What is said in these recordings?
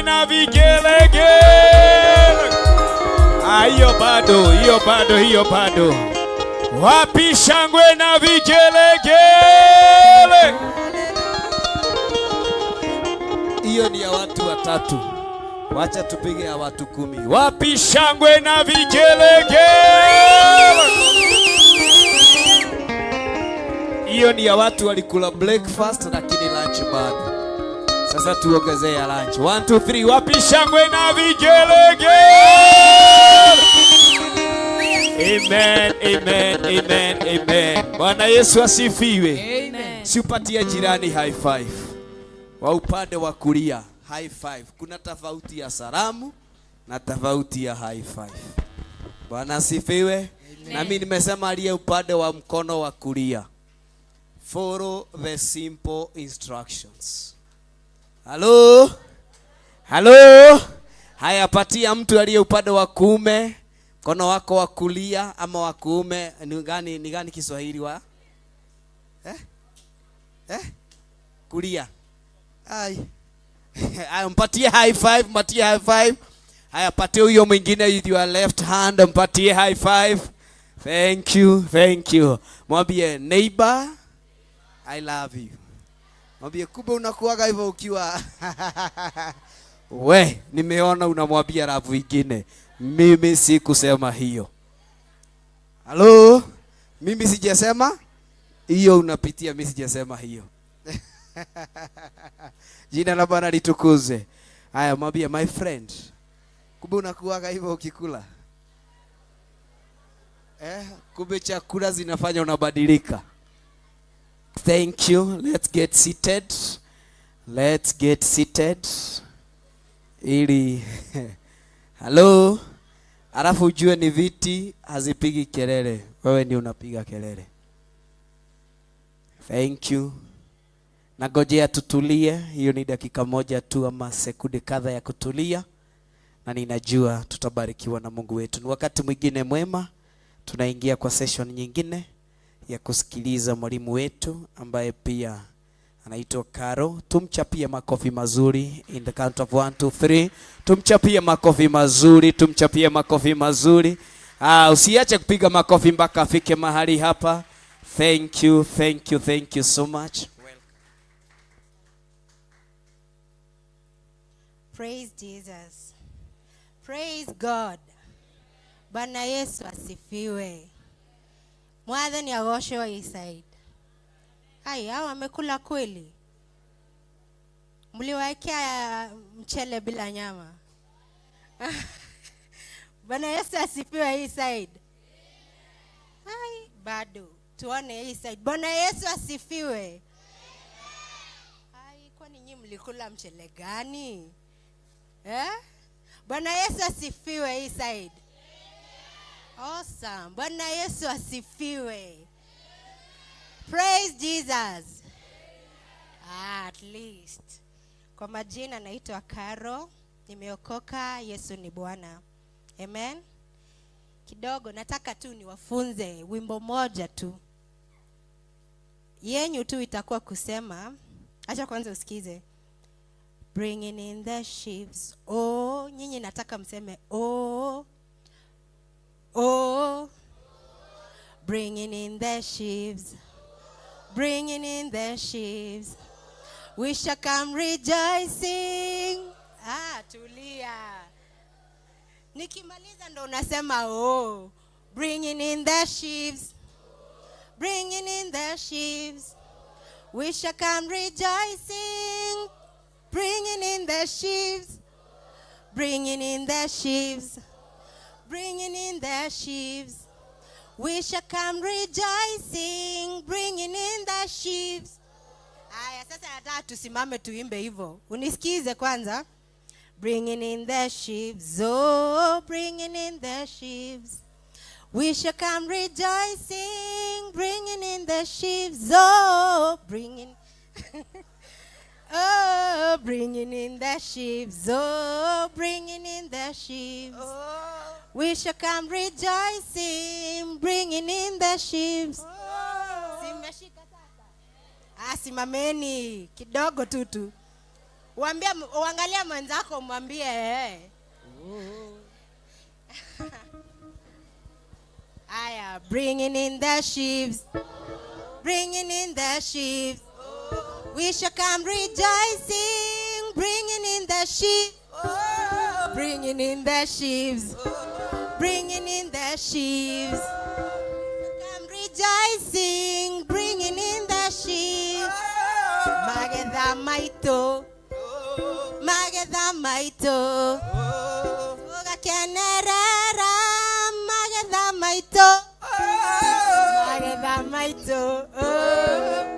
shangwe na vigelegele? Ah, hiyo bado, hiyo bado, hiyo bado. Wapi shangwe na vigelegele? Hiyo ni ya watu watatu. Wacha tupige ya watu 10. Wapi shangwe na vigelegele? Hiyo ni ya watu walikula breakfast lakini lunch bado. Sasa tuongezee ya lunch. 1 2 3. Wapi shangwe na vigelegele? Amen, amen, amen, amen. Bwana Yesu asifiwe. Amen. Si upatie jirani high five. Wa upande wa kulia high five. Kuna tofauti ya salamu na tofauti ya high five. Bwana asifiwe. Na mimi nimesema aliye upande wa mkono wa kulia. Follow the simple instructions. Hello? Hello? Haya, patia mtu aliye upande wa kuume mkono wako wa kulia ama wa kuume. Ni gani, ni gani Kiswahili wa? Eh? Eh? Kulia. Ai. Haya, mpatie high five, mpatie high five. Haya, patie huyo mwingine with your left hand, mpatie high five. Thank you, thank you. Mwambie neighbor, I love you. Mwambie kumbe unakuaga hivyo ukiwa we, nimeona unamwambia love ingine. Mimi sikusema hiyo. Halo? Mimi sijasema hiyo, unapitia, mimi sijasema hiyo. Jina la Bwana litukuze. Haya, mwambie my friend, kumbe unakuaga hivyo ukikula. Kumbe chakula zinafanya unabadilika. Thank you. Let's get seated. Let's get seated. Ili hello. Alafu ujue ni viti hazipigi kelele. Wewe ndio unapiga kelele. Thank you. Nagojea tutulie. Hiyo ni dakika moja tu ama sekunde kadha ya kutulia, na ninajua tutabarikiwa na Mungu wetu. Ni wakati mwingine mwema, tunaingia kwa session nyingine ya kusikiliza mwalimu wetu ambaye pia anaitwa Caro. Tumchapie makofi mazuri in the count of 1 2 3. Tumchapie makofi mazuri, tumchapie makofi mazuri. Ah, usiache kupiga makofi mpaka afike mahali hapa. Thank you, thank you, thank you so much. Praise Jesus. Praise God. Bwana Yesu asifiwe. Mwathani agocwo Isaid. Ai, hao wamekula kweli? Mliwaekea mchele bila nyama? Bwana Yesu asifiwe hii side. Ai, bado tuone hii side. Bwana Yesu asifiwe. Ai, kwani nyinyi mlikula mchele gani? Eh? Bwana Yesu asifiwe hii side. Awesome. Bwana Yesu asifiwe. Praise Jesus. Ah, at least. Kwa majina naitwa Caro, nimeokoka, Yesu ni Bwana. Amen. Kidogo nataka tu niwafunze wimbo moja tu. Yenyu tu itakuwa kusema, acha kwanza usikize. Bringing in the sheaves. Oh, nyinyi nataka mseme oh. Oh. Bringing in the sheaves. Bringing in the sheaves. We shall come rejoicing. Ah, tulia. Nikimaliza ndo unasema oh. Bringing in the sheaves. Bringing in the sheaves. We shall come rejoicing. Bringing in the sheaves. Bringing in the sheaves. Bringing in the sheaves. We shall come rejoicing. Bringing in the sheaves. Aya, sasa nataka tusimame tuimbe hivyo. Unisikize kwanza. Bringing in the sheaves, oh, bringing in the sheaves. We shall come rejoicing, bringing in the sheaves, oh, bringing, oh, bringing in the sheaves, oh, bringing in the sheaves. Oh. We shall come rejoicing, bringing in the sheaves. Oh. Simeshika sasa. Ah, simameni kidogo tu tu. Uambie, uangalie mwenzako mwambie eh. Aya, bringing in the sheaves, bringing in the sheaves. We shall come rejoicing, bringing in the sheaves, bringing in the sheaves, bringing in the sheaves. Come rejoicing, bringing in the sheaves. Magetha maitũ, magetha maitũ, tũgakenerera magetha maitũ, magetha maitũ,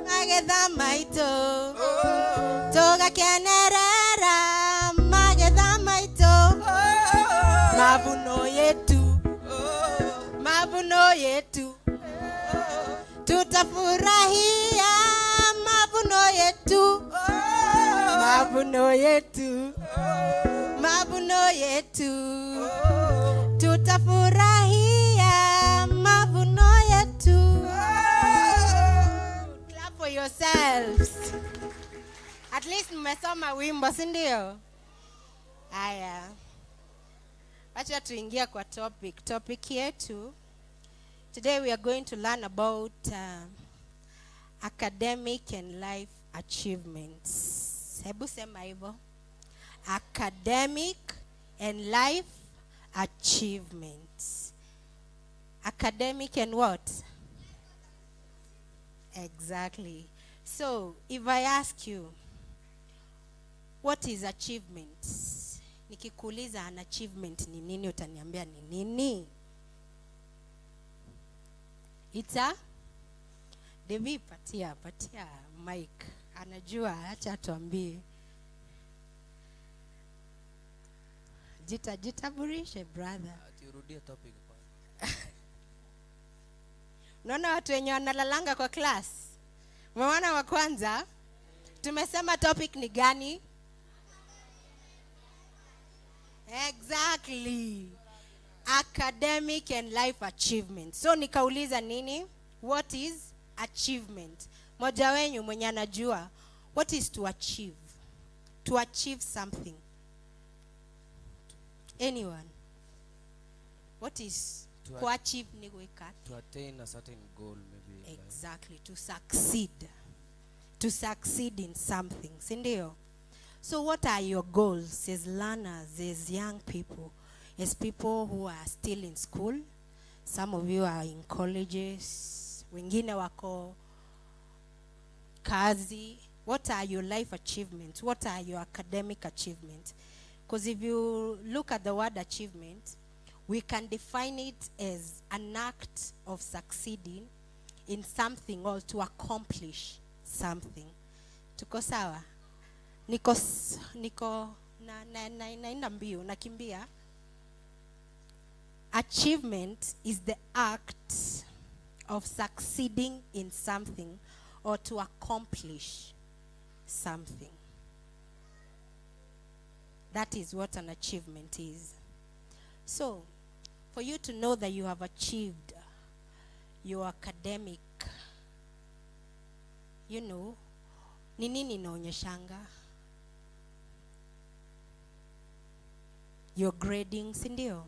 magetha maitũ, tũgakenerera magetha maitũ, mavuno yetu, mavuno yetu, tutafurahia mavuno yetu, mavuno yetu, mavuno yetu, tutafurahia mavuno yetu. Clap for yourselves. At least mmesoma wimbo, si ndio? Haya, wacha tuingie kwa topic. Topic yetu today, we are going to learn about academic and life achievements. Hebu sema hivyo. Academic and life achievements. Academic and what? Exactly. So, if I ask you, what is achievement? Nikikuuliza an achievement ni nini, utaniambia ni nini? Ita? Devi, patia mic. Anajua, acha atuambie. Jitaburishe brother. Ati urudie topic kwanza. Unaona watu wenye wanalalanga kwa class? Umeona wa kwanza? Tumesema topic ni gani? Exactly. Academic and life achievement. So nikauliza nini? What is achievement? Moja wenyu mwenye anajua, what is to achieve? To achieve something. Anyone? What is kuachieve ni gwĩka? To attain a certain goal maybe in life. Exactly, to succeed. To succeed in something, si ndio? So what are your goals as learners, as young people, as people who are still in school? Some of you are in colleges, wengine wako kazi. What are your life achievements? What are your academic achievements? Because if you look at the word achievement, we can define it as an act of succeeding in something or to accomplish something. Tuko sawa? Niko na, na, na, naenda mbio, nakimbia. Achievement is the act of succeeding in something or to accomplish something. That is what an achievement is. So, for you to know that you have achieved your academic, ni nini inaonyeshanga? Your grading, si ndio?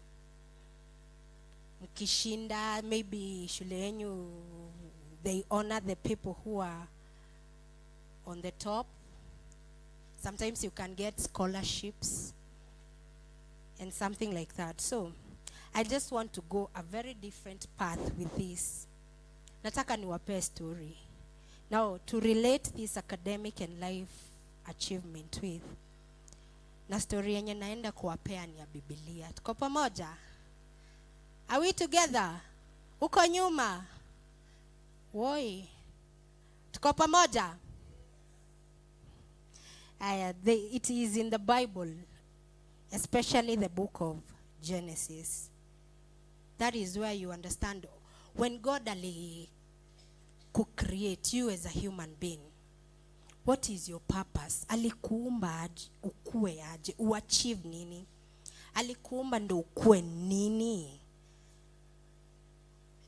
Mkishinda, maybe shule yenu, they honor the people who are on the top. Sometimes you can get scholarships and something like that. So, I just want to go a very different path with this. Nataka niwapee story. Now, to relate this academic and life achievement with, na story yenye naenda kuwapea ni ya Biblia. Tuko pamoja? Are we together? Uko nyuma? Woi. Tuko pamoja? Aya, it is in the Bible, especially the book of Genesis. That is where you understand when God ali create you as a human being, what is your purpose? Alikuumba aje, ukue aje, uachieve nini? Alikuumba ndo ukue nini?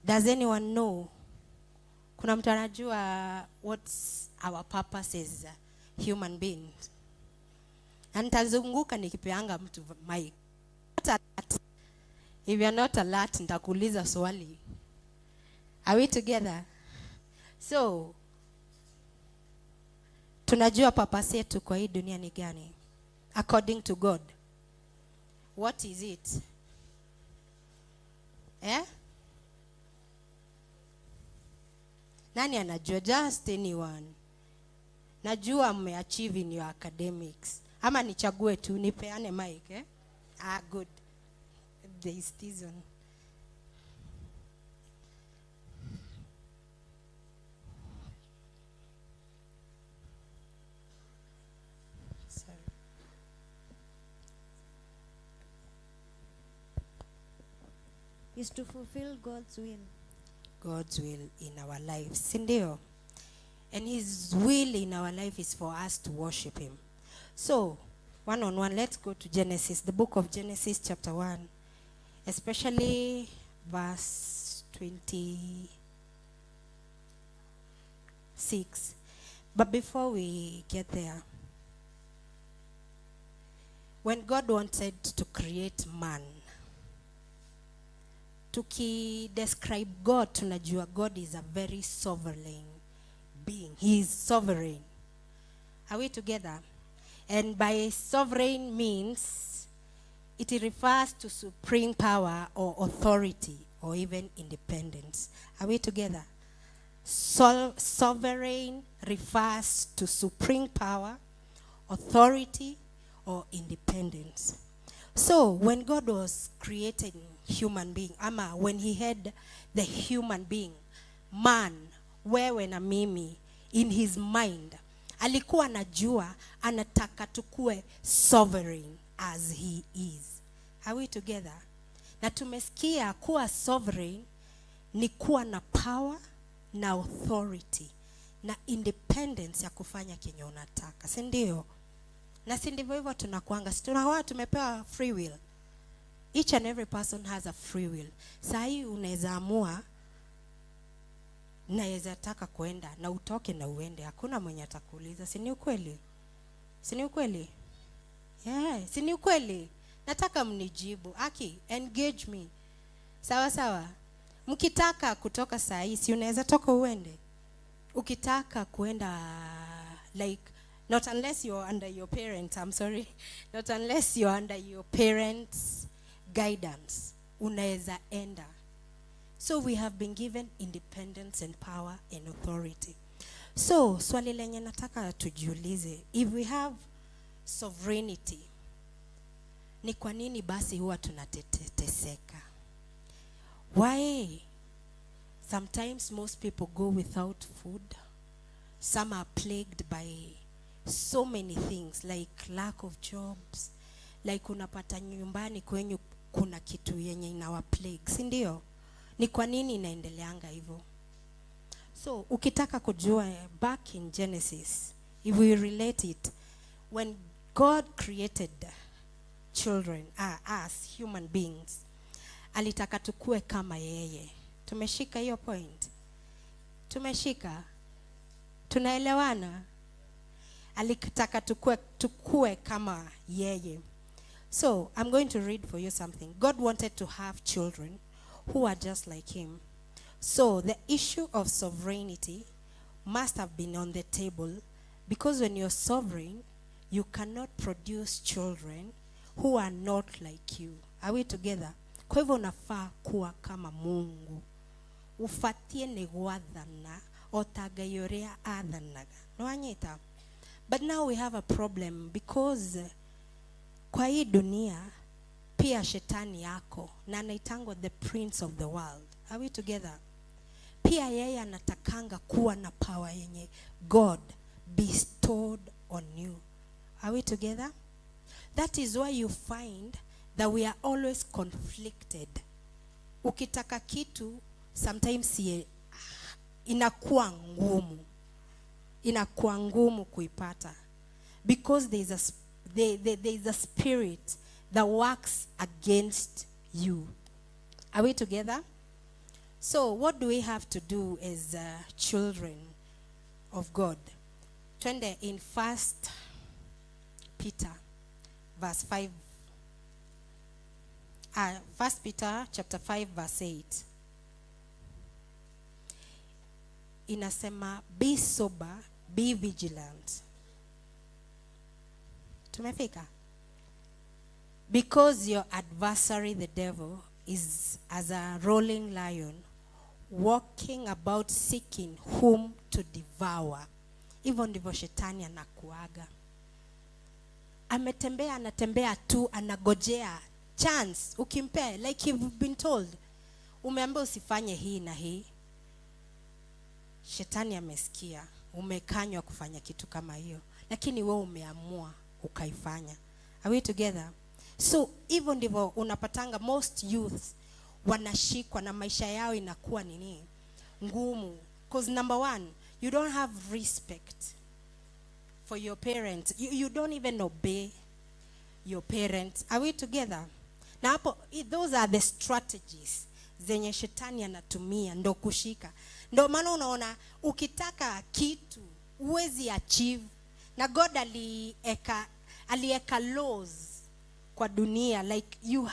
Does anyone know? Kuna mtu anajua what's our purpose as human beings? Na nitazunguka nikipeanga mtu mic. Not alert. If you're not alert, nitakuuliza swali. Are we together? So, tunajua purpose yetu kwa hii dunia ni gani? According to God. What is it? Eh? Nani anajua? Just anyone. Najua mmeachieve in your academics. Ama nichague tu, nipeane mic, eh? Ah, good. There is season. Sorry. Is to fulfill God's will. God's will in our lives, si ndio? And his will in our life is for us to worship him. So, one on one, let's go to Genesis, the book of Genesis chapter 1, especially verse 26. But before we get there, when God wanted to create man, tuki describe God, tunajua God is a very sovereign being. He is sovereign. Are we together? And by sovereign means it refers to supreme power or authority or even independence. Are we together? Sovereign refers to supreme power, authority, or independence. So when God was creating human being, ama when he had the human being, man, wewe na mimi, in his mind, alikuwa anajua anataka tukue sovereign as he is. Are we together? Na tumesikia kuwa sovereign ni kuwa na power na authority na independence ya kufanya kenye unataka, si ndio? Na si ndivyo hivyo tunakuanga? Si tunakuwa tumepewa free will? Each and every person has a free will. Saa hii unaweza amua naweza taka kuenda na utoke na uende, hakuna mwenye atakuuliza. Si ni ukweli? Si ni ukweli? Yeah, si ni ukweli? Nataka mnijibu. Aki, engage me. Sawa sawa. Mkitaka kutoka saa hii, si unaweza toka uende? Ukitaka kuenda, like, not unless you're under your parents, I'm sorry, not unless you're under your parents' guidance, unaweza enda. So we have been given independence and power and authority. So swali lenye nataka tujiulize, if we have sovereignty, ni kwa nini basi huwa tunateseka? Why sometimes most people go without food? Some are plagued by so many things like lack of jobs, like unapata nyumbani kwenyu kuna kitu yenye inawa plague, si ndio? Ni kwa nini inaendeleanga hivyo? So ukitaka kujua, back in Genesis, if we relate it, when God created children, us human beings, alitaka tukue kama yeye. Tumeshika hiyo point? Tumeshika? Tunaelewana? Alitaka tukue kama yeye. So I'm going to read for you something. God wanted to have children who are just like him. So the issue of sovereignty must have been on the table, because when you're sovereign, you cannot produce children who are not like you. Are we together? Kwa hivyo unafaa kuwa kama Mungu. Ufatie nĩ gwathana o ta Ngai ũrĩa athanaga. Nĩwanyita? But now we have a problem, because kwa hii dunia pia shetani yako na anaitangwa the prince of the world. Are we together? Pia yeye anatakanga kuwa na power yenye God bestowed on you. Are we together? That is why you find that we are always conflicted. Ukitaka kitu, sometimes inakuwa ngumu. Inakuwa ngumu kuipata. Because there is a spirit that works against you. Are we together? So what do we have to do as children of God? Twende in 1 Peter. verse 5. 1 Peter chapter 5 verse 8 inasema, "Be sober, be vigilant." Tumefika? "Because your adversary the devil is as a rolling lion, walking about seeking whom to devour." Hivyo ndivyo shetani anakuaga. Ametembea, anatembea tu, anagojea chance. Ukimpea, like you've been told, umeambiwa usifanye hii na hii. Shetani amesikia, umekanywa kufanya kitu kama hiyo. Lakini wewe umeamua ukaifanya. Are we together? So hivyo ndivyo unapatanga most youths wanashikwa na maisha yao inakuwa nini? Ngumu. 'Cause number one, you don't have respect for your parents. You don't even obey your parents. Are we together? Na hapo, those are the strategies zenye shetani anatumia ndo kushika. Ndo maana unaona ukitaka kitu huwezi achieve. Na God alieka laws kwa dunia, like you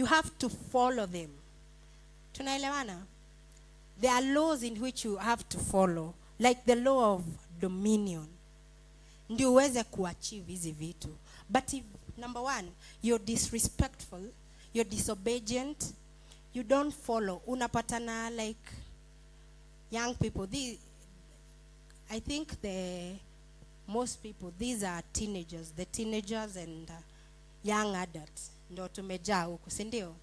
have to follow them. Tunaelewana? There are laws in which you have to follow, like the law of dominion, ndio uweze kuachieve hizi vitu. But if number one, you're disrespectful, you're disobedient, you don't follow, unapatana like young people, I think the most people, these are teenagers, the teenagers and young adults ndo tumejaa huku, si ndio?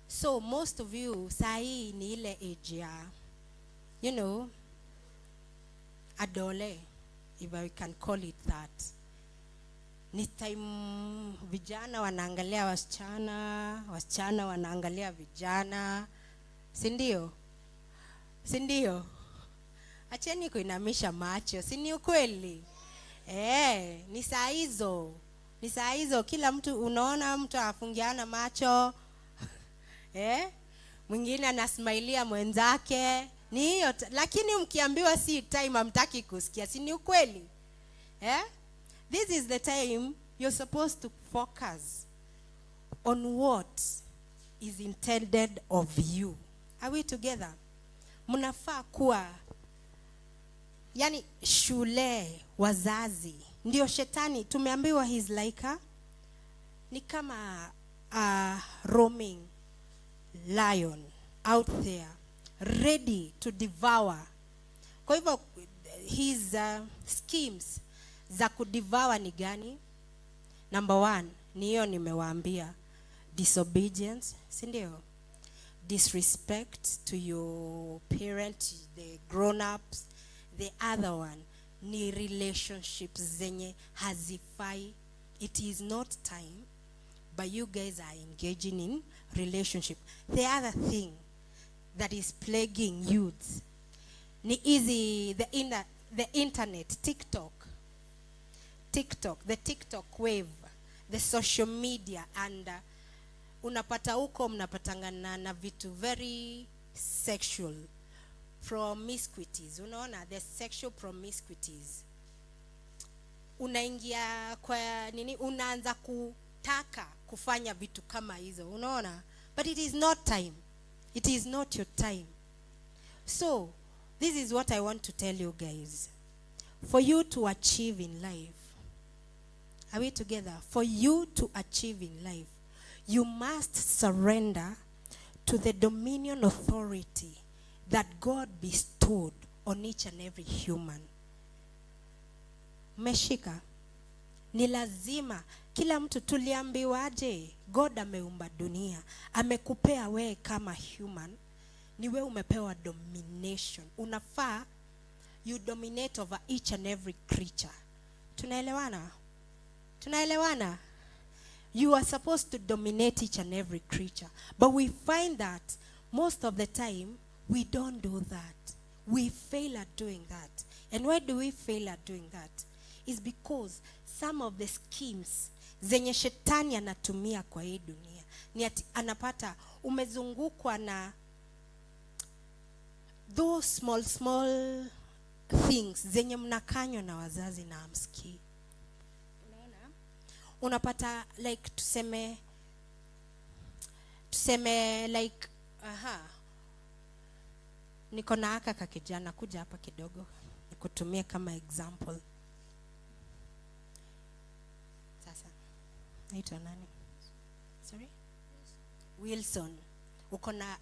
So most of you saa hii ni ile age ya adole, if I can call it that. Ni time vijana wanaangalia wasichana, wasichana wanaangalia vijana, si ndio? Si ndio? Acheni kuinamisha macho, si ni ukweli? Ni saa hizo. Ni saa hizo kila mtu unaona mtu afungiana macho. Mwingine anasmailia mwenzake. Ni hiyo lakini mkiambiwa si time hamtaki kusikia, si ni ukweli? This is the time you're supposed to focus on what is intended of you. Are we together? Mnafaa kuwa, yani shule, wazazi. Ndio shetani tumeambiwa he's like a, ni kama a roaming lion out there ready to devour. Kwa hivyo his schemes za kudevour ni gani? Number one, ni hiyo nimewaambia, disobedience, si ndio? Disrespect to your parent, the grown-ups. The other one ni relationships zenye hazifai. It is not time, but you guys are engaging in relationship. The other thing that is plaguing youths ni easy, the internet, TikTok, the TikTok wave, the social media, and unapata huko mnapatangana na vitu very sexual promiscuities. Unaona the sexual promiscuities. Unaingia kwa nini, unaanza kutaka kufanya vitu kama hizo, unaona? But it is not time. It is not your time. So this is what I want to tell you guys. For you to achieve in life, are we together? For you to achieve in life, you must surrender to the dominion authority that God bestowed on each and every human. Mmeshika? Ni lazima kila mtu tuliambiwaje? God ameumba dunia, amekupea wewe kama human, ni wewe umepewa domination. Unafaa you dominate over each and every creature. Tunaelewana? Tunaelewana? You are supposed to dominate each and every creature. But we find that most of the time we don't do that. We fail at doing that. And why do we fail at doing that? It's because some of the schemes zenye shetani anatumia kwa hii dunia ni ati anapata umezungukwa na those small, small things zenye mnakanywa na wazazi na hamsikii. Unapata like tuseme like, aha, niko na aka kakijana, kuja hapa kidogo nikutumie kama example. Sasa naitwa nani? Sorry? Wilson. Uko na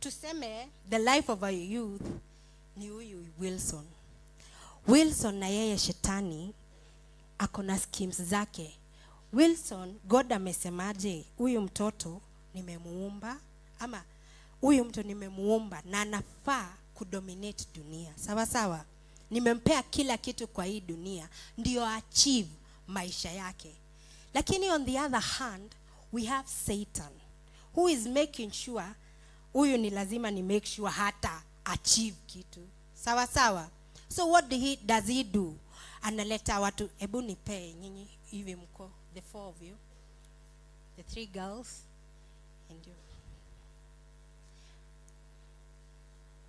tuseme the life of a youth ni huyu Wilson. Wilson na yeye shetani ako na schemes zake. Wilson, God amesemaje? Huyu mtoto nimemuumba, ama huyu mtu nimemuumba na anafaa kudominate dunia. Sawa sawa? Nimempea kila kitu kwa hii dunia ndio achieve maisha yake. Lakini on the other hand, we have Satan who is making sure huyu ni lazima ni make sure hata achieve kitu. Sawa sawa? So what does he do? Analeta watu, hebu nipee nyinyi hivi mko, the four of you, the three girls and you.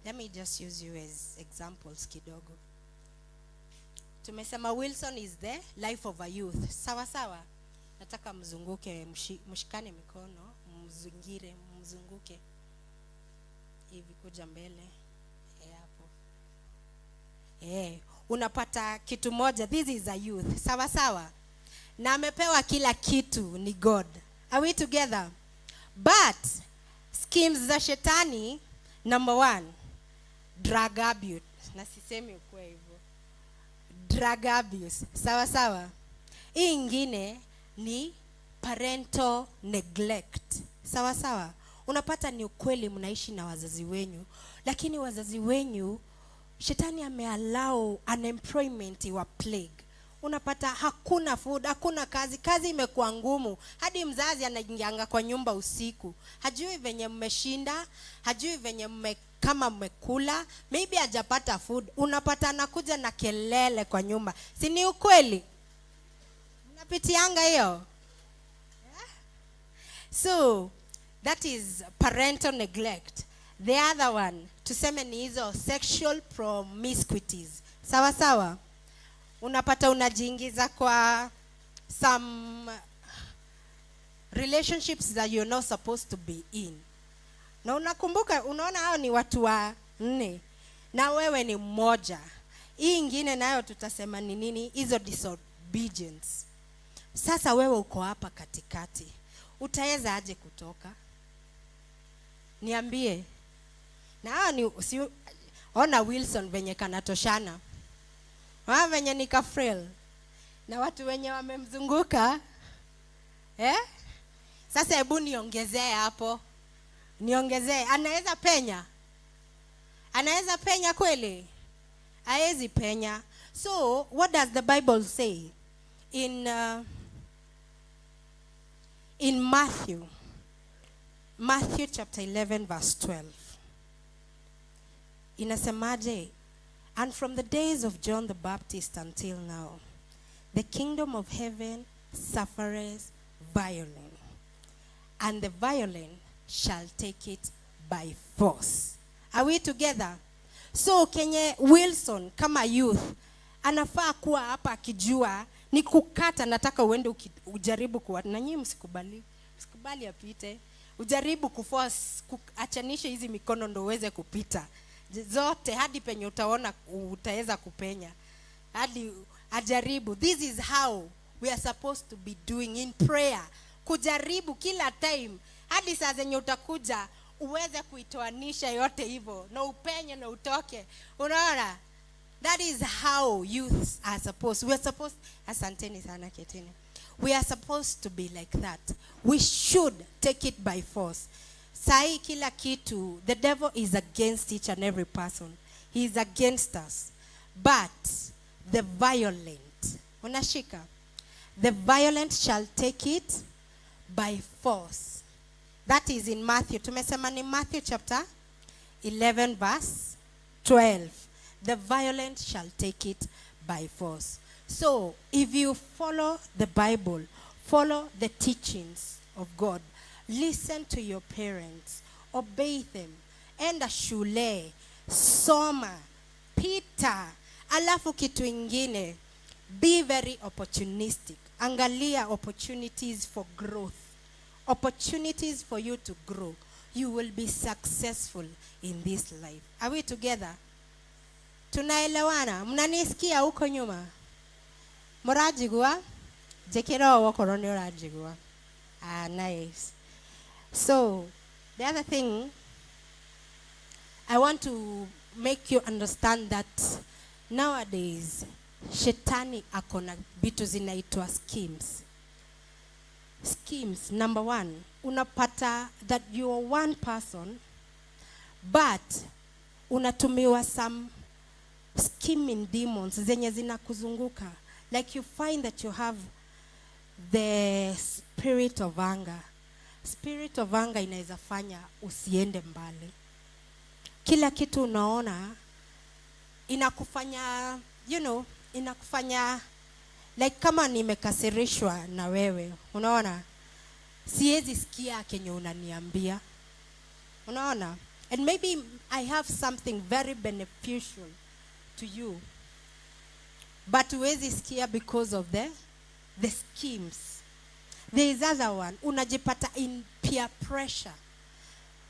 Let me just use you as examples kidogo. Tumesema Wilson is the life of a youth. Sawa sawa? Nataka mzunguke, mshikane mikono, mzingire, mzunguke. Hivi kuja mbele. Hapo. Unapata kitu moja, this is a youth. Sawa sawa? Na amepewa kila kitu ni God. Are we together? But schemes za shetani, number one, drug abuse. Na sisemi ukuwe hivyo. Drug abuse. Sawa sawa? Hii ingine ni parental neglect. Sawa sawa? Unapata ni ukweli mnaishi na wazazi wenyu, lakini wazazi wenyu shetani ameallow unemployment wa plague. Unapata hakuna food, hakuna kazi, kazi imekuwa ngumu. Hadi mzazi anaingianga kwa nyumba usiku. Hajui venye mmeshinda, hajui venye kama mmekula, maybe hajapata food. Unapata anakuja na kelele kwa nyumba. Si ni ukweli? Mnapitianga hiyo? Yeah? So, that is parental neglect. The other one, tuseme ni hizo sexual promiscuities. Sawa sawa? Unapata unajiingiza kwa some relationships that you're not supposed to be in. Na unakumbuka, unaona hao ni watu wa 4 na wewe ni mmoja. Hii ingine nayo tutasema ni nini? Hizo disobedience. Sasa wewe uko hapa katikati. Utaweza aje kutoka? Niambie. Na hao ni si, ona Wilson venye kanatoshana. Wao venye ni kafrel. Na watu wenye wamemzunguka. Sasa hebu niongezee hapo. Niongezee. Anaweza penya? Anaweza penya kweli? Haezi penya. So, what does the Bible say? In Matthew chapter 11 verse 12. Inasemaje? And from the days of John the Baptist until now, the kingdom of heaven suffereth violence, and the violent shall take it by force. Are we together? So kenye Wilson kama youth anafaa kuwa hapa akijua ni kukata, nataka uende ujaribu kuwa, na nyinyi msikubali, msikubali apite. Ujaribu kuforce, kuachanisha hizi mikono ndo uweze kupita zote hadi penye utaona utaweza kupenya. Hadi ajaribu. This is how we are supposed to be doing in prayer. Kujaribu kila time hadi saa zenye utakuja uweze kuitoanisha yote hivyo na upenye na utoke. Unaona? That is how youths are supposed. We are supposed, asanteni sana ketini. We are supposed to be like that. We should take it by force. Sahi kila kitu, the devil is against each and every person. He is against us. But the violent, unashika, the violent shall take it by force. That is in Matthew. Tumesema ni Matthew chapter 11 verse 12. The violent shall take it by force. So, if you follow the Bible, follow the teachings of God, listen to your parents, obey them, enda shule, soma, pita, alafu kitu ingine, be very opportunistic. Angalia opportunities for growth, opportunities for you to grow. You will be successful in this life. Are we together? Tunaelewana? Mnanisikia huko nyuma? Mũranjigua? Njĩkĩra ũũ okorwo nĩ ũranjigua. Ah, nice. So the other thing I want to make you understand, that nowadays shetani akona vitu zinaitwa schemes. Schemes number one, unapata that you are one person, but unatumiwa some scheming demons zenye zinakuzunguka. Like, you find that you have the spirit of anger. Spirit of anger inaweza fanya usiende mbali. Kila kitu unaona inakufanya inakufanya, like, kama nimekasirishwa na wewe, unaona siwezi sikia kenye unaniambia, unaona? And maybe I have something very beneficial to you, but huwezi sikia because of the schemes. There is other one, unajipata in peer pressure.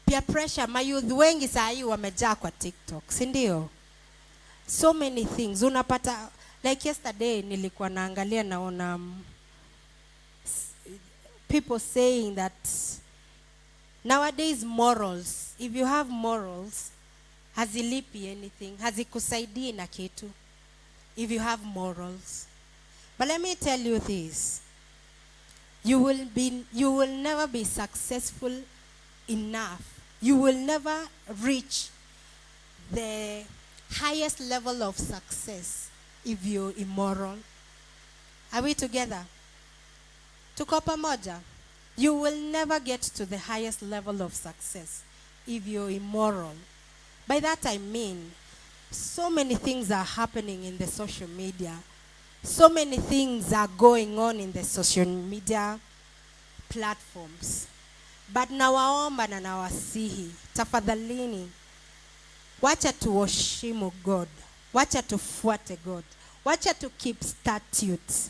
Peer pressure, mayouth wengi saa hii wamejaa kwa TikTok, si ndio? So many things unapata. Like yesterday nilikuwa naangalia, naona people saying that nowadays morals, if you have morals, hazilipi anything, hazikusaidii na kitu if you have morals. But let me tell you this: you will never be successful enough, you will never reach the highest level of success if you're immoral. Are we together? Tuko pamoja? You will never get to the highest level of success if you're immoral. By that I mean, so many things are happening in the social media. So many things are going on in the social media platforms. But nawaomba na nawasihi, tafadhalini, wacha tuheshimu God, wacha tufuate God, wacha tu keep statutes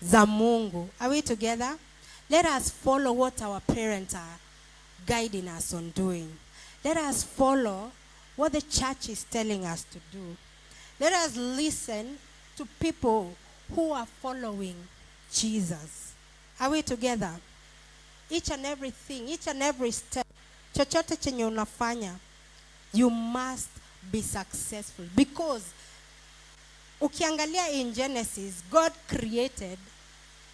za Mungu. Are we together? Let us follow what our parents are guiding us on doing. Let us follow what the church is telling us to do. Let us listen to people who are following Jesus. Are we together? Each and everything, each and every step, chochote chenye unafanya, you must be successful, because ukiangalia in Genesis, God created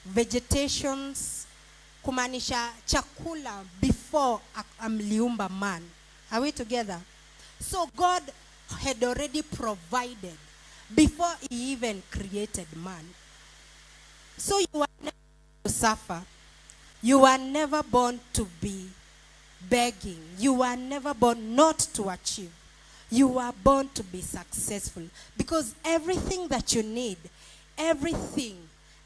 vegetations, kumaanisha chakula, before amliumba man. Are we together? So God had already provided before he even created man. So you are never to suffer. You are never born to be begging. You are never born not to achieve. You are born to be successful, because everything that you need, everything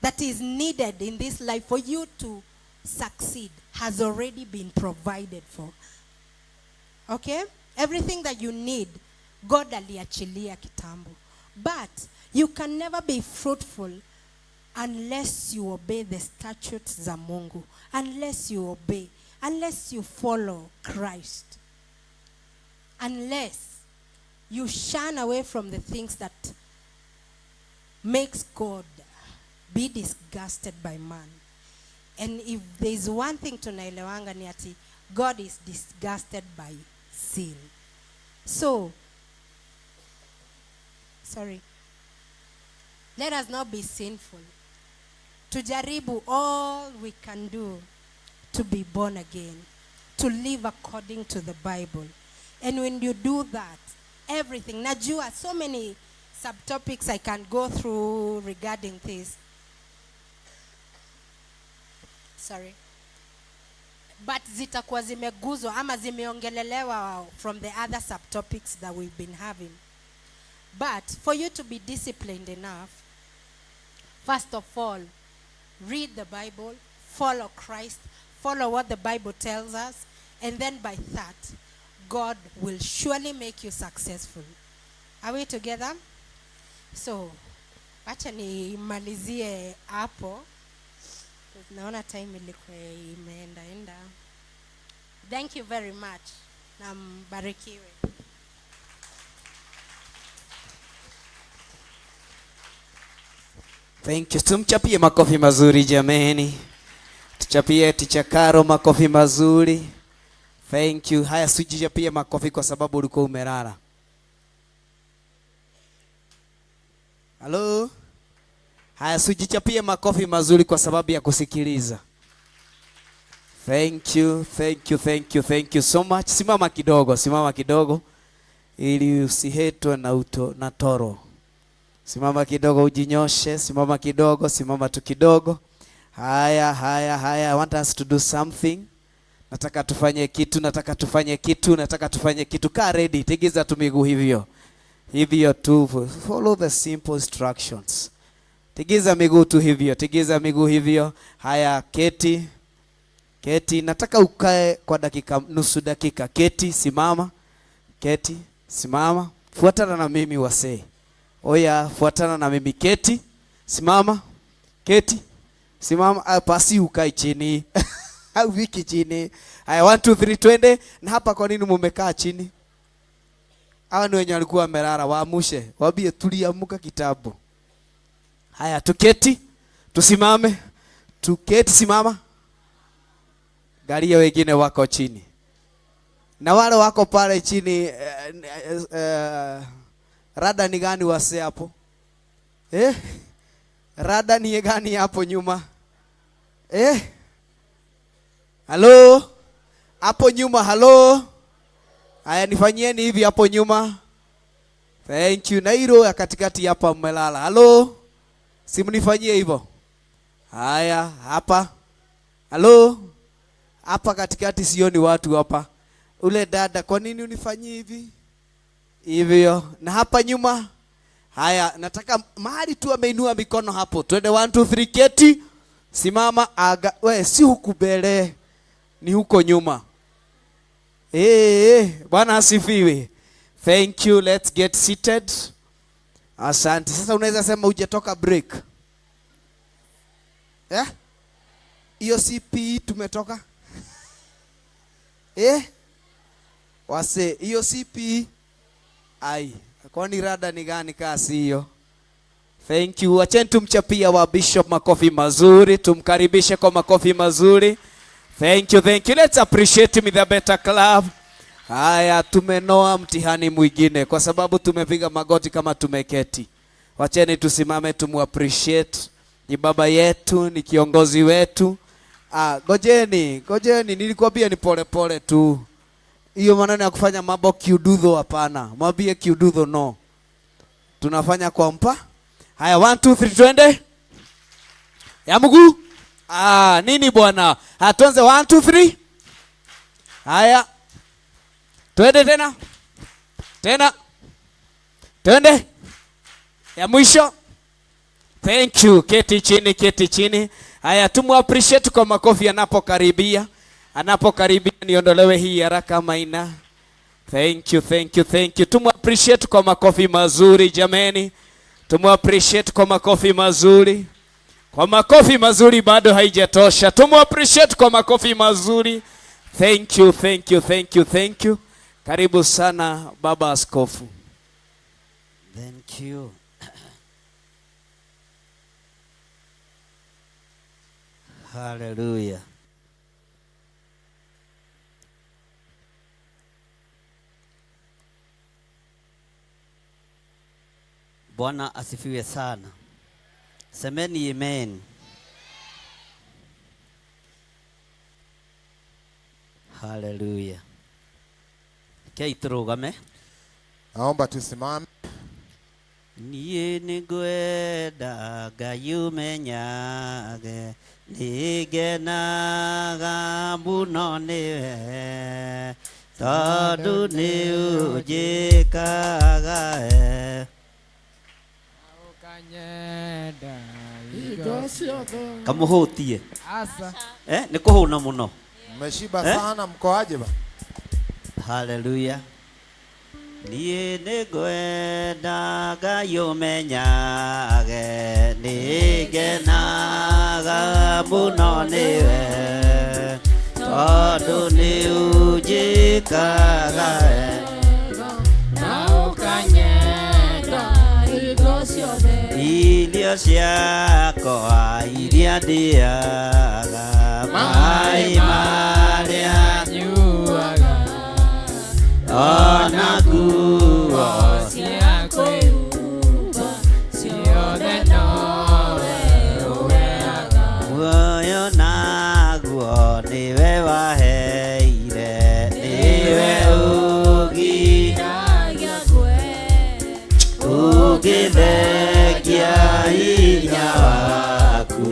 that is needed in this life for you to succeed, has already been provided for. Okay? Everything that you need, God aliachilia kitambo. But you can never be fruitful unless you obey the statutes za Mungu, unless you obey, unless you follow Christ, unless you shun away from the things that makes God be disgusted by man. And if there is one thing tunaelewanga, ni ati God is disgusted by sin. So, sorry, let us not be sinful. Tujaribu all we can do to be born again, to live according to the Bible. And when you do that, everything, najua so many subtopics I can go through regarding this, sorry, but zitakuwa zimeguzwa ama zimeongelelewa from the other subtopics that we've been having. But for you to be disciplined enough, first of all, read the Bible, follow Christ, follow what the Bible tells us, and then by that, God will surely make you successful. Are we together? So, wacha nimalizie hapo. Naona time ilikuwa imeenda enda. Thank you very much na mbarikiwe. Thank you. Tumchapie makofi mazuri jameni. Tuchapie Teacher Caro makofi mazuri. Thank you. Haya, sijichapie makofi kwa sababu ulikuwa umelala. Hello? Haya, sijichapie makofi mazuri kwa sababu ya kusikiliza. Thank you, thank you, thank you, thank you so much. Simama kidogo, simama kidogo ili usihetwe na uto, na toro. Simama kidogo ujinyoshe, simama kidogo, simama tu kidogo. Haya, haya, haya. I want us to do something. Nataka tufanye kitu, nataka tufanye kitu, nataka tufanye kitu. Kaa ready, tegeza tu miguu hivyo. Hivyo tu, follow the simple instructions. Tegeza miguu tu hivyo, tegeza miguu hivyo. Haya, keti. Keti, nataka ukae kwa dakika, nusu dakika. Keti, simama. Keti, simama. Fuatana na mimi wasee. Oya, fuatana na mimi. Keti, simama. Keti, simama. Ah, pasi ukae chini. Wiki chini. Haya, 1 2 3 twende. Na hapa kwa nini mumekaa chini? Hawa ni wenye walikuwa wamelala, waamushe. Waambie tuliamuka kitambo. Haya, tuketi, tusimame. Tuketi, simama. Galia wengine wako chini. Na wale wako pale chini, rada ni gani wase hapo? Eh? Rada ni gani hapo nyuma? Eh? Halo? Hapo nyuma, halo? Haya, nifanyieni hivi hapo nyuma. Thank you. Na hilo ya katikati hapa mmelala. Halo? Simnifanyie hivyo. Haya, hapa. Halo? Hapa katikati sioni watu hapa. Ule dada, kwa nini unifanyie hivi? Hivyo. Na hapa nyuma. Haya, nataka mahali tu ameinua mikono hapo. Twende 1 2 3 keti. Simama aga. We, si huku mbele. Ni huko nyuma. Bwana asifiwe. Thank you. Let's get seated. Asante. Sasa unaweza sema hujatoka break. Eh? Hiyo CPE tumetoka? Eh? Wase, hiyo CPE ai, kwani rada ni gani kasi hiyo? Thank you. Acheni tumchapia wa Bishop makofi mazuri, tumkaribishe kwa makofi mazuri. Thank you, thank you. Let's appreciate him with a better club. Haya, tumenoa mtihani mwingine kwa sababu tumepiga magoti kama tumeketi. Wacheni tusimame tumu appreciate. Ni baba yetu, ni kiongozi wetu. Ah, gojeni, gojeni, nilikwambia ni pole pole tu. Hiyo maneno ya kufanya mambo kiududho hapana. Mwambie kiududho no. Tunafanya kwa mpa. Haya, 1 2 3 twende. Ya mguu. Ah, nini bwana? Haya, tuanze 1 2 3. Haya. Twende tena. Tena. Twende. Ya mwisho. Thank you. Keti chini, keti chini. Haya, tumu appreciate kwa makofi anapokaribia. Anapokaribia niondolewe hii haraka Maina. Thank you, thank you, thank you. Tumu appreciate kwa makofi mazuri jameni. Tumu appreciate kwa makofi mazuri. Kwa makofi mazuri bado haijatosha. Tumu appreciate kwa makofi mazuri. Thank you, thank you, thank you, thank you. Karibu sana Baba Askofu. Thank you. Hallelujah. Bwana asifiwe sana. Semeni amen. Hallelujah. Kei turugame. Naomba tusimame. Niĩ nĩngwenda Ngai ũmenyage, nĩngenaga mũno nĩwe, tondũ nĩũnjĩkaga wega. Kamuhutie. Asa. Nĩ kũhũna mũno. Mmeshiba sana, mko aje ba? Hallelujah. Niĩ nĩngwenda Ngai ũmenyage, nĩngenaga mũno nĩwe tondũ nĩ ũnjĩkaga wega na ũkanyenda hingo ciothe. Irio ciakwa iria ndĩaga, maĩ marĩa nyuaga, ona nguo cia kwĩhumba ciothe nowe ũheaga. Muoyo naguo nĩwe waheire, nĩwe ũgiragia kwe ũngĩthengia hinya waku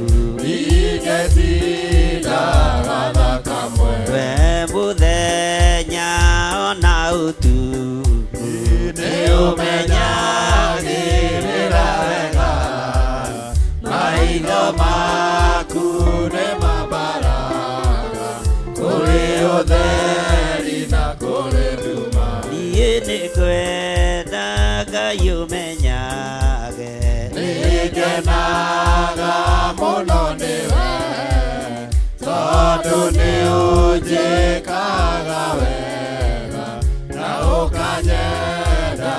we mũthenya ona ũtukũ nĩũmenyagĩrĩra wega maitho maku nĩ mabaraga kũrĩ ũtheri na kũrĩ nduma. Niĩ nĩngwenda Ngai ũmenyage Nĩngenaga mũno nĩwe tondũ nĩ ũnjĩkaga wega na ũkanyenda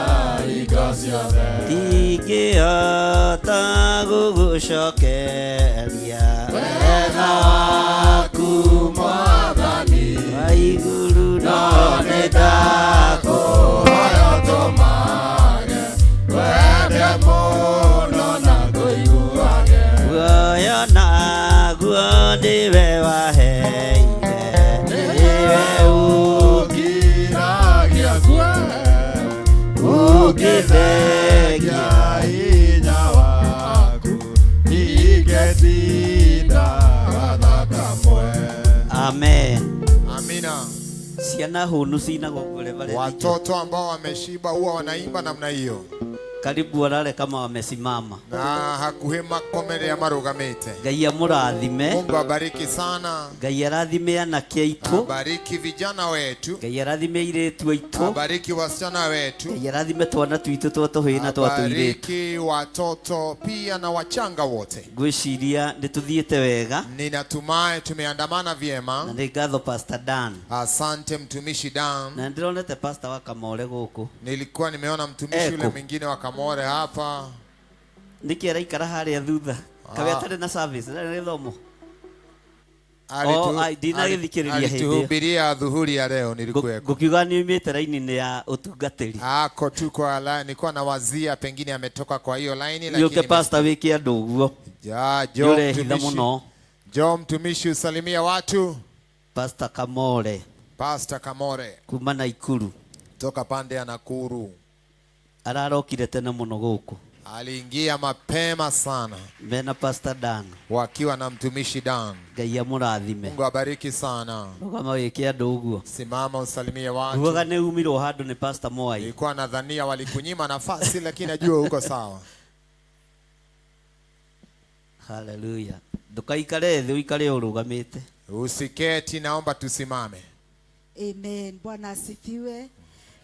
hingo ciothe. Ndingĩhota gũgũcokeria wega waku Mwathani wa igũrũ no nĩndakũhoya ũtũmage wende mũno na ngũiguage. Muoyo naguo nĩwe waheire, nĩwe ũgiragia kwe ũngĩthengia hinya waku ndingĩtinda gathakamwe. Amen. Amina. Ciana hũnu cinagwo kule pale. Watoto ambao wameshiba huwa wanaimba namna hiyo. Karibu walale kama wamesimama. Na hakuhĩ makome rĩrĩa marũgamĩte. Ngai amũrathime. Mungu abariki sana. Ngai arathime anake aitũ. Abariki vijana wetu. Ngai arathime airĩtu aitũ. Abariki wasichana wetu. Ngai arathime twana twitũ twa tũhĩĩ na twa tũirĩtu. Abariki watoto pia na wachanga wote. Ngwĩciria nĩ tũthiĩte wega. Ninatumai tumeandamana vyema. Na nĩ ngatho Pastor Dan. Asante mtumishi Dan. Na ndĩronete Pastor wa Kamore gũkũ. Nilikuwa nimeona mtumishi yule mwingine wa Kamore hapa. Nĩkĩ araikara harĩa thutha? Kawe atarĩ na service, ndarĩ na gĩthomo. Ndinagĩthikĩrĩria hĩndĩ ĩyo. Alituhubiria dhuhuri ya leo nilikuweko. Ngũkiuga nĩumĩte raini-inĩ ya ũtungatĩri. Ako tu kwa line, nilikuwa nawazia pengine ametoka kwa hiyo line lakini Yũke pastor wĩke andũ ũguo. Ja, Nĩũrehitha mũno. Jo mtumishi usalimia watu. Pastor Kamore. Pastor Kamore. Kuma Nakuru. Toka pande ya Nakuru. Ararokire tene mũno gũkũ. Aliingia mapema sana. Mena Pastor Dan. Wakiwa na mtumishi Dan. Ngai amũrathime. Mungu abariki sana. Rũgama wĩke andũ ũguo. Simama usalimie watu. Nguaga nĩ umirwo handũ nĩ Pastor Mwai. Nilikuwa nadhania walikunyima nafasi lakini najua uko sawa. Hallelujah. Ndukaikare thĩ ũikare ũrũgamĩte. Usiketi, naomba tusimame. Amen. Bwana asifiwe.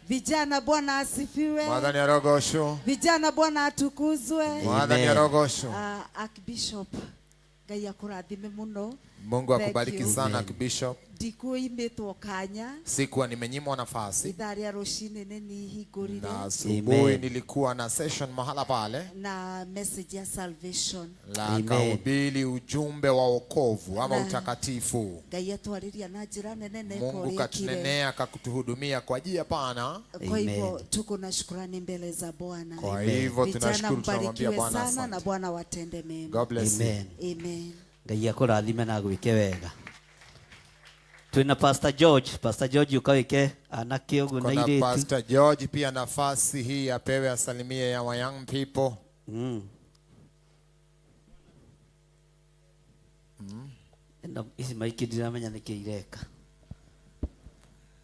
Vijana, Bwana asifiwe. Mwathani arogocwo. Vijana, Bwana atukuzwe. Mwathani arogocwo. Archbishop, Ngai akũrathime mũno. Mungu akubariki sana Archbishop. Ndikuimitwo kanya. Sikuwa nimenyimwa nafasi. Ithaa rĩa rũcinĩ nĩ nihingũrire. Na asubuhi nilikuwa na session mahala pale. Na message ya salvation. La kahubiri ujumbe wa wokovu ama utakatifu. Ngai atwarĩria na njĩra nene na Mungu katunenea akakutuhudumia kwa njia pana. Kwa hivyo tuko na shukrani mbele za Bwana. Kwa hivyo tunashukuru, tunamwambia Bwana sana na Bwana watende mema. God bless you. Amen. Ngai akũrathime na agwĩke wega. Twina Pastor George, Pastor George ukawike anake ũguo na Kuna airĩtu. Pastor George pia nafasi hii apewe asalimie ya wa young people. Eno ici maiki ndiramenya nĩkĩ ireka.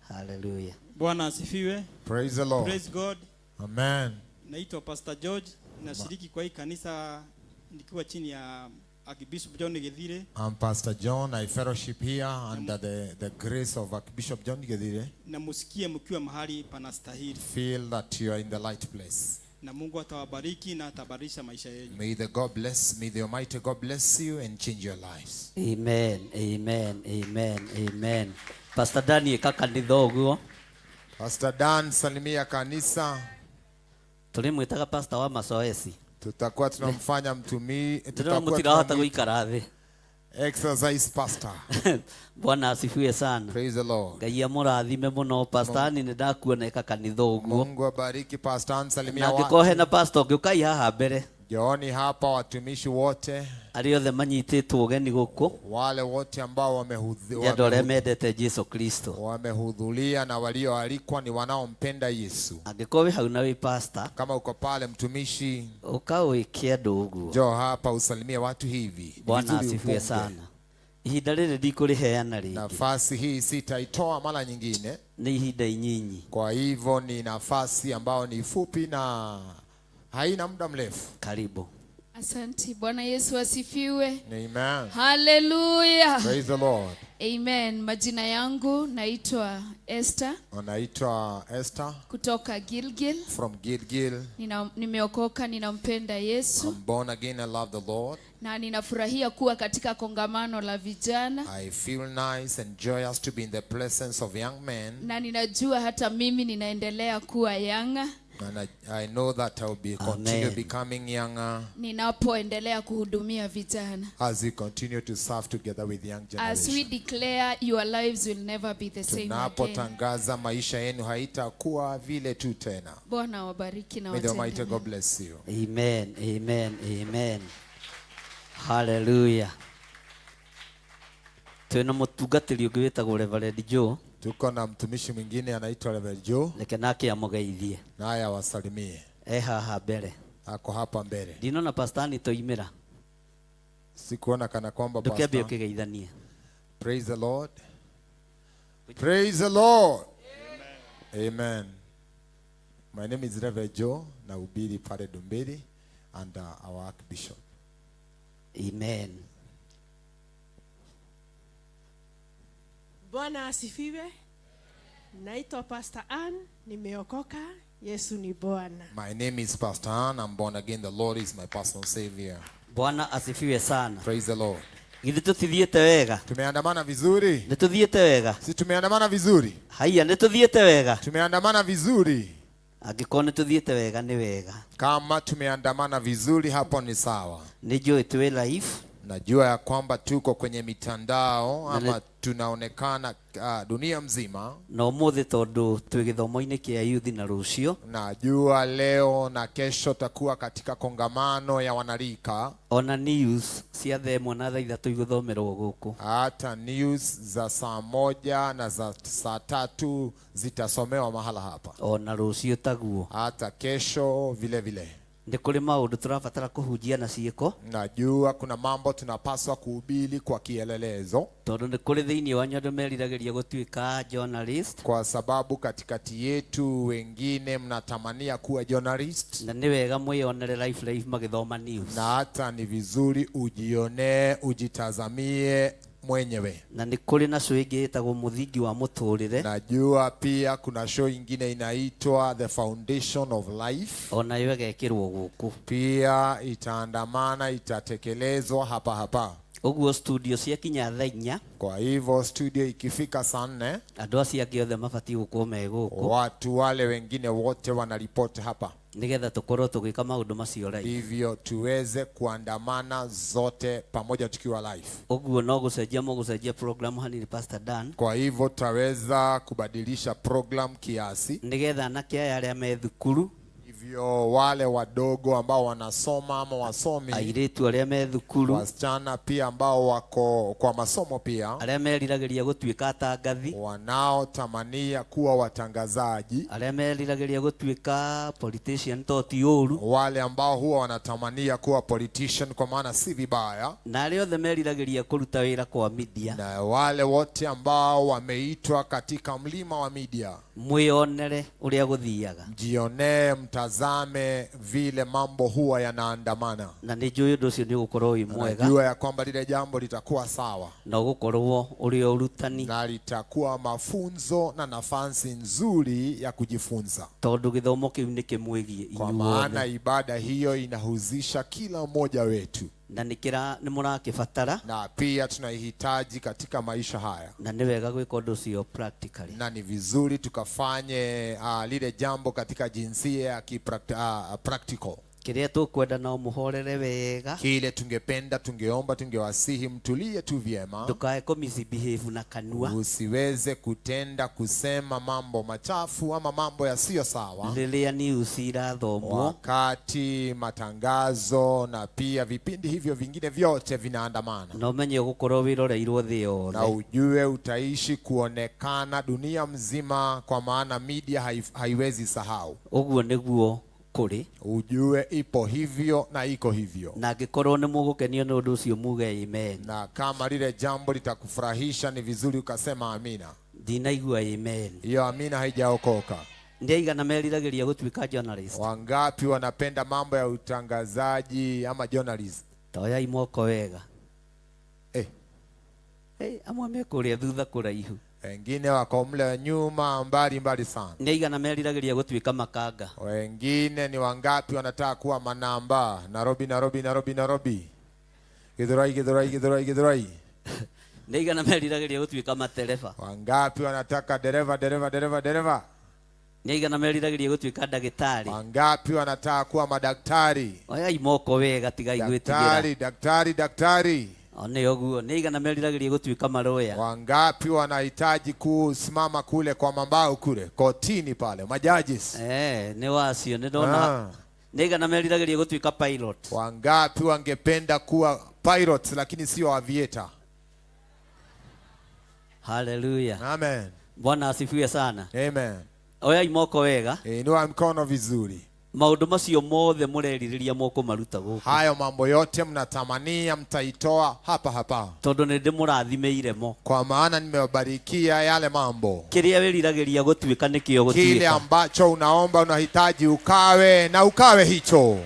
Hallelujah. Bwana asifiwe. Praise the Lord. Praise God. Amen. Naitwa Pastor George, nashiriki kwa hii kanisa nikiwa chini ya Archbishop John Githire. I'm Pastor John. I fellowship here under the grace of Archbishop John Githire. Na musikie mkiwa mahali panastahili. Feel that you are in the right place. Na Mungu atawabariki na atabadilisha maisha yenu. May the God bless, may the Almighty God bless you and change your lives. Amen, amen, amen, amen. Pastor Daniel kaka kanitha ũguo. Pastor Dan, salimia kanisa. Tulimwitaga pastor wa mazoezi. Tutakuwa tunamfanya mtumi, tutakuwa mutirahota guikara thi. Exercise pastor. Bwana asifiwe sana. Praise the Lord. Ngai amurathime muno pastor ni ndakuona eka kanitha ũguo. Mungu abariki pastor Ann, salimia Na watu. angĩkorwo hena pastor ũngĩ ũkai haha mbere. Njooni hapa watumishi wote, Arĩa othe manyitĩtwo ũgeni gũkũ. wale wote ambao Nĩ andũ arĩa mendete Jesu Kristo. wamehudhuria na walioalikwa ni wanaompenda Yesu. Angĩkorwo wĩ hau na wĩ pastor, Kama uko pale mtumishi, ũka wĩke andũ ũguo. njoo hapa usalimie watu hivi. Ni Bwana vizuri asifiwe upunge. sana. Ihinda rĩrĩ ndikũrĩheana rĩngĩ. Nafasi hii sitaitoa mara nyingine. Nĩ ihinda inyinyi. Kwa hivyo ni nafasi ambayo ni fupi na haina muda mrefu. Karibu. Asante. Bwana Yesu asifiwe. Amen. Haleluya. Praise the Lord. Amen. Majina yangu naitwa Esther Unaitwa Esther kutoka Gilgil. from Gilgil. Nimeokoka, ninampenda Yesu I'm born again, I love the Lord. na ninafurahia kuwa katika kongamano la vijana, I feel nice and joyous to be in the presence of young men. na ninajua hata mimi ninaendelea kuwa yanga And I know that I'll be continue becoming younger ninapoendelea kuhudumia vijana. as we continue to serve together with young As we generation. declare your lives will never be the same again. Tunapotangaza maisha yenu haitakuwa vile tu tena. Bwana wabariki na May the Almighty watende God bless you. Amen, amen, amen. Hallelujah. Twina mũtungatĩri ũngĩ wĩtagwo Reverend Joe. Tuko na mtumishi mwingine anaitwa Reverend Joe. Reke nake amũgeithie. Naye awasalimie. E haha mbere. Ako hapa mbere. Ndinona pastor ni toimĩra. Sikuona kana kwamba Ndũkĩambie pastor. ũkĩgeithania. Praise the Lord. Praise the Lord. Amen. Amen. My name is Reverend Joe, nahubiri pale Dumberi and our Archbishop. Amen. Bwana asifiwe. Naitwa Pastor Ann, nimeokoka. Yesu ni Bwana. My name is Pastor Ann. I'm born again. The Lord is my personal savior. Bwana asifiwe sana. Praise the Lord. Githĩ tũtithiĩte wega? Tumeandamana vizuri? Nĩ tũthiĩte wega? Si tumeandamana vizuri? Haiya, nĩ tũthiĩte wega? Tumeandamana vizuri. Angĩkorwo nĩ tũthiĩte wega nĩ wega. Kama tumeandamana vizuri hapo ni sawa. Nĩ njũĩ twĩ live. Najua ya kwamba tuko kwenye mitandao Na ama tunaonekana dunia mzima. Na ũmũthĩ tondũ twĩ gĩthomo-inĩ kĩa youth na rũciũ. Najua leo na kesho takuwa katika kongamano ya wanarika. Ona news cia thaa ĩmwe na thaa ithatũ igũthomerwo gũkũ. Hata news za saa 1 na za saa 3 zitasomewa mahala hapa. Ona rũciũ taguo. Hata kesho vile vile. Nĩ kũrĩ maũndũ tũrabatara kũhunjia na ciĩko. Najua kuna mambo tunapaswa kuhubiri kwa kielelezo. Tondũ nĩ kũrĩ thĩinĩ wanyu andũ meriragĩria gũtuĩka journalist. Kwa sababu katikati yetu wengine mnatamania kuwa journalist. Na nĩ wega mwĩyonere live live magĩthoma news. Na hata ni vizuri ujionee, ujitazamie mwenyewe. Na nĩ kũrĩ na show ĩngĩ ĩtagwo Mũthingi wa Mũtũrĩre. Najua pia kuna show ingine inaitwa The Foundation of Life. Ona yo ĩgekĩrwo gũkũ. Pia itaandamana, itatekelezwa hapa hapa. Ũguo studio ciakinya thaa inya. Kwa hivyo studio ikifika saa 4, andũ acio angĩ othe mabatiĩ gũkorwo me gũkũ. Watu wale wengine wote wanaripoti hapa. Nĩgetha tũkorwo tũgĩka maũndũ macio live. Hivyo tuweze kuandamana zote pamoja tukiwa live. Ũguo no gũcenjia mũgũcenjia program hanini Pastor Dan. Kwa hivyo tutaweza kubadilisha program kiasi. Nĩgetha anake aya arĩa me thukuru. Hivyo wale wadogo ambao wanasoma ama wasomi, airĩtu arĩa me thukuru, wasichana pia ambao wako kwa masomo pia, arĩa meriragĩria gũtuĩka atangathi, wanaotamania kuwa watangazaji, arĩa meriragĩria gũtuĩka politician to ti ũru, wale ambao huwa wanatamania kuwa politician kwa maana si vibaya, na arĩa othe meriragĩria kũruta wĩra kwa media, na wale wote ambao wameitwa katika mlima wa media, mwĩonere ũrĩa gũthiaga, mjionee, mtazame Tutazame vile mambo huwa yanaandamana. Na nĩ njũĩ ũndũ ũcio nĩ ũgũkorwo wĩ mwega. Najua ya kwamba lile jambo litakuwa sawa na ũgũkorwo ũrĩ ũrutani, na litakuwa mafunzo na nafasi nzuri ya kujifunza, tondũ gĩthomo kĩu nĩ kĩmwĩgiĩ kwa maana inyuothe, ibada hiyo inahusisha kila mmoja wetu, na nĩ mũrakĩbatara, na pia tunaihitaji katika maisha haya, na nĩ wega gwĩka ũndũ ũcio practically, na ni vizuri tukafanye lile jambo katika jinsia ya practical. Kĩrĩa tũkwenda no mũhorere wega, Kile tungependa, tungeomba, tungewasihi mtulie tu vyema, ndũkae kũ misbehave na kanua, usiweze kutenda kusema mambo machafu ama mambo yasiyo sawa rĩrĩa news irathomwo, wakati matangazo na pia vipindi hivyo vingine vyote vinaandamana, na ũmenye ũgũkorwo wĩroreirwo thĩ na yothe. ujue utaishi kuonekana dunia mzima, kwa maana media haiwezi sahau. Ũguo nĩguo kũrĩ. Ujue ipo hivyo na iko hivyo, na angĩkorwo nĩ mũgũkenio nĩ ũndũ ũcio muge amen. Na kama lile jambo litakufurahisha ni vizuri ukasema amina. Ndinaigua amen. Hiyo amina haijaokoka. Nĩ aigana meriragĩria gũtuĩka journalist? Wangapi wanapenda mambo ya utangazaji ama journalist? Toyai moko wega. Eh. Hey, amwe me kũrĩa thutha kũraihu. Wengine wako mle nyuma mbali mbali sana. Nĩ aigana meriragĩria gũtuĩka makanga? Wengine ni wangapi wanataka kuwa manamba? Nairobi, Nairobi, Nairobi, Nairobi. Githurai, Githurai, Githurai, Githurai. Nĩ aigana meriragĩria gũtuĩka matereba? Wangapi wanataka dereva, dereva, dereva, dereva? Nĩ aigana meriragĩria gũtuĩka ndagĩtarĩ? Wangapi wanataka kuwa madaktari? Oyai moko wega, tigai gwĩtigĩra. Daktari, daktari, daktari. Nĩ ũguo. Nĩ aigana meriragĩria gũtuĩka maroya? Wangapi wanahitaji kusimama kule kwa mambao kule kotini pale majajis? Nĩ wacio nĩ ndona. Nĩ aigana meriragĩria gũtuĩka pilot? Wangapi wangependa kuwa pilots lakini sio aviator? Hallelujah. Amen. Bwana asifiwe sana. Amen. Oyai moko wega. Inua mkono vizuri. Maũndũ macio mothe mũrerirĩria mũkũmaruta gũkũ. Hayo mambo yote mnatamania mtaitoa hapa hapa, tondũ nĩ ndĩmũrathimĩire mo, kwa maana nimewabarikia yale mambo. Kĩrĩa wĩriragĩria gũtuĩka nĩkĩo Kile gũtuĩka. ambacho unaomba unahitaji ukawe na ukawe hicho.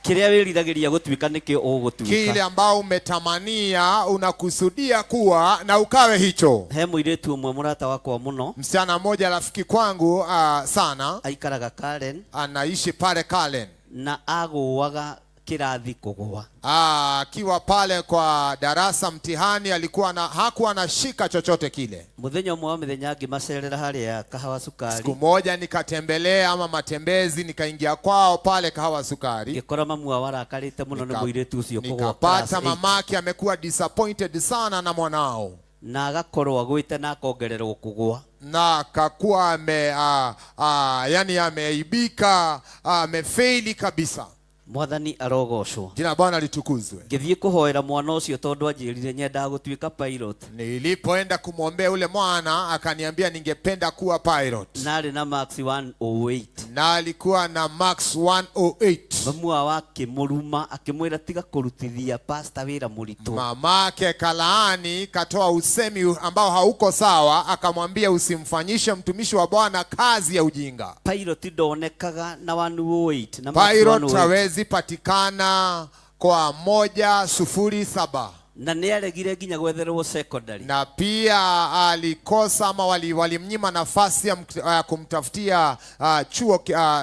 Kĩrĩa wĩriragĩria gũtuĩka nĩkĩo Kile ũgũtuĩka. ambao umetamania unakusudia kuwa na ukawe hicho. He mũirĩtu ũmwe mũrata wakwa mũno, Msichana mmoja rafiki kwangu sana, aikaraga Karen, anaishi pale Karen, na agũaga kĩrathi kũgũa. Akiwa pale kwa darasa mtihani alikuwa na hakuwa anashika chochote kile. Mũthenya ũmwe wa mĩthenya ngĩmacerera harĩa Kahawa Sukari, Siku moja nikatembelea ama matembezi nikaingia kwao pale Kahawa Sukari, ngĩkora mamu wao arakarĩte mũno nĩ mũirĩtu ũcio kũgũa nikapata class 8. mamake amekuwa disappointed sana na mwanao, na agakorwo agwĩte na akongererwo kũgũa, na akakuwa ame yani ameibika, amefeili kabisa. Mwathani arogocwo. Jina la Bwana litukuzwe. Ngĩthiĩ kũhoera mwana ũcio tondũ anjĩrire nyendaga gũtuĩka pilot. Nilipoenda kumwombea ule mwana akaniambia ningependa kuwa pilot, Na arĩ na max 108. na alikuwa na max 108. Mamu wao akĩmũruma akĩmwĩra tiga kũrutithia pastor wĩra mũritũ. Mamake kalaani katoa usemi ambao hauko sawa, akamwambia usimfanyishe mtumishi wa Bwana kazi ya ujinga. Pilot ndonekaga na 108 na max Pilot 108. hawezi patikana kwa 107. Na nĩ aregire nginya gwetherwo secondary. Na pia alikosa ama walimnyima nafasi ya kumtafutia chuo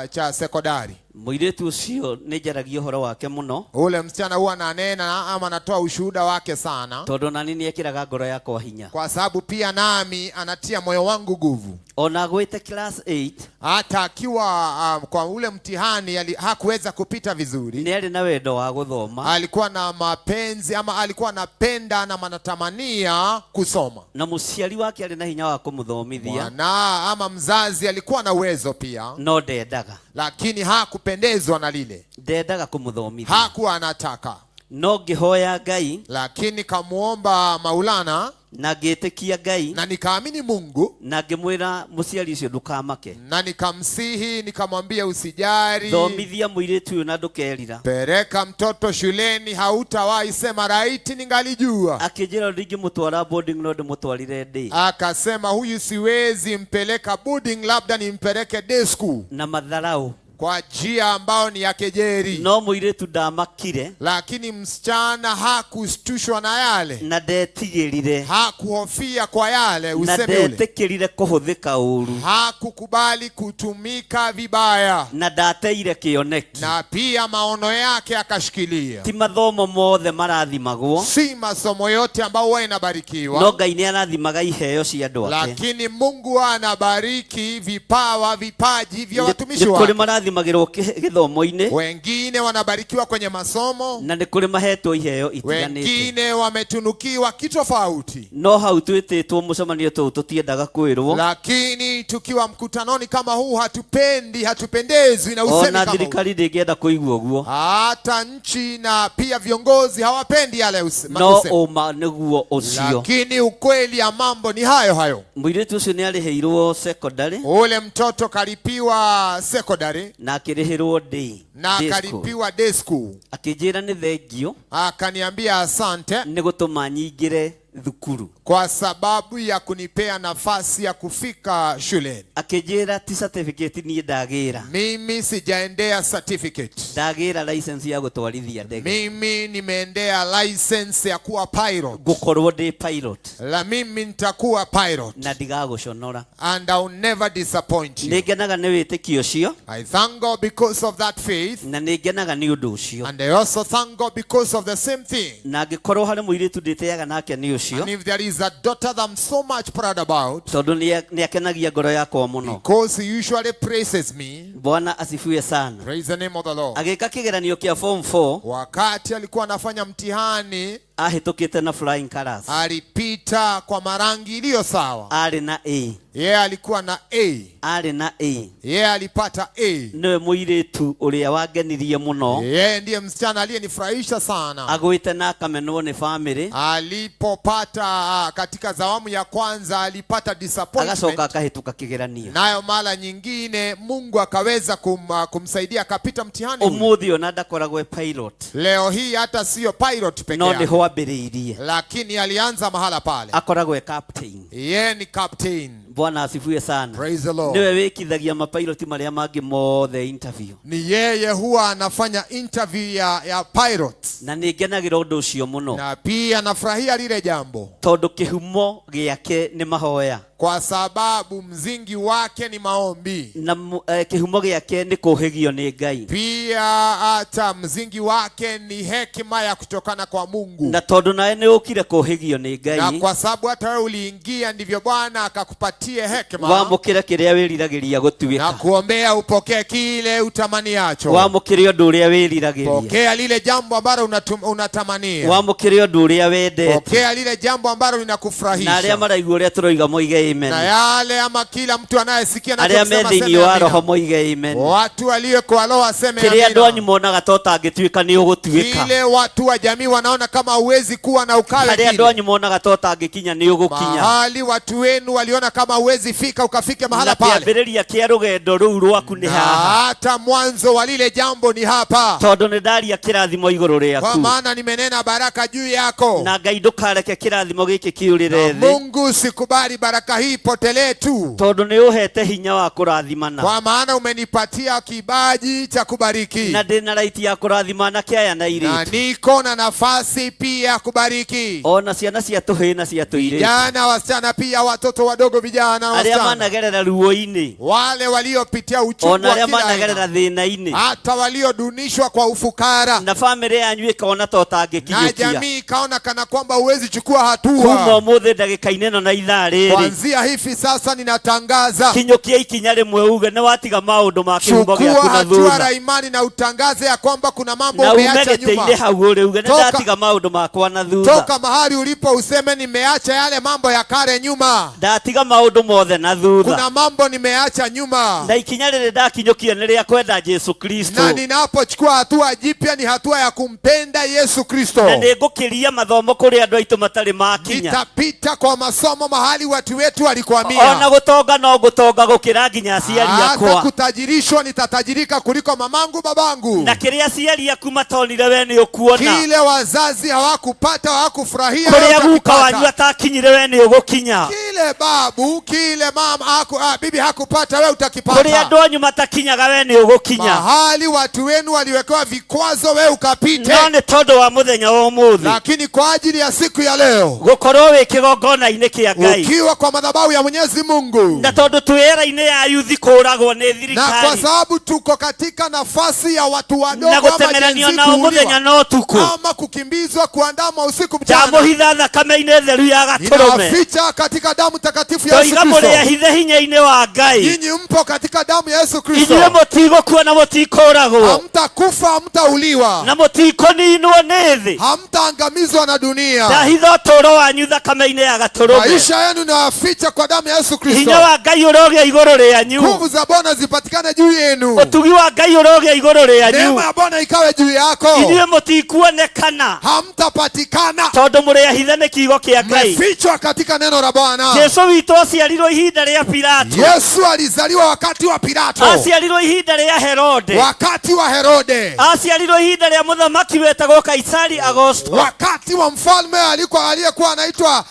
cha sekondari. Mũirĩtu ũcio nĩ njaragia ũhoro wake mũno, Ule msichana huwa ananena ama anatoa ushuhuda wake sana, tondũ nani nĩ ekĩraga ngoro yakwa hinya. kwa sababu pia nami anatia moyo wangu nguvu. Ona agwĩte class 8, Hata akiwa kwa ule mtihani hakuweza kupita vizuri, nĩ arĩ na wendo wa gũthoma, alikuwa na mapenzi ama alikuwa anapenda na anatamania kusoma. na mũciari wake arĩ na hinya wa kũmũthomithia, Mwana ama mzazi alikuwa na uwezo pia, no ndendaga, lakini hakupendezwa na lile, ndendaga kũmũthomithia, hakuwa anataka. No ngĩhoya Ngai, Lakini kamuomba Maulana, na ngĩtĩkia Ngai, na nikaamini Mungu, na ngĩmwĩra mũciari ũcio ndũkamake, na nikamsihi nikamwambia usijari, thomithia mũirĩtu ũyũ na ndũkerira. pereka mtoto shuleni, hautawahi sema raiti ningalijua. Akĩnjĩra ndingĩmũtwara boarding no ndĩmũtwarire day. Akasema huyu siwezi mpeleka boarding, labda nimpeleke day school. Na madharau. Kwa njia ambayo ni ya kejeri. No mũirĩtu ndamakire. Lakini msichana hakushtushwa na yale, na ndetigĩrire, hakuhofia kwa yale na usemi ule, ndetĩkĩrire kũhũthĩka ũru, hakukubali kutumika vibaya, na ndateire kĩoneki, na pia maono yake akashikilia. Ti mathomo mothe marathimagwo, Si masomo yote ambayo huwa inabarikiwa, no Ngai nĩ arathimaga iheo cia andũ ake. Lakini Mungu anabariki vipawa, vipaji vya watumishi Nĩ kũrĩ wake. marathimagĩrwo gĩthomo-inĩ, Wengine wanabarikiwa kwenye masomo, na nĩ kũrĩ mahetwo iheo itiganĩte, wengine wametunukiwa kitofauti. No hau twĩtĩtwo mũcemanio tũu tũtiendaga kwĩrwo. Lakini tukiwa mkutanoni kama huu hatupendi, hatupendezwi na usemi Ona kama huu. thirikari ndĩngĩenda kũigua ũguo. Hata nchi na pia viongozi hawapendi yale No usemi. ũma nĩguo ũcio. Lakini ukweli ya mambo ni hayo hayo. Mũirĩtu ũcio nĩ arĩhĩirwo secondary, Ule mtoto kalipiwa secondary na akĩrĩhĩrwo day na day school. akalipiwa day school. Akĩnjĩra nĩ thengio Akaniambia asante nĩ gũtũma nyingĩre thukuru, kwa sababu ya kunipea nafasi ya kufika shuleni. Akĩnjĩra ti certificate niĩ ndagĩra, Mimi sijaendea certificate, ndagĩra license ya gũtwarithia ndege, mimi nimeendea license ya kuwa pilot. Ngũkorwo ndĩ pilot, La, mimi nitakuwa pilot na ndigagũconora. and I'll never disappoint you. Nĩ ngenaga nĩ wĩtĩkio ũcio, I thank God because of that faith, na nĩ ngenaga nĩ ũndũ ũcio, and I also thank God because of the same thing. Na angĩkorwo harĩ mũirĩtu ndĩtĩaga nake nĩ ũcio, And if there is a daughter that I'm so much proud about, tondũ nĩ akenagia ngoro yakwa mũno. because he usually praises me. Bwana asifiwe sana. Praise the name of the Lord. Agĩka kĩgeranio kĩa form 4, Wakati alikuwa anafanya mtihani, ahĩtũkĩte na flying colors, alipita kwa marangi iliyo sawa. Arĩ na A. Yeye alikuwa na A. Arĩ na A. Yeye alipata A. Nĩwe mũirĩtu ũrĩa wangenirie mũno. Yeye ndiye msichana aliyenifurahisha sana. Agũĩte na akamenwo nĩ family, Alipopata katika zawamu ya kwanza alipata agacoka disappointment, akahĩtũka kĩgeranio. nayo mara nyingine Mungu akaweza kumsaidia akapita mtihani ule. Ũmũthĩ ona ndakoragwo e pilot, Leo hii hata siyo pilot peke no yake, nĩho ambĩrĩirie, lakini alianza mahala pale. Akoragwo e captain. Yeye ni captain. Bwana asifiwe sana. Praise the Lord. Nĩwe wĩkithagia mapiloti marĩa mangĩ mothe interview, Ni yeye huwa anafanya interview ya pilots, na nĩ ngenagĩra ũndũ ũcio mũno, na pia nafurahia lile jambo tondũ kĩhumo gĩake nĩ mahoya, kwa sababu mzingi wake ni maombi, na kĩhumo gĩake nĩ kũhĩgio nĩ Ngai, pia hata mzingi wake ni hekima ya kutokana kwa Mungu, na tondũ nawe nĩ ũkire kũhĩgio nĩ na Ngai, kwa sababu hata wewe uliingia ndivyo Bwana akakupatie hekima wamũkĩre kĩrĩa wĩriragĩria na gũtuĩka, kuombea upokee kile utamaniacho. Wamũkĩre ũndũ ũrĩa wĩriragĩria, Pokea lile jambo ambalo unatamania, wamũkĩre ũndũ ũrĩa wendete, pokea lile jambo ambalo na arĩa linakufurahisha, maraigua ũrĩa tũroiga moige amen, na yale ama kila mtu anayesikia arĩa me anachosema thĩinĩ aseme wa amina. roho moige amen. Watu walio kwa roho aseme Kĩrĩa andũ amina. anyu monaga ta ũtangĩtuĩka nĩ ũgũtuĩka, Kile watu wa jamii wanaona kama huwezi kuwa na ukawe harĩa andũ kile, anyu monaga ta ũtangĩkinya nĩ ũgũkinya, mahali watu wenu waliona kama huwezi fika ukafike na mahala pale, kĩambĩrĩria kĩa rũgendo rũu rwaku nĩ na haha, hata mwanzo wa lile jambo ni hapa, tondũ nĩ ndaria kĩrathimo igũrũ kwa rĩaku, maana nimenena baraka juu yako. Na Ngai ndũkareke kĩrathimo gĩkĩ kĩũrĩre thĩ, Mungu sikubali baraka hii ipotelee tu, tondũ nĩ ũhete hinya wa kũrathimana, kwa maana umenipatia kibaji cha kubariki, na ndĩ na right ya kũrathima anake aya na na airĩtu, niko na nafasi pia ya kubariki ona ciana cia tũhĩĩ na cia tũirĩtu, vijana, wasichana, pia watoto wadogo, vijana na arĩa wasichana, managerera ruo-inĩ, wale waliopitia uchungu ona wa arĩa kila managerera aina, thĩna-inĩ, hata waliodunishwa kwa ufukara, na bamĩrĩ yanyu ĩkona ta na ũtangĩkinyũkia, jamii ikaona kana kwamba huwezi chukua kuma hatua. ũmũthĩ ndagĩka-inĩ ĩno na ithaa rĩrĩ, Kuanzia hivi sasa ninatangaza, kinyũkia ikinya rĩmwe uge nĩ watiga maũndũ ma kĩhumo chukua gĩaku na hatua thutha, la imani na utangaze ya kwamba kuna mambo na ume umeacha gĩtĩ-inĩ nyuma. hau ũrĩ uge nĩ Toka- ndatiga maũndũ makwa na thutha, Toka mahali ulipo useme nimeacha yale mambo ya kale nyuma, ndatiga maũndũ mothe na thutha, kuna mambo nimeacha nyuma, na ikinya rĩrĩ ndakinyũkia nĩ rĩa kwenda Jesu Kristo, na ninapochukua hatua jipya ni hatua ya kumpenda Yesu Kristo. Na nĩ ngũkĩria mathomo kũrĩ andũ aitũ matarĩ makinya, Nitapita kwa masomo mahali watu wetu walikwamia. Ona gũtonga no ngũtonga gũkĩra nginya aciari Hata akwa, kutajirishwa nitatajirika kuliko mamangu babangu. Na kĩrĩa aciari aku matonire we nĩ ũkuona, Kile wazazi hawakupata hawakufurahia, wewe kũrĩa guka utakipata. wanyu atakinyire we nĩ ũgũkinya, Kile Kile babu, kile mama haku, bibi hakupata, wewe Kũrĩa utakipata. andũ anyu matakinyaga we nĩ ũgũkinya. Mahali watu wenu waliwekewa vikwazo, wewe ukapite. No nĩ tondũ wa mũthenya wa ũmũthĩ, Lakini kwa ajili ya siku ya leo, gũkorwo wĩ kĩgongona-inĩ kĩa Ngai, ukiwa kwa madhabahu ya Mwenyezi Mungu, na tondũ twĩ era-inĩ ya yuthi kũragwo nĩ na kwa thirikari sababu tuko katika nafasi ya watu wadogo na ama gũteng'eranio Gen Z nao mũthenya kuuliwa, na ũtukũ, ama kukimbizwa, kuandamwa usiku mchana, ndamũhitha thakame-inĩ theru ya Gatũrũme. ninawaficha katika damu takatifu ya Yesu Ndoiga mũrĩ Kristo. ahithe hinya-inĩ wa Ngai. Nyinyi mpo katika damu ya Yesu Kristo, Inyuĩ mũtigũkua na mũtikũragwo, hamtakufa, hamtauliwa, na mũtikũninwo nĩ thĩ. hamtaangamizwa na dunia. Ndahitha ũtũũro wanyu thakame-inĩ ya Gatũrũme. Maisha yenu nawaficha kwa damu ya Yesu Kristo. Hinya wa Ngai ũrogĩa igũrũ rĩanyu. Nguvu za Bwana zipatikane juu yenu, Ũtugi wa Ngai ũrogĩa igũrũ rĩanyu. neema ya Bwana ikawe juu yako, Inyuĩ mũtikuonekana hamtapatikana, tondũ mũrĩ ahithe nĩ kiugo kĩa Ngai. mmefichwa katika neno la Bwana. Jesu witũ aciarirwo ihinda rĩa Pilato, Yesu alizaliwa wakati wa Pilato, aciarirwo ihinda rĩa Herode, wakati wa Herode, aciarirwo ihinda rĩa mũthamaki wetagwo Kaisari Augusto, wakati wa mfalme aliyekuwa anaitwa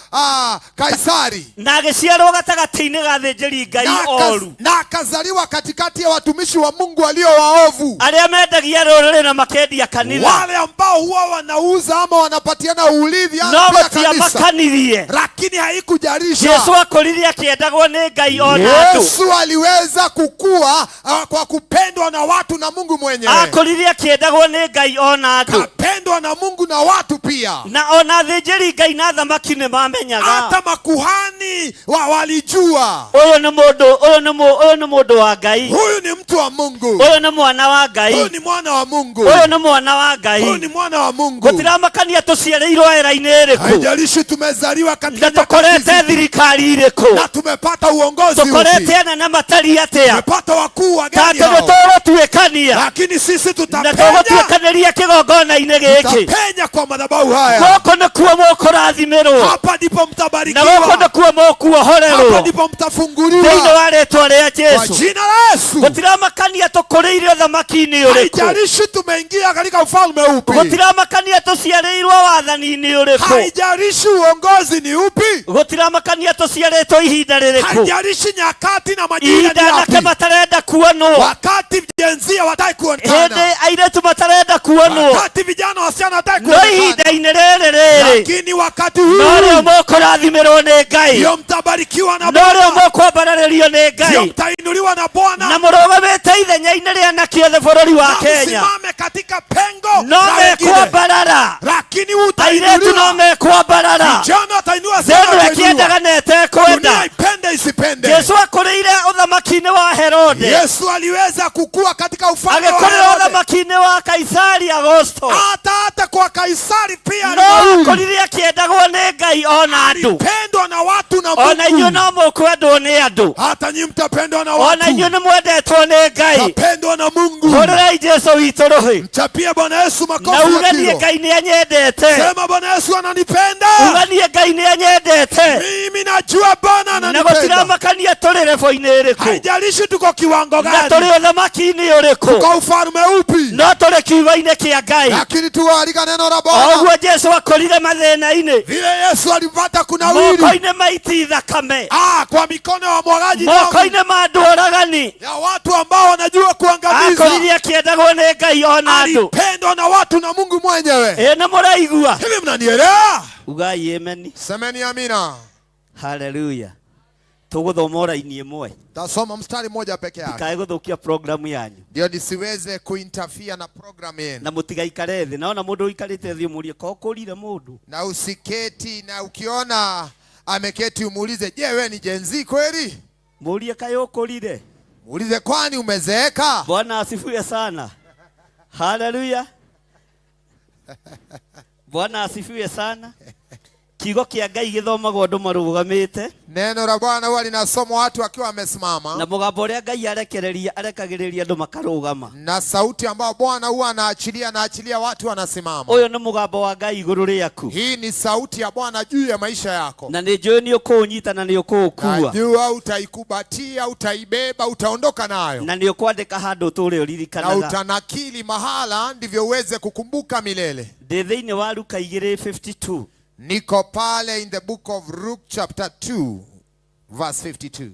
Kaisari, na agĩciarwo gatagatĩ-inĩ ga athĩnjĩri Ngai oru na akazaliwa katikati ya watumishi wa Mungu walio waovu, arĩa mendagia rũrĩrĩ na makendia kanitha, wale ambao huwa wanauza ama wanapatiana urithi no pia kanisa, gũtiamakanirie. lakini haikujarisha. Jesu akũrire akĩendagwo nĩ Ngai ona andũ. Yesu aliweza kukua kwa kupendwa na watu na Mungu mwenyewe, Akũrire akĩendagwo nĩ Ngai ona andũ, kapendwa na Mungu na watu pia. na ona athĩnjĩri Ngai na athamaki nĩ mamenyaga Hata makuhani walijua ũyũ nĩ mũndũ, ũyũ nĩ ũyũ nĩ mũndũ wa Ngai, huyu ni mtu wa Mungu, ũyũ nĩ mwana wa Ngai, huyu ni mwana wa Mungu, ũyũ nĩ mwana wa Ngai. huyu ni mwana wa Mungu. Gũtiramakania tũciarĩirwo era-inĩ ĩrĩkũ, Haijalishi tumezaliwa katika na nyakati tũkorete zipi, thirikari ĩrĩkũ, na tumepata uongozi upi, tũkorete anene matariĩ atĩa, tumepata wakuu ta wagani atĩ hao, nĩtũgũtuĩkania lakini sisi na tutapenya, tũgũtuĩkanĩria kĩgongona-inĩ gĩkĩ. tutapenya kwa madhabahu haya. Gũkũ nĩkuo mũkũrathimĩrwo, Hapa ndipo na gũkũ mtabarikiwa, nĩkuo mũkuohorerwo hapa ndipo thĩinĩ mtafunguliwa wa rĩtwa rĩa kwa Jesu. jina la Yesu. Gũtiramakania tũkũrĩire ũthamaki-inĩ ũrĩkũ, Haijalishi tumeingia katika ufalme upi, gũtiramakania tũciarĩirwo wathani-inĩ ũrĩkũ, haijalishi uongozi ni upi, gũtiramakania tũciarĩtwo ihinda rĩrĩkũ, haijalishi nyakati na majira ni ihinda anake yapi, matarenda kuonwo, wakati Gen Z hawataki kuonekana, hĩndĩ airĩtu matarenda kuonwo, wakati vijana wasichana hawataki no kuonekana, ihinda-inĩ rĩrĩ rĩrĩ lakini wakati no rĩo huu mũkũrathimĩrwo nĩ Ngai, ndio mtabarikiwa na no rĩo Bwana, mũkwambararĩrio nĩ ndio Ngai, mtainuliwa na na Bwana, mũrũgamĩte ithenya-inĩ rĩa anake othe bũrũri wa na Kenya, msimame katika pengo no la wengine, mekwambarara, lakini airĩtu no utainuliwa, mekwambarara, vijana watainuliwa, wasichana thĩ ĩno watainuliwa, ĩkĩendaga na ĩtekwenda. dunia ipende isipende. Jesu akũrĩire ũthamaki-inĩ wa Herode, Yesu aliweza kukua katika ufalme wa agĩkũrĩra Herode, ũthamaki-inĩ wa Kaisari Augusto, hata kwa Kaisari pia no alinawiri. akũrire akĩendagwo nĩ Ngai ona andũ. Alipendwa na watu na Ona inyuĩ Mungu. no mũkwendwo nĩ andũ, Hata nyinyi mtapendwa na ona watu, inyuĩ nĩ mwendetwo nĩ Ngai. mtapendwa na Mungu. Hũrĩrai Jesu witũ rũhĩ, Mchapie Bwana Yesu na makofi ya uganie kilo. Ngai nĩ anyendete, Sema Bwana Yesu ananipenda uganie Ngai nĩ anyendete, mimi, najua Bwana na ananipenda. gũtiramakania tũrĩ rebo-inĩ ĩrĩkũ, Haijalishi tuko kiwango na gani, tũrĩ ũthamaki-inĩ ũrĩkũ, tuko ufalme upi, no tũrĩ kiugo-inĩ kĩa Ngai. lakini tuko katika neno la O Bwana. ũguo Jesu akũrire mathĩna-inĩ, Vile Yesu alipata kunawiri, moko-inĩ ma iti thakame, kwa mikono ya mwagaji damu moko-inĩ ma andũ oragani, ya watu ambao wanajua kuangamiza. akũrire akĩendagwo nĩ Ngai ona andũ. Alipendwa na watu na Mungu mwenyewe. Ĩ nĩ mũraigua? Hivi mnanielewa? Ugai ameni. Semeni amina. Haleluya. Tũgũthoma o raini ĩmwe, Tasoma mstari mmoja peke yake ndikae gũthũkia programu yanyu, ndio nisiweze kuinterfere na program yenu, na mũtigaikare thĩ. Naona mũndũ ũikarĩte thĩ ũmũrie ko ũkũrire mũndũ. na usiketi, na ukiona ameketi umuulize, je, wewe ni Gen Z kweli? Mũrie kaĩ ũkũrire. Muulize, kwani umezeeka? Bwana asifiwe sana. Haleluya. Bwana asifiwe sana. Kiugo kĩa Ngai gĩthomagwo andũ marũgamĩte, Neno la Bwana huwa linasomwa watu wakiwa wamesimama, na mũgambo ũrĩa Ngai arekereria arekagĩrĩria andũ makarũgama. na sauti ambayo Bwana huwa anaachilia, anaachilia watu wanasimama. Ũyũ nĩ mũgambo wa Ngai igũrũ rĩaku, Hii ni sauti ya Bwana juu ya maisha yako. na nĩ njũĩ nĩ ũkũũnyita na nĩ ũkũũkua, Najua utaikubatia, utaibeba, utaondoka nayo na nĩ ũkwandĩka handũ ũtũũre na ũririkanaga. utanakili mahala, ndivyo uweze kukumbuka milele. Ndĩ thĩinĩ wa Luka 2:52. Niko pale in the book of Luke chapter 2 verse 52.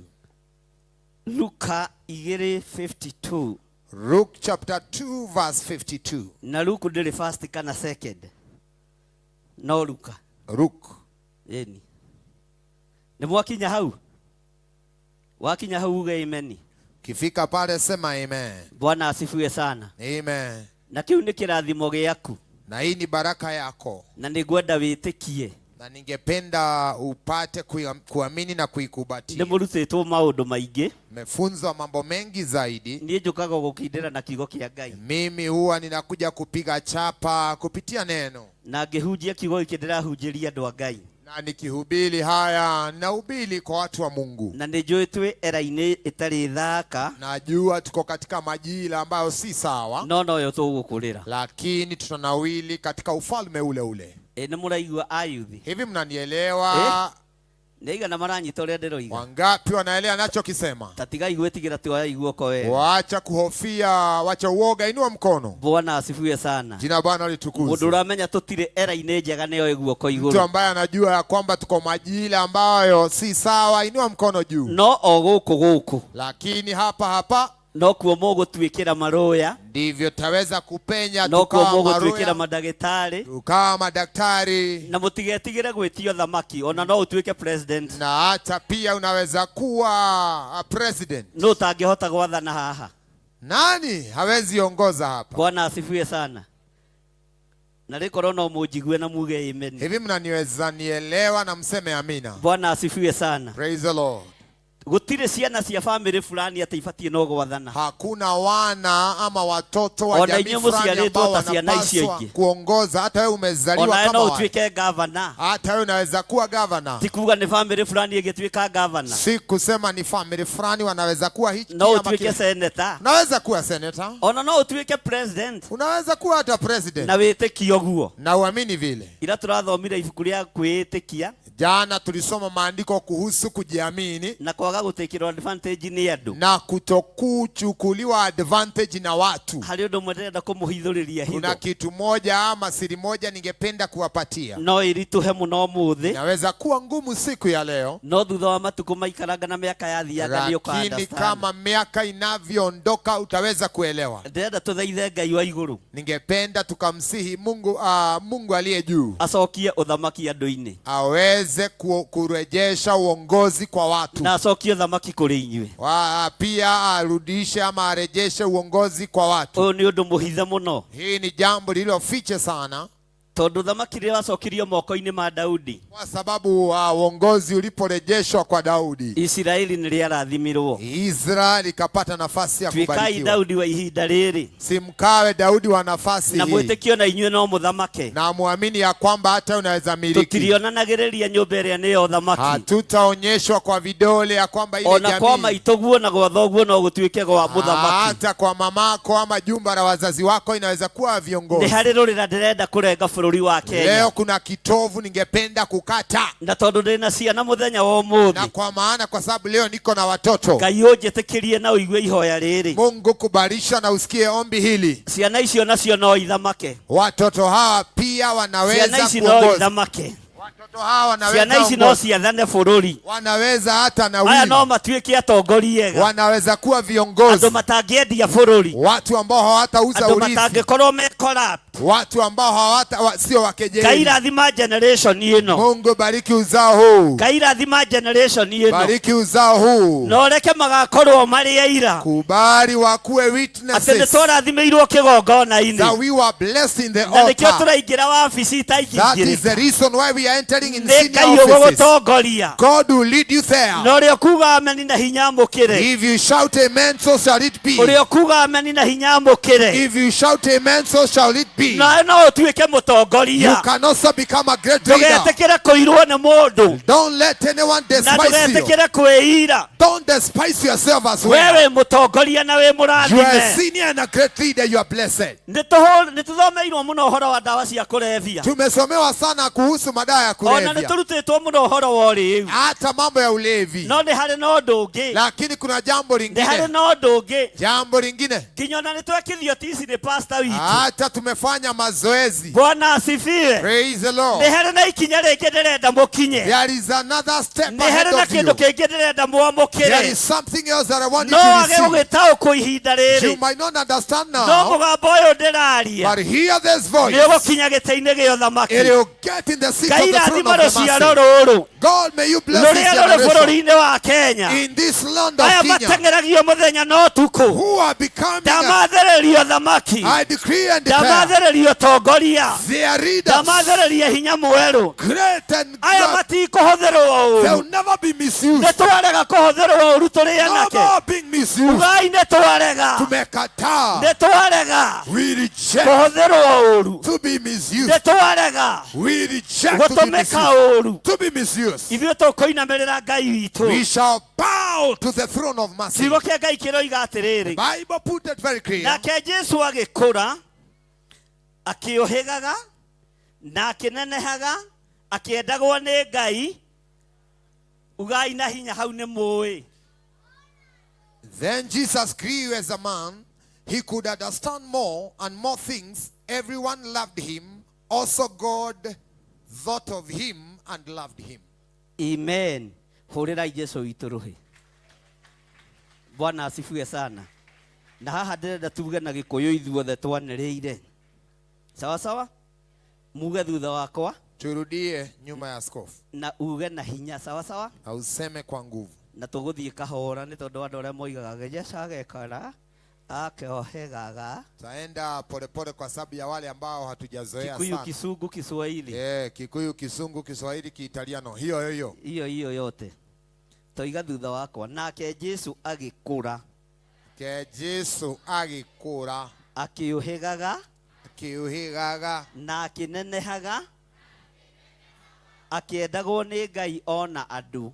Luka 2:52. Luke chapter 2 verse 52. Na Luke ndĩrĩ first kana second, no Luka. Luke. Ĩni nĩ mwakinya hau, wakinya hau uge amen. Kifika pale sema amen. Bwana asifiwe sana. Amen. Na kĩu nĩ kĩrathimo gĩaku. Na hii ni baraka yako. Na nĩngwenda wĩtĩkie. Na ningependa upate kuamini na kuikubatia. Nĩ mũrutĩtwo maũndũ maingĩ. Mmefunzwa mambo mengi zaidi. Niĩ njũkaga gũkindĩra na kiugo kĩa Ngai. Mimi huwa ninakuja kupiga chapa kupitia neno. Na ngĩhunjia kiugo gĩkĩ ndĩrahunjĩria andũ a Ngai. Na nikihubiri haya nahubiri kwa watu wa Mungu. Na nĩnjũĩ twĩ era-inĩ ĩtarĩ thaka. Najua tuko katika majira ambayo si sawa. No noyo tũgũkũrĩra. Lakini tutanawili katika ufalme ule ule. Nĩ mũraigua ayuthi? Hivi mnanielewa? Nĩ aigana maranyita ũrĩa ndĩroiga? Wangapi wanaelewa nachokisema? Ta tigai gwĩtigĩra tuoyai guoko wega. Wacha kuhofia, wacha uoga, inua mkono. Bwana asifiwe sana. Jina Bwana litukuzwe. Mũndũ ũramenya tũtirĩ era-inĩ njega nĩoe guoko igũrũ. Mtu ambaye anajua ya kwamba tuko majira ambayo si sawa, inua mkono juu. No o gũkũ gũkũ. Lakini hapa hapa no kuo mũgũtuĩkĩra marũya. Ndivyo taweza kupenya, no kuo tukawa mũgũtuĩkĩra maruya, mandagĩtarĩ, tukawa madaktari. Na mũtigetigĩre gwĩtio thamaki, ona no ũtuĩke president. Na hata pia unaweza kuwa president. No ũtangĩhota gwathana haha. Nani hawezi ongoza hapa? Bwana asifiwe sana. Na rĩkorwo no mũnjigue na muge amen. Hivi mnaniweza nielewa na mseme amina. Bwana asifiwe sana. Praise the Lord. Gũtirĩ ciana cia family fulani atĩ ibatiĩ no gwathana. Hakuna wana ama watoto wa Ona jamii inyuĩ fulani mũciarĩtwo ambao ta ciana icio wanapaswa ingĩ. kuongoza. Hata wewe umezaliwa Ona kama no wale. ũtuĩke governor. Hata wewe unaweza kuwa governor. Ti kuga nĩ family fulani ĩgĩtuĩka governor. Si kusema ni family fulani wanaweza kuwa hiki No ama ũtuĩke kile. senator. Unaweza kuwa senator. Ona no ũtuĩke president. Unaweza kuwa hata president. Na wĩtĩkie ũguo. Na uamini vile. Ira tũrathomire ibuku rĩa kwĩĩtĩkia. Jana tulisoma maandiko kuhusu kujiamini. Na kwaga gũtĩkĩrwo advantage nĩ andũ. Na kutokuchukuliwa advantage na watu. Harĩ ũndũ ũmwe ndĩrenda kũmũhithũrĩria hitho. Kuna kitu moja ama siri moja ningependa kuwapatia. No ĩritũhe mũno ũmũthĩ. Inaweza kuwa ngumu siku ya leo. No thutha wa matukũ maikaranga na miaka yathianga nĩ ũka Lakini understand. kama miaka inavyoondoka utaweza kuelewa. Ndĩrenda tũthaithe Ngai wa igũrũ. Ningependa tukamsihi Mungu aliye juu. Acokie ũthamaki andũ-inĩ. Aweze kurejesha uongozi kwa watu. Na acokie ũthamaki kũrĩ inyuĩ. Pia arudishe ama arejeshe uongozi kwa watu. Ũyũ nĩ ũndũ mũhithe mũno. Hii ni jambo lililofiche sana. Tondũ thamaki rĩrĩa wacokirio moko-inĩ ma Daudi. Kwa sababu uongozi uliporejeshwa kwa Daudi, Israeli nĩrĩarathimirwo. Israeli ikapata nafasi ya Tuĩkai kubarikiwa. Daudi wa ihinda rĩrĩ. Simkawe Daudi wa nafasi Na hii. mwĩtĩkio na inyuĩ no mũthamake. Na muamini ya kwamba hata unaweza miliki. Tũtirionanagĩrĩria nyũmba ĩrĩa nĩyo thamaki. Hatutaonyeshwa kwa vidole ya kwamba ile Ona kwa jamii. maitũguo na gwa thoguo no gũtuĩke gwa mũthamaki. Hata kwa mamako ama jumba la wazazi wako inaweza kuwa viongozi. Nĩ harĩ rũrĩra ndĩrenda kũrenga bũrũri wa Kenya. Leo kuna kitovu ningependa kukata. Na tondũ ndĩna ciana mũthenya wa ũmũthĩ. Na kwa maana kwa sababu leo niko na watoto. Ngai ũnjĩtĩkĩrie na ũigue ihoya rĩrĩ. Mungu kubalisha na usikie ombi hili. Ciana icio nacio no ithamake. Watoto hawa pia wanaweza Ciana ici no kuongoza. ithamake. Watoto hawa wanaweza Ciana ici no ongoza. ciathane bũrũri. Wanaweza hata na Aya no wili. matuĩke atongoria ega. Wanaweza kuwa viongozi. Andũ matangĩendia bũrũri. Watu ambao hawatauza Andũ urithi. matangĩkorwo me corrupt. Watu ambao hawata sio wakejeli. Ngai rathima generation ĩno. Mungu bariki uzao huu. Ngai rathima generation ĩno. Bariki uzao huu. Na ũreke magakorwo marĩ aira. Kubali wakuwe Atĩ nĩ witnesses. tũrathimĩirwo kĩgongona-inĩ. That we were blessed in the Na nĩkĩo altar. tũraingĩra wabici That is itaingĩrĩka. the reason why we are entering in Nĩ senior Ngai offices. ũgũgũtongoria. God will lead you there. Na ũrĩa ũkuga ameni na hinya amũkĩre. If you shout amen, so shall it be. Ũrĩa ũkuga ameni na hinya amũkĩre. If you shout amen, so shall it be. Na no ũtuĩke mũtongoria. You can also become a great leader. Ndũgetĩkĩre kũirwo nĩ mũndũ. Don't let anyone Na despise you. ndũgetĩkĩre kwĩira. Don't despise yourself as We well. wĩ mũtongoria na wĩ You are a mũrathime. senior and a great leader. You are blessed. Nĩ tũthomeirwo mũno ũhoro wa ndawa cia kũrebia. Tumesomewa sana kuhusu madawa ya Ona nĩ kulevya, tũrutĩtwo mũno ũhoro wa ũrĩu. hata mambo ya ulevi, No nĩ harĩ na ũndũ ũngĩ. lakini kuna jambo Nĩ harĩ lingine, na ũndũ ũngĩ. jambo lingine, Nginya ona nĩ twekithio tici nĩ pastor witũ. hata tumefanya Kufanya mazoezi. Bwana asifiwe. Praise the Lord. Nĩ harĩ na ikinya rĩngĩ ndĩrenda mũkinye. There is another step Nĩ harĩ ahead na of kĩndũ you. kĩngĩ ndĩrenda mwamũkĩre. There is something else that I want you No to wage receive. gũgĩtaũkwo ihinda You rĩrĩ. might not understand No now, mũgambo ũyũ ndĩraria but hear this voice. nĩ ũgũkinya gĩtĩ-inĩ gĩa ũthamaki. It will get in the seat Ngai of the throne rathima of the rũciaro mercy. rũrũ God, may you bless this rũrĩa rũrĩ generation bũrũri-inĩ wa Kenya. in this land of Aya Kenya mateng'eragio mũthenya na ũtukũ. who are becoming, Ndamathĩrĩria ũthamaki. I decree and declare, Ndamathĩrĩria ũtongoria. their leaders, Ndamathĩrĩria hinya mwerũ. great and Aya great, matikũhũthĩrwo they'll ũũru. never be misused. Nĩ twarega kũhũthĩrwo ũũru tũrĩ No anake. more being misused. Ugai nĩ twarega. Tumekataa. Nĩ twarega We reject kũhũthĩrwo ũũru. to be misused. Nĩ twarega We reject to be gũtũmĩka misused. ũũru. To be misused. Ithuĩ tũkũinamĩrĩra Ngai witũ. We shall bow to the throne of mercy. Kiugo kĩa Ngai kĩroiga atĩrĩrĩ. Bible put it very clear. Nake Jesu agĩkũra akĩũhĩgaga na akĩnenehaga akĩendagwo nĩ Ngai. Ugai na hinya hau nĩ mũĩ. Then Jesus grew as a man. He could understand more and more things. Everyone loved him. Also God thought of him and loved him. Amen. Hũrĩrai Jesu witũ rũhĩ. Bwana asifiwe sana. Na haha ndĩrenda tuge na Gĩkũyũ ithuothe twanĩrĩire. Sawa sawa? Muge thutha wakwa Turudie nyuma ya askofu na uge na hinya. Sawa sawa? na useme kwa nguvu. Na tũgũthiĩ kahora nĩ tondũ andũ arĩa moigaga Jesu agekara akeohegaga. Taenda polepole kwa sababu ya wale ambao hatujazoea Kikuyu, sana. Kisungu, Kiswahili. Kikuyu, Kisungu, Kiswahili, Kiitaliano. Hiyo hiyo. Hiyo hiyo yote. Toiga thutha wakwa. Nake Jesu agĩkũra. Ke Jesu agĩkũra. Akĩũhĩgaga. Akĩũhĩgaga. Na akĩnenehaga. Akĩendagwo nĩ Ngai ona andũ.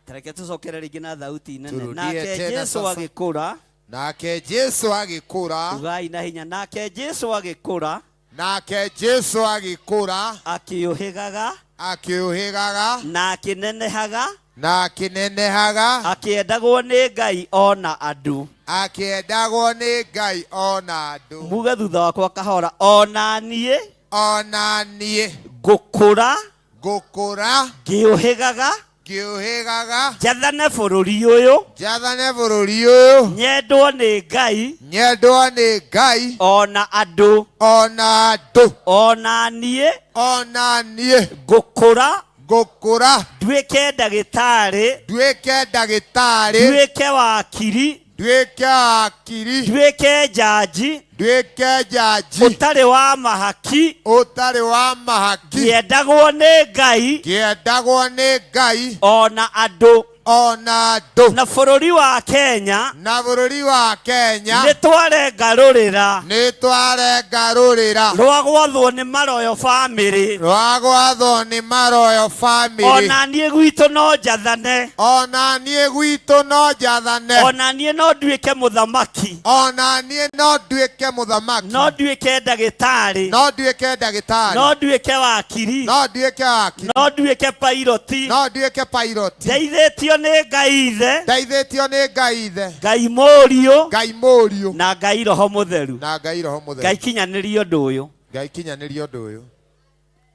Tareke tũcokere rĩngĩ na thauti nene. Turudie Nake tena Jesu sasa. agĩkũra. Nake Jesu agĩkũra. Ugai na hinya. Nake Jesu agĩkũra. Nake Jesu agĩkũra. Akĩũhĩgaga. Akĩũhĩgaga. Na akĩnenehaga. Na akĩnenehaga. Akĩendagwo nĩ Ngai ona andũ. Akĩendagwo nĩ Ngai ona andũ. Muge thutha wakwa kahora. Ona niĩ. Ona niĩ. Ngũkũra. Ngũkũra. Ngĩũhĩgaga. Ngĩũhĩgaga. Njathane bũrũri ũyũ. Njathane bũrũri ũyũ. Nyendwo nĩ Ngai. Nyendwo nĩ Ngai. Ona andũ. Ona andũ. Ona niĩ. Ona niĩ. Ngũkũra. Ngũkũra. Nduĩke ndagĩtarĩ. Nduĩke ndagĩtarĩ. Nduĩke wakiri. Nduĩke wakiri. Nduĩke njanji. Nduĩke njanji. Ũtarĩ wa mahaki. Ũtarĩ wa mahaki. Ngĩendagwo nĩ Ngai. Ngĩendagwo nĩ Ngai. Ona andũ. Ona andũ. Na bũrũri wa Kenya. Na bũrũri wa Kenya. Nĩ twarengarũrĩra. Nĩ twarengarũrĩra. Rwa gwathwo nĩ Maroyo family. Rwa gwathwo nĩ Maroyo family. Ona niĩ gwitũ no njathane. Ona niĩ gwitũ no njathane. Ona niĩ no nduĩke mũthamaki. Ona niĩ no nduĩke mũthamaki. No nduĩke ndagĩtarĩ. No nduĩke ndagĩtarĩ. No nduĩke wakiri. No nduĩke wakiri. No nduĩke pilot. No nduĩke pilot. Ndeithĩtio nĩ Ngai ithe. Ndeithĩtio nĩ Ngai ithe. Ngai mũriũ. Ngai mũriũ. Na Ngai Roho Mũtheru. Na Ngai Roho Mũtheru. Ngai kinyanĩria ũndũ ũyũ. Ngai kinyanĩria ũndũ ũyũ.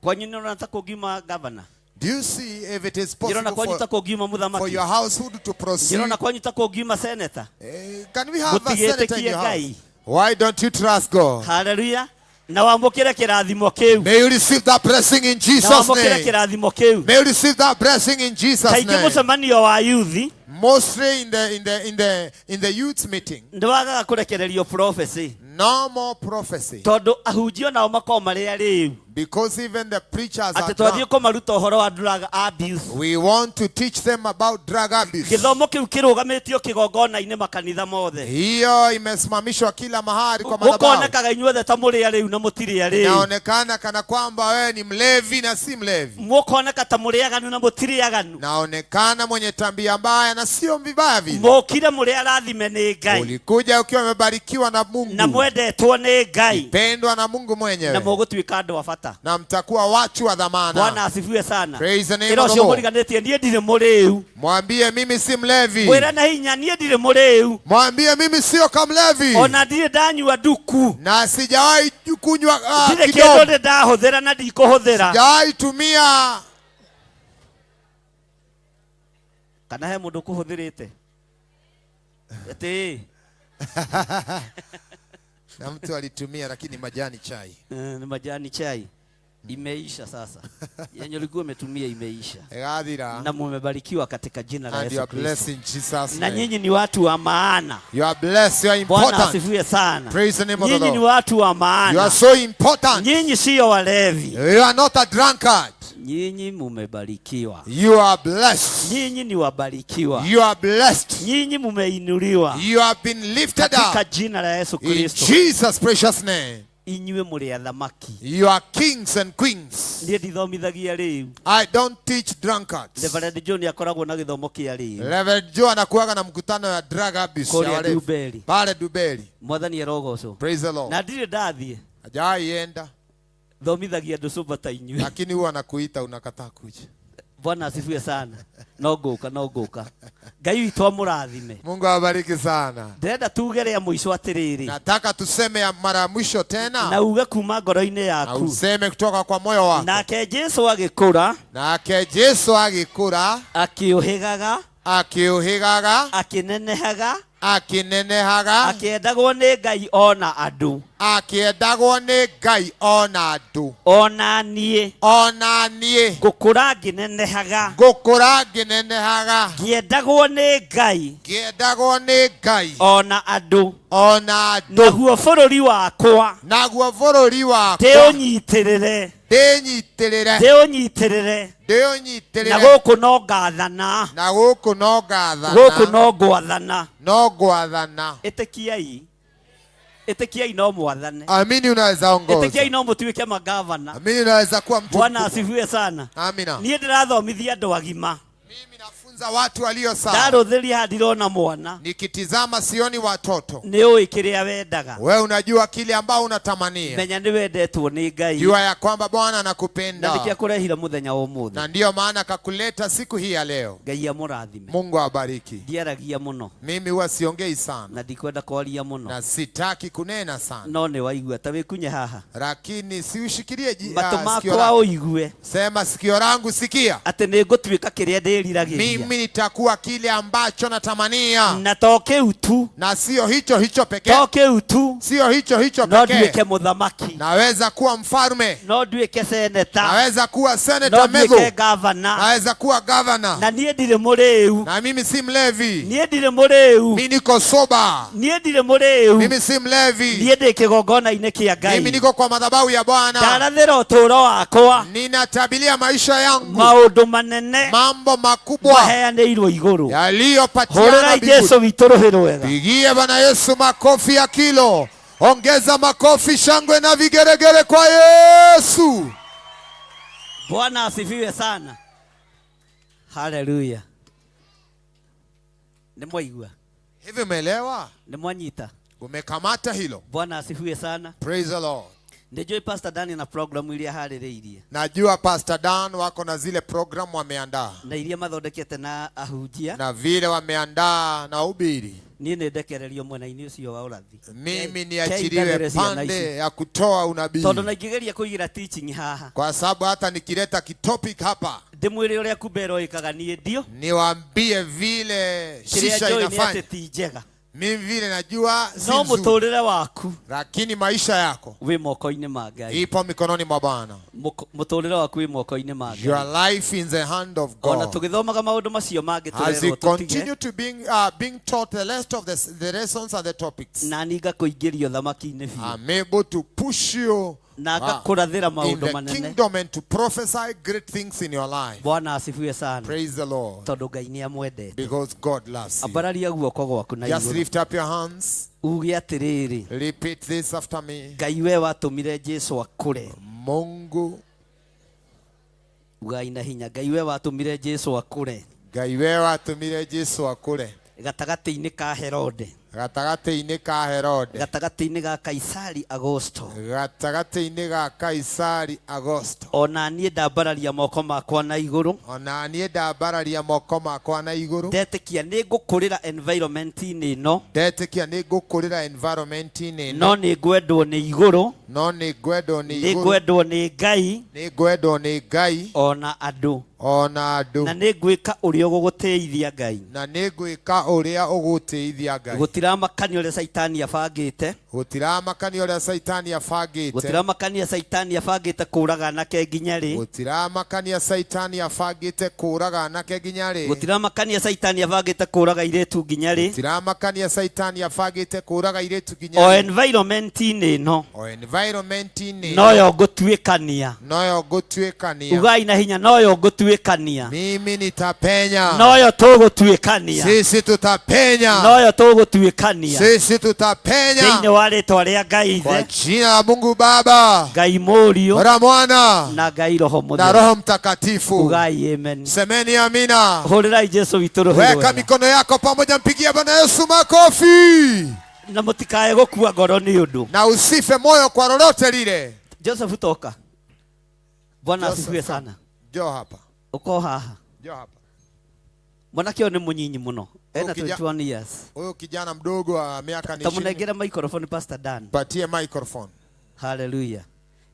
Kwanyu nĩ ũrona ta kũngiuma governor? Do you see if it is Ndĩrona possible kwanyu ta kũngiuma mũthamaki? for your household to proceed? Ndĩrona kwanyu ta kũngiuma senator? Can we have a senator in Mũtigĩtĩkie your house? Ngai. Why don't you trust God? Hallelujah. Na wamũkĩre kĩrathimo kĩu. May you receive that blessing in Na Jesus' wamũkĩre name. kĩrathimo kĩu. May you receive that blessing in Jesus' Kaingĩ name. mũcemanio wa youth Mostly in the youth meeting. Ndwagaga kũrekererio prophecy. No more prophecy. Tondũ ahunjia nao makoragwo marĩ arĩu. Because even the preachers Atĩ are twathiĩ drunk. kũmaruta ũhoro wa drug abuse. We want to teach them about drug abuse. Gĩthomo kĩu kĩrũgamĩtio kĩgongona-inĩ makanitha mothe. Hiyo imesimamishwa kila mahali kwa madhabahu. Gũkonekaga inyuothe ta mũrĩ arĩu na mũtirĩ arĩu. Inaonekana kana kwamba wewe ni mlevi na si mlevi. Mũkoneka ta mũrĩ aganu na mũtirĩ aganu. Naonekana mwenye tabia mbaya na sio vibaya vile. Mũkire mũrĩ arathime nĩ Ngai. Ulikuja ukiwa umebarikiwa na Mungu. Na mwendetwo nĩ Ngai. Pendwa na Mungu mwenyewe. Na mũgũtuĩka andũ a bata. bata. Na mtakuwa watu wa Bwana dhamana. asifiwe sana. Praise the name Ĩra of the ũcio Lord. mũriganĩtie niĩ ndirĩ mũrĩu. Mwambie mimi si mlevi. Mwĩre na hinya niĩ ndirĩ mũrĩu. Mwambie mimi sio kamlevi. Ona ndirĩ ndanyua nduku. Na sijawahi kunywa Ndirĩ kĩndũ kidogo. ndĩ ndahũthĩra na ndikũhũthĩra. Sijawahi tumia. Kana he mũndũ ũkũhũthĩrĩte? Atĩ Na mtu alitumia lakini majani chai. Ni majani chai. Imeisha sasa. Yenye ulikuwa umetumia imeisha. Ĩgathira. Na mumebarikiwa katika jina la And you Yesu are blessed Kristo. in Jesus' Na name. nyinyi ni watu wa maana. You are blessed, you are Bwana important. asifiwe sana. Praise the name of the Nyinyi ni Lord. watu wa You are maana. so important. Nyinyi siyo walevi. You are not a drunkard. Nyinyi mumebarikiwa. You are blessed. Nyinyi ni wabarikiwa. You are blessed. Nyinyi mumeinuliwa You have been lifted katika up jina la Yesu in Kristo. Jesus' precious name. Inyuĩ mũrĩ athamaki. You are kings and queens. Niĩ ndithomithagia rĩu. I don't teach drunkards. Reverend John akoragwo na gĩthomo kĩa rĩu. Reverend Joe anakuaga na mkutano ya drug abuse ya Kũrĩa walevi. Dubeli. Pale Dubeli. Mwathani arogocwo. Praise the Lord. Na ndirĩ ndathiĩ. Hajawahi enda, Thomithagia andũ sober ta inyuĩ. lakini huwa anakuita unakataa kuja. Bwana asifiwe sana. No ngũka, no ngũka. Ngai witũ amũrathime. Mungu awabariki sana. Ndĩrenda tuge rĩa mũico atĩrĩrĩ. Nataka tuseme ya mara ya mwisho tena Na uge kuma ngoro-inĩ na yaku. useme kutoka kwa moyo wako. Nake Jesu agĩkũra Nake Jesu agĩkũra akĩũhĩgaga akĩũhĩgaga akĩnenehaga akĩnenehaga akĩendagwo nĩ Ngai ona andũ akĩendagwo nĩ Ngai ona andũ ona niĩ ona niĩ ngũkũra ngĩnenehaga ngũkũra ngĩnenehaga ngĩendagwo nĩ Ngai ngĩendagwo nĩ Ngai ona andũ ona andũ naguo bũrũri wakwa naguo bũrũri wakwa ndĩũnyitĩrĩre ndĩnyitĩrĩre ndĩũnyitĩrĩre na ndĩũnyitĩrĩre gũkũ no ngathana na gũkũ no ngathana gũkũ no ngwathana no ngwathana. Ĩtĩkiai ĩtĩkiai no mwathane Amini unaweza ongoza. ĩtĩkiai no mũtuĩke magavana. Amini unaweza kuwa mtu Bwana mkubwa. asifiwe sana. Amina. Niĩ ndĩrathomithia andũ agima. Mimi nafunza watu walio sawa. Ndarũthĩria haha ndirona mwana. Nikitizama sioni watoto. Nĩ ũĩ kĩrĩa wendaga. Wewe unajua kile ambao unatamania. Menya nĩ wendetwo nĩ Ngai. Jua ya kwamba Bwana Na anakupenda. nĩkĩo akũrehire mũthenya wa ũmũthĩ. Na ndiyo maana akakuleta siku hii ya leo. Ngai amũrathime. Mungu awabariki. Ndiaragia mũno Mimi huwa siongei sana na ndikwenda kwaria mũno na sitaki kunena sana, no nĩ waigua ta wĩkunye haha lakini siushikilie matũ sikio makwa langu. ũigue Sema sikio langu sikia, atĩ nĩ ngũtuĩka kĩrĩa ndĩriragĩria mimi nitakuwa kile ambacho natamania, na to kĩu tu na sio hicho hicho pekee, to kĩu tu sio hicho hicho no pekee. nduĩke mũthamaki Naweza kuwa mfalme, no nduĩke seneta naweza kuwa no senator nduĩke Medho, gavana naweza kuwa governor, na niĩ ndirĩ mũrĩu na mimi si mlevi, niĩ ndirĩ mũrĩu mimi niko soba, niĩ ndirĩ mũrĩu mimi si mlevi, niĩ ndĩ kĩgongona-inĩ kĩa mimi Ngai niko kwa madhabahu ya Bwana, ndarathĩra ũtũũro wakwa ninatabilia maisha yangu maũndũ manene mambo makubwa maheanĩirwo igũrũ yaliyopatiana hũrĩrai mbinguni. Jesu witũ rũhĩ rwega. Pigie Bwana Yesu makofi ya kilo, ongeza makofi, shangwe na vigeregere kwa Yesu. Bwana asifiwe sana. Haleluya. Nĩ mwaigua? Hivi umeelewa? Nĩ mwanyita? Umekamata hilo? Bwana asifiwe sana. Praise the Lord. Nĩ njũĩ Pastor Dan na program iria harĩrĩirie Najua Pastor Dan wako na zile program wameandaa na iria mathondekete na ahunjia na vile wameandaa na ubiri. Niĩ nĩ ndekererio mwena-inĩ ũcio wa ũrathi. Mimi Kei niachiliwe ngathere ciana pande ici. ya kutoa unabii, Tondũ na ingĩgeria kũigĩra teaching haha kwa sababu hata nikileta kitopic hapa ndĩmwĩre ũrĩa kumbero ĩkaga niĩ ndio niwaambie vile kĩrĩa shisha njũĩ nĩ inafanya. atĩ ti njega Mimi vile najua si no nzuri, mũtũrĩre waku lakini maisha yako wĩ moko-inĩ ma Ngai. ipo mikononi mwa Bwana. Mũtũrĩre waku wĩ moko-inĩ ma Ngai. Your life in the hand of Ona God. tũgĩthomaga maũndũ macio mangĩ As you tũrerwo tũtige continue to being taught the rest of the lessons and the topics, na niĩ ngakũingĩria ũthamaki-inĩ biũ I'm able to push you na ngakũrathĩra in maũndũ the manene. kingdom and to prophesy great things in your life. Bwana asifiwe sana. Praise the Lord. Tondũ Ngai nĩ amwendete. Because God loves you. Ambararia guoko gwaku na Just igũrũ lift up your hands. uge atĩrĩrĩ, Repeat this after me. Ngai we watũmire Jesu akũre. Mungu Ugai na hinya, Ngai we watũmire Jesu akũre Ngai we watũmire Jesu akũre gatagatĩ-inĩ ka Herode. Gatagatĩ-inĩ ka Herode. Gatagatĩ-inĩ ga Kaisari Agosto. Gatagatĩ-inĩ ga Kaisari Agosto. Ona niĩ ndambararia moko makwa na igũrũ. Ona niĩ ndambararia moko makwa na igũrũ. Ndetĩkia nĩ ngũkũrĩra environment-inĩ ĩno. Ndetĩkia nĩ ngũkũrĩra environment-inĩ ĩno. No nĩ ngwendwo nĩ igũrũ. No nĩ ngwendwo nĩ Nĩ igũrũ. ngwendwo nĩ Ngai. Nĩ ngwendwo nĩ Ngai. Ona andũ. Ona andũ. Na nĩ ngwĩka ũrĩa ũgũgũtĩithia Ngai. Na nĩ ngwĩka ũrĩa ũgũtĩithia Ngai. Gũtiramakania ũrĩa Caitani abangĩte. Gũtiramakania ũrĩa Caitani abangĩte. Gũtiramakania Caitani abangĩte kũũraga anake nginya rĩ. Gũtiramakania Caitani abangĩte kũũraga anake nginya rĩ. Gũtiramakania Caitani abangĩte kũũraga airĩtu nginya rĩ. Gũtiramakania Caitani abangĩte kũũraga airĩtu nginya O rĩ. environment-inĩ ĩno. O environment-inĩ Noyo ngũtuĩkania. Noyo ngũtuĩkania. Ugai na hinya noyo ngũtuĩkania. Mimi nitapenya. Noyo tũgũtuĩkania. Sisi tutapenya. Noyo tũgũtuĩkania. Sisi tutapenya. Thĩinĩ wa rĩtwa rĩa Ngai Kwa Ithe, jina la Mungu Baba, Ngai Mũriũ, la Mwana na Ngai Roho na Mũtheru. Roho Mtakatifu. Ugai amen. Semeni amina. Hũrĩrai Jesu witũ rũhĩ Weka rwega. mikono yako pamoja, mpigie Bwana Yesu makofi. Na mũtikae gũkua ngoro nĩ ũndũ. Na usife moyo kwa lolote lile. Joseph toka. Bwana Joseph. asifiwe sana. Njoo hapa. Uko haha. Njoo hapa. Mwanake ũyũ nĩ mũnyinyi mũno. Ena Huyu 21 years. Huyu kijana mdogo wa miaka ni 20. Tamunengere microphone Pastor Dan. Patie microphone. Hallelujah.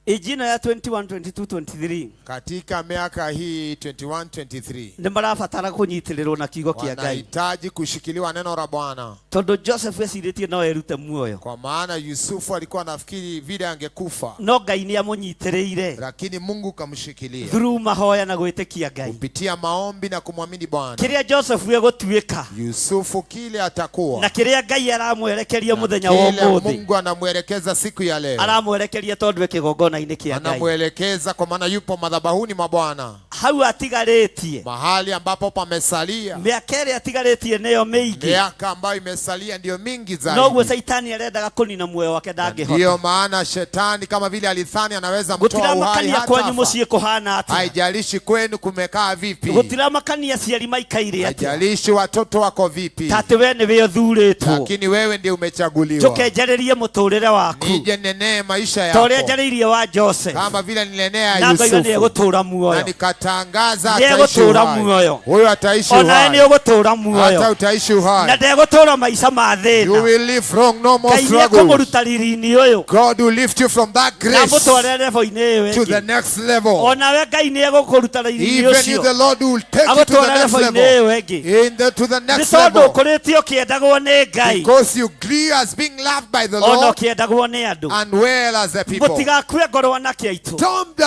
Ijino ya 21, 22, 23 Katika miaka hii 21, 23 nĩ marabatara kũnyitĩrĩrwo na kiugo kĩa Ngai. wanahitaji kushikiliwa neno la Bwana, Tondũ Joseph ecirĩtie no erute muoyo. kwa maana Yusufu alikuwa anafikiri vile angekufa, No Ngai nĩ amũnyitĩrĩire lakini Mungu kamshikilia through mahoya na gwĩtĩkia Ngai. kupitia maombi na kumwamini Bwana. Kĩrĩa Joseph egũtuĩka Yusufu kile atakuwa na kĩrĩa Ngai aramwerekeria mũthenya wa kile ũmũthĩ Mungu anamwelekeza siku ya leo, aramwerekeria tondũ e kĩgongona-inĩ kĩa Ngai. anamwelekeza kwa maana yupo madhabahuni mwa Bwana, Hau atigarĩtie mahali ambapo pamesalia mĩaka ĩrĩa atigarĩtie nĩyo mĩingĩ. miaka ambayo imesalia ndiyo mingi Noguo zaidi. Caitani arendaga kũnina muoyo wake Ndiyo ndangĩhota. maana shetani kama vile alithani anaweza mtoa uhai Gũtiramakania hata kwanyu afa. mũciĩ kũhana atĩa. Haijalishi kwenu kumekaa vipi, Gũtiramakania aciari maikaire atĩa. haijalishi watoto wako vipi, Ta atĩ we nĩwe ũthurĩtwo. lakini wewe ndiye umechaguliwa. Njũke njarĩrie mũtũrĩre waku Nije nenee maisha ta ũrĩa yako njarĩirie wa Joseph. kama vile nilenea Na ngoiga Yusufu nĩegũtũũra na muoyo. nikatangaza ataishi Nĩegũtũũra uhai. muoyo. Huyo ataishi Onawe uhai, nĩũgũtũũra hata muoyo. utaishi Na uhai. ndegũtũũra maica ma You thĩna. will live long, no more Ngai struggles. nĩekũmũruta riri-inĩ ũyũ God will lift you from that na grace amũtware level-inĩ ĩyo to the ĩngĩ. next level. Onawe Ngai nĩegũkũruta riri-inĩ Even you, ũcio the Lord will take you to the agũtware next level-inĩ level. ĩyo ĩngĩ. In the, to the Nĩ next tondũ level. ũkũrĩte ũkĩendagwo nĩ Ngai Because you grew as being loved by the ona Lord ũkĩendagwo nĩ andũ. and well as the people. Mũtigakue ngoro anake aitũ. Don't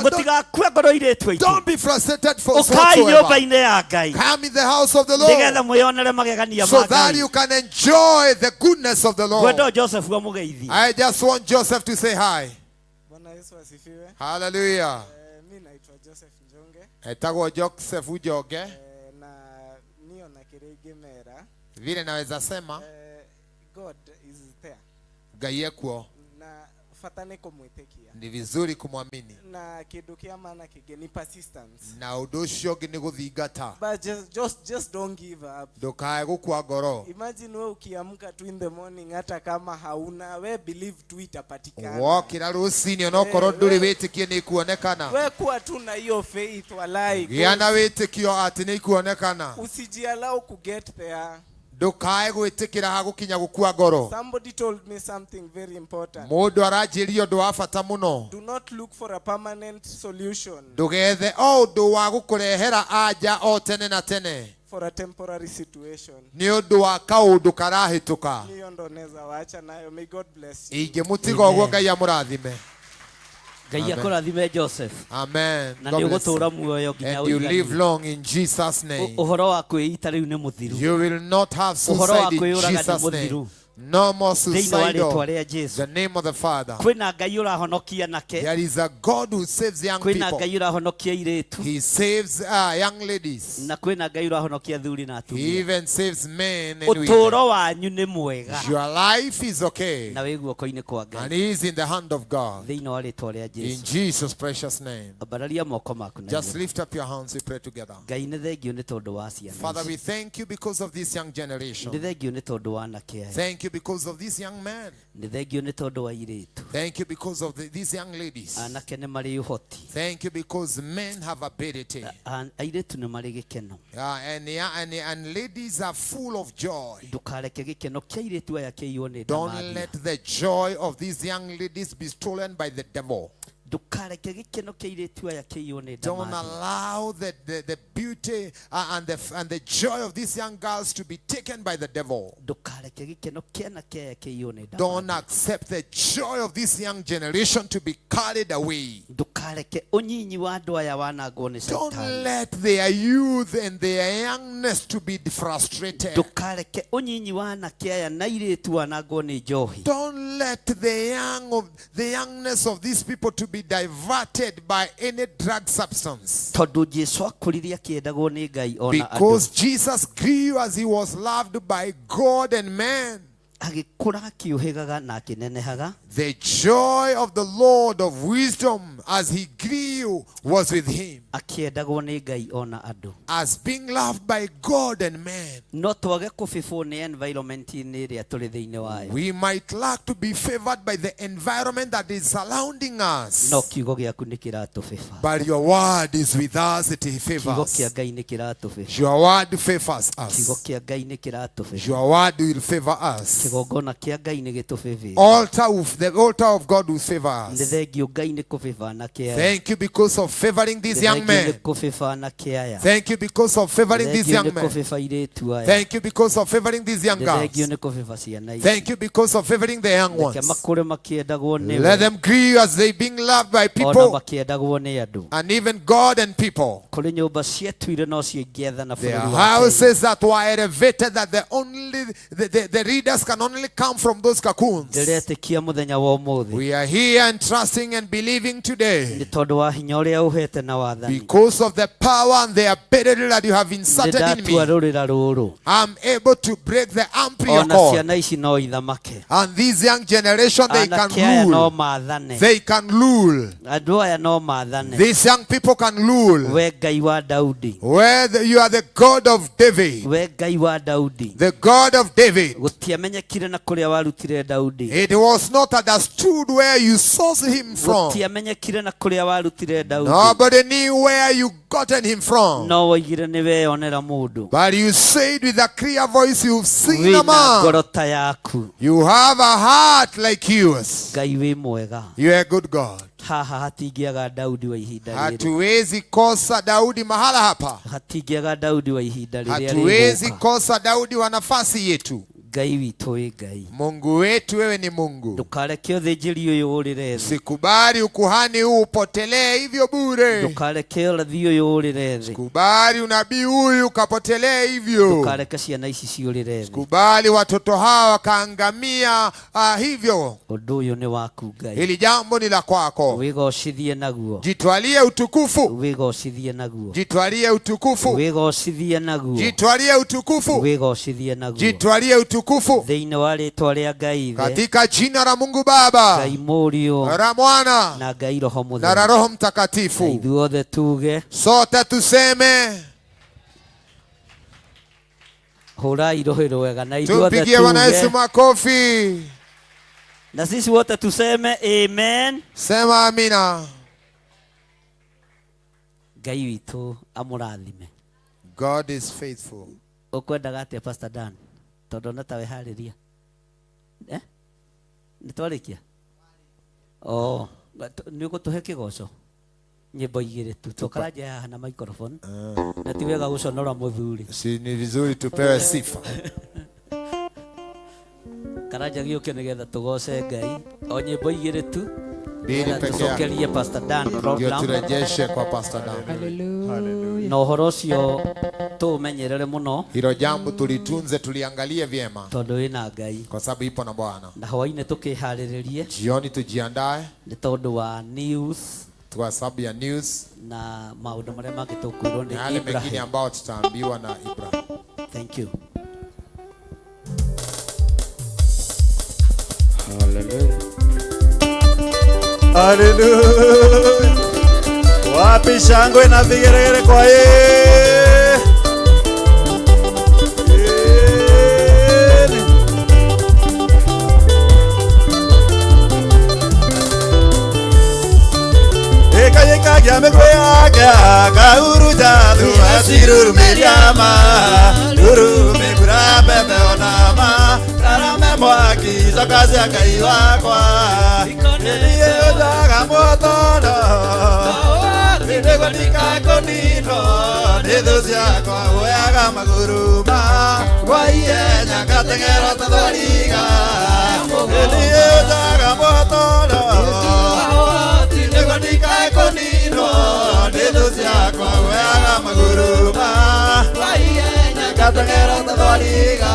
Mũtigakue ngoro airĩtu aitũ. don't be frustrated for Ũkai whatsoever. nyũmba-inĩ ya Ngai Come in the house of the nĩgetha Lord mwĩyonere magegania so ma that Ngai. you can enjoy the goodness of the Lord. Ngwenda Joseph amũgeithie. I just want Joseph to say hi. Bwana Yesu asifiwe. Hallelujah. Mi naitwa Joseph Njonge. Etagwo Joseph Ujoge. Na niyo na kĩrĩa ingĩmera. Vile naweza sema God is there. Ngai ekuo, Na bata nĩ kũmwĩtĩkia. ni vizuri kumwamini Na kĩndũ kĩa maana kĩngĩ nĩ persistence. na ũndũ ũcio ũngĩ nĩ gũthingata But just don't give up. ndũkae gũkua ngoro. Imagine we ukiamka tu in the morning hata kama hauna, we believe tu itapatikana. Wokĩra rũcinĩ onokorwo ndũrĩ wĩtĩkie nĩ ikuonekana. We kuwa tu na hiyo faith walai. Gĩa na wĩtĩkio atĩ nĩ ikuonekana. Usijiallow ku get there. Ndũkae gwĩtĩkĩra hagũkinya gũkua ngoro. Somebody told me something very important. Mũndũ aranjĩria ũndũ wa bata mũno. Do not look for a permanent solution Ndũgethe o ũndũ wa gũkũrehera anja o tene na tene for a temporary situation. nĩ ũndũ wa kaũndũ karahĩtũka. Hiyo ndo naweza waacha nayo. May God bless you. Ingĩmũtiga ũguo Ngai amũrathime. Ngai Amen. akũrathime Joseph. Amen. Na God nĩ bless you. ũgũtũũra muoyo nginya And you ũiganie. live long in Jesus' name. Ũhoro wa kwĩita rĩu nĩ mũthiru. You will not have Ũhoro wa suicide in kwĩyũraga nĩ Jesus' name. mũthiru. No more Thĩinĩ wa rĩtwa suicidal. rĩa Jesu. The name of the Father. Kwĩna Ngai ũrahonokia nake. There is a God who saves young Kwĩna people. Ngai ũrahonokia airĩtu. He saves young ladies. Na kwĩna Ngai ũrahonokia athuri na He atumia. even saves men and women. Ũtũũro wanyu nĩ mwega. Your life is okay. Na wĩ guoko-inĩ kwa Ngai. And he is in the hand of God. Thĩinĩ wa rĩtwa rĩa In Jesu. Jesus' precious name. Ambararia moko maku na Just igũrũ. lift up your hands, we pray together. Ngai nĩ thengio nĩ tondũ wa ciana Father, ici. we thank you because of this young generation. Nĩ thengio nĩ tondũ wa anake aya. Thank you because of these young men. Nĩ thengio nĩ tondũ wa airĩtu. Thank you because of these young ladies. Anake nĩ marĩ ũhoti. Thank you because men have ability. Airĩtu nĩ marĩ gĩkeno. And ladies are full of joy. Ndũkareke gĩkeno kĩa airĩtu aya kĩiywo nĩ Don't ndamathia. let the joy of these young ladies be stolen by the devil. Ndũkareke gĩkeno kĩa airĩtu aya kĩiywo nĩ Don't ndamathia. allow the beauty and the joy of these young girls to be taken by the devil. Ndũkareke gĩkeno kĩa anake aya kĩiywo nĩ Don't ndamathia. accept the joy of this young generation to be carried away. Ndũkareke ũnyinyi wa andũ aya wanangwo nĩ Don't Shaitani. let their youth and their youngness to be frustrated. Ndũkareke ũnyinyi wa anake aya na airĩtu wanangwo nĩ njohi. Don't let the youngness of these people to be diverted by any drug substance. Tondũ Jesu akũrire akĩendagwo nĩ Ngai ona andũ. Because Jesus grew as he was loved by God and man. Agĩkũra akĩũhĩgaga na akĩnenehaga. The joy of the Lord of wisdom as he grew was with him. Akĩendagwo nĩ Ngai ona andũ. As being loved by God and man. No twage kũbĩbwo nĩ environment-inĩ ĩrĩa tũrĩ thĩinĩ wayo. We might lack to be favored by the environment that is surrounding us. No kiugo gĩaku nĩ kĩratũbĩba. But your word is with us, it Kiugo favors. kĩa Ngai nĩ kĩratũbĩba. Your word favors Kiugo us. kĩa Ngai nĩ kĩratũbĩba. Your word will favor us. Kĩgongona kĩa Ngai nĩ gĩtũbĩbĩte. The altar of God will favor Nĩ us. thengio Ngai nĩ kũbĩba anake aya. Thank you because of favoring these Nĩ young thengio men. nĩ kũbĩba anake aya. Thank you because of favoring Nĩ these thengio young nĩ men. kũbĩba airĩtu aya. Thank you because of favoring these young Nĩ thengio girls. nĩ kũbĩba ciana ici. Thank you because of favoring the young Reke ones. makũre makĩendagwo nĩwe. Let them grieve as they being loved by Ona people makĩendagwo nĩ andũ. and even God and people. Kũrĩ nyũmba ciatuire no cio ingĩathana There bũrũri are wa Kenya. houses that were elevated that the readers can only come from those cocoons. Ndĩretĩkia mũthenya wa ũmũthĩ. We are here and trusting and believing today Nĩ tondũ wa hinya ũrĩa ũhete na wathani. because of the power and the ability that you have inserted in Nĩndatua me. rũrĩra rũrũ. I'm able to break the ampere Ona cord. ciana ici no ithamake. And this young generation, they can Anake aya no rule. maathane. They can rule. Andũ aya no maathane. These young people can rule. We Ngai wa Daudi. Where you are the God of David. We Ngai wa Daudi. The God of David. Gũtiamenyekire na kũrĩa warutire Daudi. It was not understood where you sourced him from. Gũtiamenyekire na kũrĩa warutire Daudi. Nobody knew where you gotten him from. No woigire nĩ weyonera mũndũ. But you said with a clear voice, you've seen a Wĩna ngoro man. ta yaku. You have a heart like yours. Ngai wĩ mwega. You are a good God. Haha hatingĩaga Daudi wa ihinda rĩrĩ. Hatuwezi kosa Daudi mahala hapa. Hatingĩaga Daudi wa ihinda rĩrĩa Hatuwezi rĩgũka. kosa Daudi wa nafasi yetu. Ngai witũ wĩ Ngai. Mungu wetu wewe ni Mungu. Ndũkareke ũthĩnjĩri ũyũ ũrĩre thĩ. Sikubali ukuhani huu upotelee hivyo bure. Ndũkareke ũrathi ũyũ ũrĩre thĩ. Kubali unabii huyu ukapotelee hivyo. Ndũkareke ciana ici ciũrĩre thĩ. Kubali watoto hawa wakaangamia hivyo. Ũndũ ũyũ nĩ waku Ngai. Hili jambo ni la kwako. Wĩgocithie naguo. Jitwalie utukufu. Wĩgocithie naguo. Jitwalie utukufu. Wĩgocithie naguo. Jitwalie utukufu. Wĩgocithie naguo. Jitwalie utukufu. Thĩinĩ wa rĩtwa rĩa Ngai Ithe, Katika jina la Mungu Baba, Ngai Mũriũ la Mwana na Ngai Roho na la Mũtheru. Roho Na Mtakatifu. ithuothe tuge Sote tuseme, hũrai rũhĩ rwega na ithuothe tumpigie Bwana Yesu tuge makofi. na sisi wote tuseme amen. Sema amina. Ngai witũ amũrathime. God is faithful. Ũkwendaga atĩa Pastor Dan? Tondũ ona ta weharĩria. Eh? Nĩ twarĩkia? Oh, nĩ ũgũtũhe kĩgoco? Nyĩmbo igĩrĩ tu. Tũkaranja haha na microphone. Na ti wega gũconora mũthuri. Si ni vizuri tupewe sifa. Karanja gĩũke nĩgetha tũgoce Ngai. O nyĩmbo igĩrĩ tu. Mbili peke yake. Tucokerie Pastor Dan Ndio program. turejeshe kwa Pastor Dan. Na ũhoro ũcio tũũmenyerere mũno. Hilo jambo tulitunze, tuliangalie vyema, tondũ wĩna Ngai, kwa sababu ipo na Bwana. Na hwainĩ tũkĩharĩrĩrie. Jioni tujiandae nĩ tondũ wa news, kwa sababu ya news na maũndũ marĩa mangĩ tũkwĩrwo na nĩ yale mengine Ibrahim. ambao tutaambiwa na Ibrahim. Thank you. Haleluya. Wapi shangwe na vigeregere kwa yeye? Eka mekweaka kauruja thuacirurumĩriama rurume mbura mbembe onama rarame mwaki coka cia Ngai wakwa niĩ ũnjaga mũtondo nĩguo ndikakũninwo nĩ thũ ciakwa woyaga magũrũ ma kwa ihenya ngateng'era ta thwariga niĩ ũnjaga mũtondo nĩguo ndikakũninwo nĩ thũ ciakwa woyaga magũrũ ma kwa ihenya ngateng'era ta thwariga.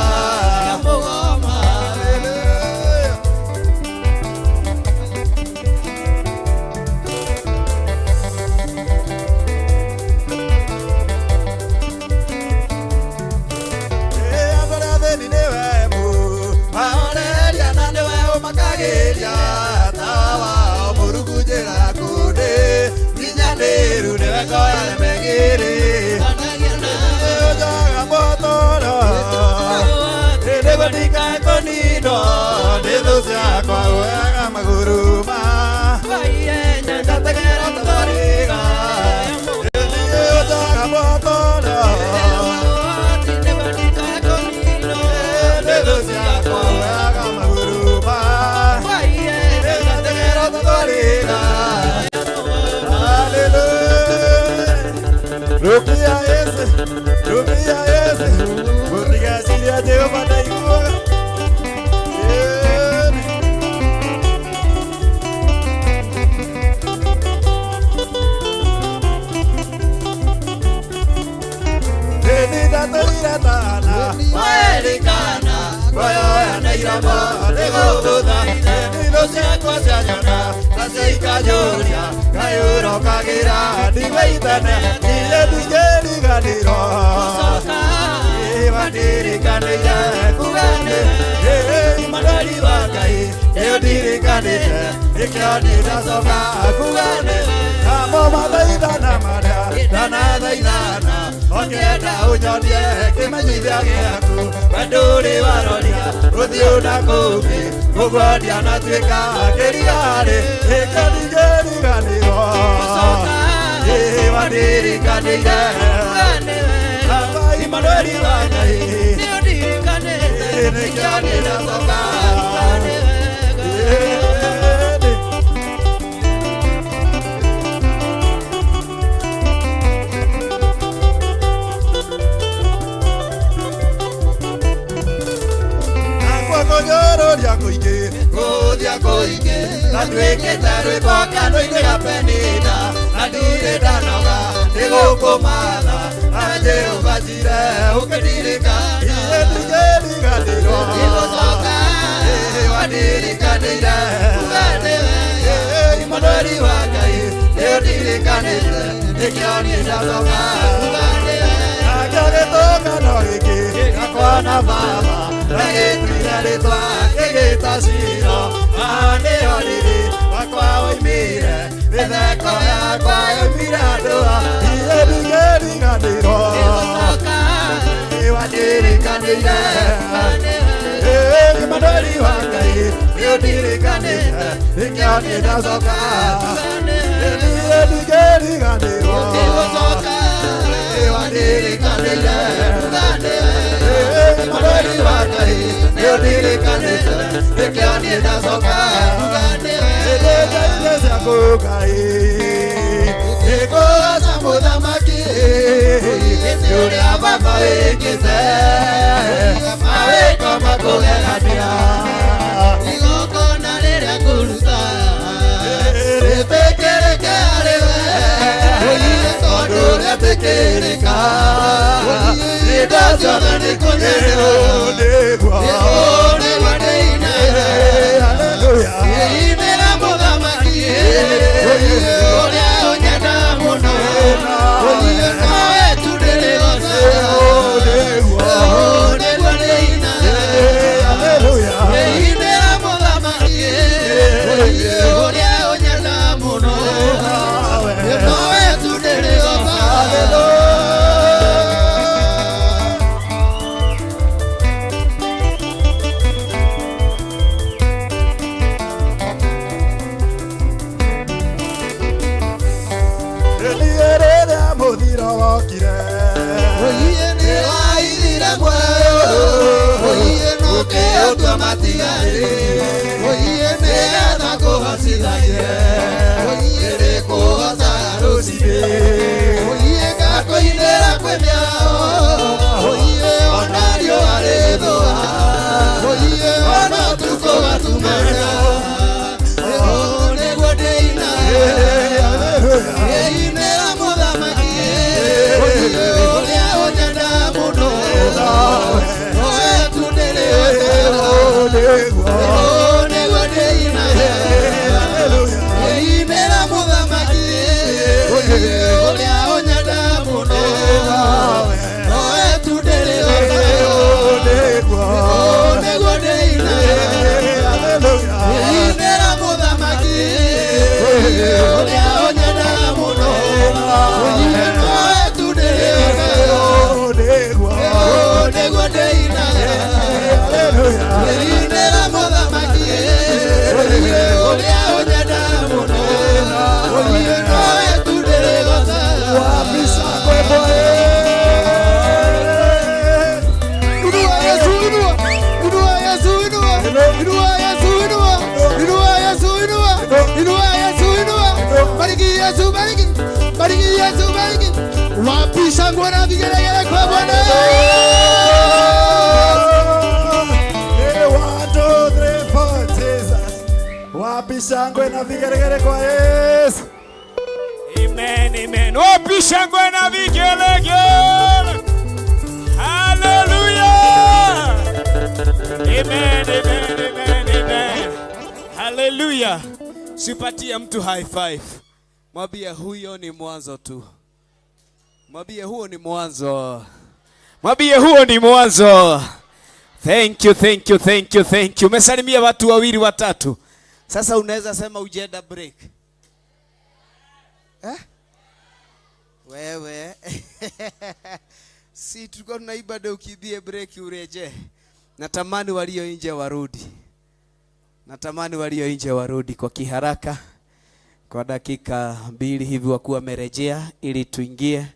Rupia ese, rupia ese, mutigasiria Jehova ndaiguaga. Nĩndatũire tana, waerĩkana, ngũyoya na iromo nĩgũgũtha. Thũ ciakwa cianyona, nacio ikanjũria, Ngai ũrokagĩra ndigwaitane, niĩ ndingĩriganĩrwo. Nĩwandirikanĩire kuga nĩ Imanueli wa Ngai, nĩũndirikanĩte, nĩkĩo ndĩracoka kuga nĩ namo mathaithana marĩa ndanathaithana, ũkĩenda ũnyonie kĩmenyithia gĩaku, we ndũrĩ waroria ũthiũ na kũngĩ, ũguo ndianatuĩka kĩrigarĩ, nĩkĩo ndingĩriganĩrwo. Nĩwandirikanĩire Baba Imanueli wa Ngai, nĩkĩo ndĩracoka. Kũnyũrũria kũingĩ, gũthia kũingĩ, na nduĩkĩte rwĩmbo kanua-inĩ ga Penina, na ndirĩ ndanoga nĩ gũkũmatha, na Jehova Jire ũkĩndirikana, niĩ ndingĩriganĩrwo. Nĩwandirikanĩire, Imanueli wa Ngai, nĩũndirikanĩte, nĩkĩo niĩ ndacoka. Nakĩo gĩtũngano gĩkĩ gĩakwa na baba, na gĩtuire rĩtwa gĩgĩta Shilo, haha nĩho riri wakwa woimire, mĩtheko yakwa yoimire andũ a, niĩ ndingĩriganĩrwo. Nĩwandirikanĩire, Imanueli wa Ngai, nĩũndirikanĩte, nĩkĩo niĩ ndacoka. Niĩ ndingĩriganĩrwo. Nĩwandirikanĩire, Imanueli wa Ngai, nĩũndirikanĩte, nĩkĩo niĩ ndacoka. Nĩndeire ciaku Ngai, nĩngũgoca mũthamaki, ũrĩa baba wĩkĩte, mawĩko makũgegania. Igongona rĩrĩa ngũruta. Hĩndĩ ciothe nĩ kũnyenda. Nĩguo ndĩinaga. Ngĩinĩra mũthamaki, ũrĩa ũnyenda mũno. Nowe tu ndĩrĩgocaga. Nĩguo ndĩinaga. Ngĩinĩra mũthamaki, ũrĩa ũnyenda mũno. Nowe tu ndĩrĩgocaga. Rĩrĩa mũthiro wokire. Oiye nĩwaithire muoyo, oiye nũkĩũtua matigari, oiye nĩgetha ngũhocithagie, oiye nĩkũhocaga rũcinĩ, oiye ngakũinĩra kwĩ mĩago, oiye ona riũa rĩthũa, oiye ona ũtukũ gatumana, nĩguo ndĩinaga, ngĩinĩra mũthamaki, ũrĩa ũnyenda mũno, nowe tu ndĩrĩhocaga. Nĩguo ndĩinaga, ngĩinĩra mũthamaki, ũrĩa ũnyenda mũno, nowe tu ndĩrĩhocaga. Nĩguo ndĩinaga, ngĩinĩra mũthamaki, ũrĩa ũnyenda mũno, nowe tu ndĩrĩhocaga. Nĩguo ndĩinaga, ngĩinĩra mũthamaki, ũrĩa ũnyenda mũno, nowe tu ndĩrĩgocaga. Inua Yesu, inua. Inua Yesu, inua. Inua Yesu, inua. Inua Yesu, inua. Inua Yesu, inua. Bariki Yesu, bariki. Bariki Yesu, bariki. Wapi shangwe na vigelegele kwa Bwana? Hey, 1, 2, 3, 4, Jesus. Wapi shangwe na vigelegele kwa Yesu? Amen, amen. Wapi shangwe na vigelegele? Hallelujah. Amen, amen, amen, amen. Hallelujah. Sipatie mtu high five. Mwambie huyo ni mwanzo tu. Mwambie huo ni mwanzo. Mwambie huo ni mwanzo. Thank you, thank you, thank you, thank you. Umesalimia watu wawili watatu. Sasa unaweza sema ujenda break. Eh? Wewe. Si tulikuwa tunaiba ndio ukimbie break ureje. Natamani walio nje warudi. Natamani walio nje warudi kwa kiharaka. Kwa dakika 2 hivi wakuwa wamerejea ili tuingie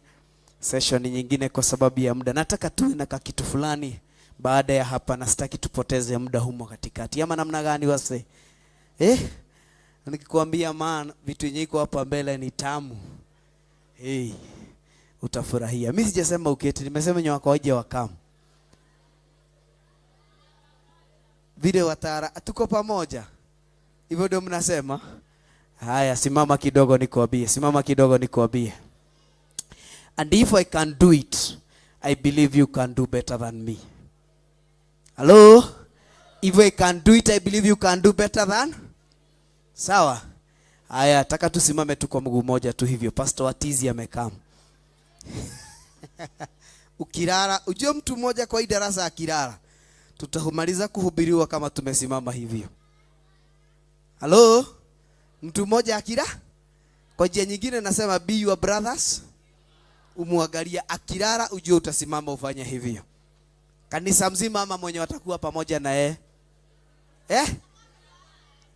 session nyingine kwa sababu ya muda. Nataka tuwe na kitu fulani baada ya hapa na sitaki tupoteze muda humo katikati. Ama namna gani wase? Eh? Nikikwambia man vitu yenye iko hapa mbele ni tamu. Hey, utafurahia. Mimi sijasema uketi, nimesema nyoka waje wakamu. Vile watara, tuko pamoja. Hivyo ndio mnasema? Haya, simama kidogo nikuambie, simama kidogo nikuambie. And if I can do it, I believe you can do better than me. Hello? If I can do it, I believe you can do better than? Sawa? Haya, taka tusimame tu kwa mguu mmoja tu hivyo. Pastor Watizi amekaa. Ukilala, ujue mtu mmoja kwa hii darasa akilala, tutamaliza kuhubiriwa kama tumesimama hivyo. Hello? Mtu mmoja akila? Kwa njia nyingine nasema be your brothers. Umuangalia akilala, ujue utasimama ufanye hivyo. Kanisa mzima ama mwenye watakuwa pamoja na yeye? Eh?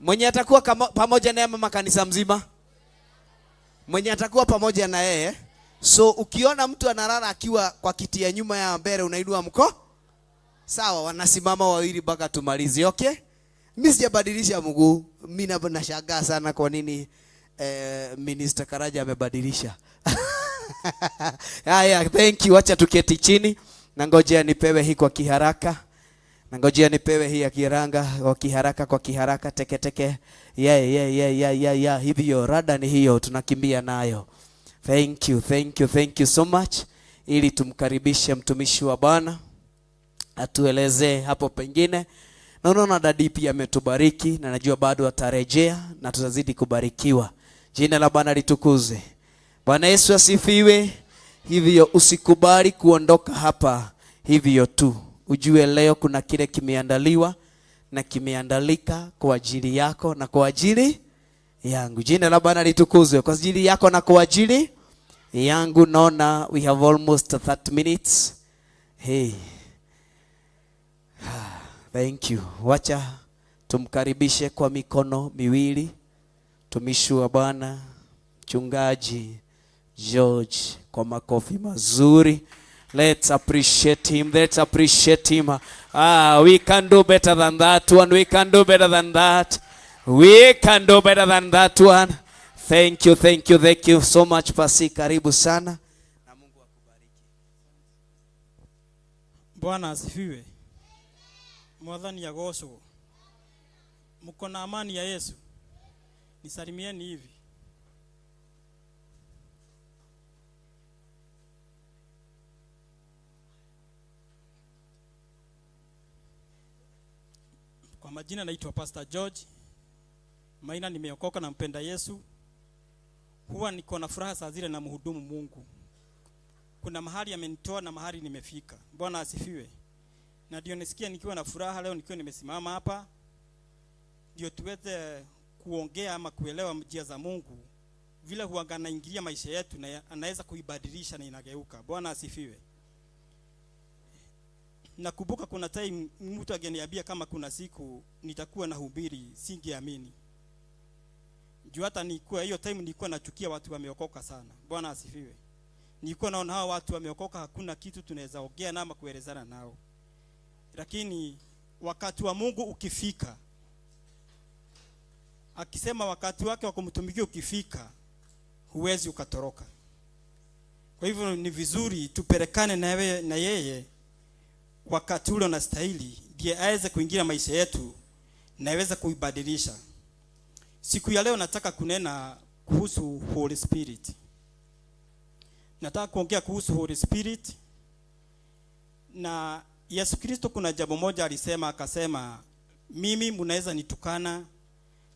Mwenye atakuwa pamoja na yeye ama kanisa mzima? Mwenye atakuwa pamoja na yeye. So ukiona mtu analala akiwa kwa kiti ya nyuma ya mbele unainua mko? Sawa, wanasimama wawili mpaka tumalize, okay? Mimi sijabadilisha mguu. Mimi nashangaa sana kwa nini Minister Karaja amebadilisha. Haya, thank you. Acha tuketi chini. Na ngojea nipewe hii kwa kiharaka. Na ngojea nipewe hii ya kiranga kwa kiharaka, kwa kiharaka, teke teke. Yeah. Hivyo rada ni hiyo, tunakimbia nayo. Thank you, thank you, thank you so much. ili tumkaribishe mtumishi wa Bwana atuelezee hapo pengine. Na unaona dadi pia ametubariki na najua bado atarejea na tutazidi kubarikiwa. Jina la Bwana litukuzwe. Bwana Yesu asifiwe. Hivyo usikubali kuondoka hapa hivyo tu. Ujue leo kuna kile kimeandaliwa na kimeandalika kwa ajili yako na kwa ajili yangu. Jina la Bwana litukuzwe. Kwa ajili yako na kwa ajili yangu. Naona we have almost 30 minutes. Hey. Thank you. Wacha tumkaribishe kwa mikono miwili mtumishi wa Bwana Mchungaji George kwa makofi mazuri. Let's appreciate him. Let's appreciate him. We can do better than that one. We can do better than that. We can do better than that one. Thank you, thank you, thank you so much Pasi. Karibu sana. Bwana asifiwe. Mwathani agocwo. Mko na amani ya Yesu? Nisalimieni hivi. Kwa majina naitwa Pastor George Maina, nimeokoka na mpenda Yesu. Huwa niko na furaha saa zile na mhudumu Mungu. Kuna mahali amenitoa na mahali nimefika. Bwana asifiwe. Na ndio nisikia nikiwa na furaha leo nikiwa nimesimama hapa, ndio tuweze kuongea ama kuelewa njia za Mungu vile huwa anaingilia maisha yetu na anaweza kuibadilisha na inageuka. Bwana asifiwe. Nakumbuka kuna time mtu angeniambia kama kuna siku nitakuwa nahubiri, singeamini. Juu hata nilikuwa hiyo time nilikuwa nachukia watu wameokoka sana. Bwana asifiwe. Nilikuwa naona hawa watu wameokoka hakuna kitu tunaweza ongea na ama kuelezana nao. Lakini wakati wa Mungu ukifika, akisema wakati wake wa kumtumikia ukifika, huwezi ukatoroka. Kwa hivyo ni vizuri tupelekane na yeye wakati ule unastahili, ndiye aweze kuingia maisha yetu na aweze kuibadilisha. Siku ya leo nataka kunena kuhusu Holy Spirit. Nataka kuongea kuhusu Holy Spirit. Na Yesu Kristo kuna jambo moja alisema, akasema mimi mnaweza nitukana,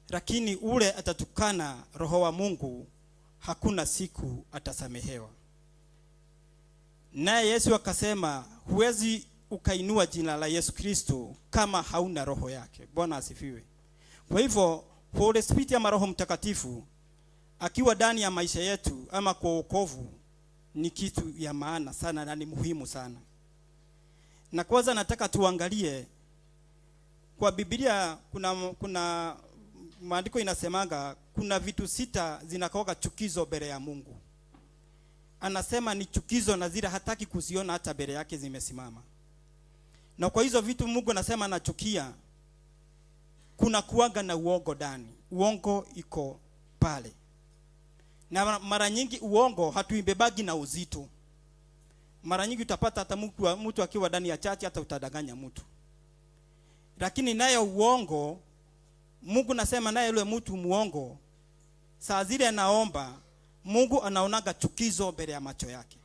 lakini ule atatukana Roho wa Mungu hakuna siku atasamehewa. Naye Yesu akasema huwezi ukainua jina la Yesu Kristo kama hauna roho yake. Bwana asifiwe. Kwa hivyo Holy Spirit ama Roho Mtakatifu akiwa ndani ya maisha yetu ama kwa wokovu ni kitu ya maana sana na ni muhimu sana. Na kwanza nataka tuangalie kwa Biblia, kuna maandiko inasemanga kuna vitu 6 zinakuwa chukizo mbele ya Mungu. Anasema ni chukizo na zile hataki kuziona hata mbele yake zimesimama. Na kwa hizo vitu Mungu anasema anachukia, kuna kuaga na uongo ndani. Uongo iko pale. Na mara nyingi uongo hatuibebagi na uzito. Mara nyingi utapata hata mtu akiwa ndani ya chachi hata utadanganya mtu. Lakini naye uongo, Mungu nasema naye yule mtu muongo, saa zile anaomba, Mungu anaonaga chukizo mbele ya macho yake.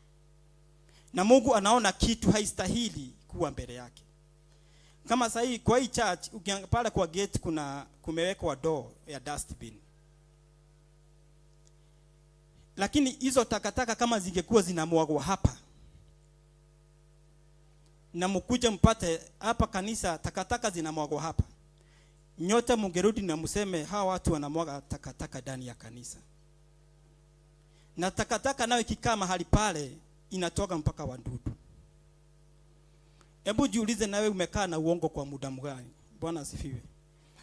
Na Mungu anaona kitu haistahili kuwa mbele yake. Kama sasa hii kwa hii church pale kwa gate kuna kumewekwa door ya dustbin. Lakini hizo takataka kama zingekuwa zinamwagwa hapa, na mkuje mpate hapa kanisa takataka zinamwagwa hapa, nyote mungerudi na mseme hawa watu wanamwaga takataka ndani ya kanisa. Na takataka nayo ikikaa mahali pale inatoka mpaka wadudu. Hebu jiulize nawe umekaa na uongo kwa muda mgani? Bwana asifiwe.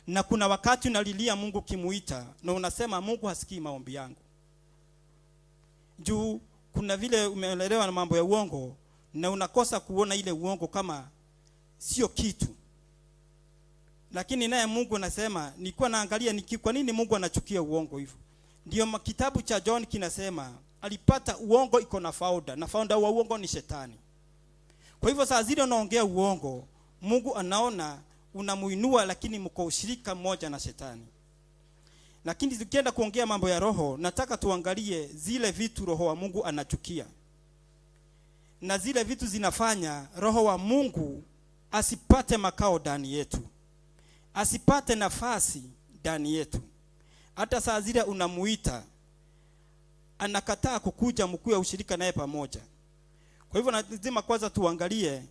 Na kuna wakati unalilia Mungu kimuita na unasema Mungu hasikii maombi yangu. Juu kuna vile umeelelewa na mambo ya uongo na unakosa kuona ile uongo kama sio kitu. Lakini naye Mungu anasema, nilikuwa naangalia kwa nini Mungu anachukia uongo hivyo. Ndio kitabu cha John kinasema alipata uongo iko na founder, na founder wa uongo ni shetani. Kwa hivyo saa zile unaongea uongo, Mungu anaona unamuinua, lakini mko ushirika mmoja na shetani. Lakini tukienda kuongea mambo ya roho, nataka tuangalie zile vitu roho wa Mungu anachukia. na zile vitu zinafanya Roho wa Mungu asipate makao ndani yetu, asipate nafasi ndani yetu. Hata saa zile unamuita anakataa kukuja mkuu ushirika naye pamoja. Kwa hivyo lazima kwanza tuangalie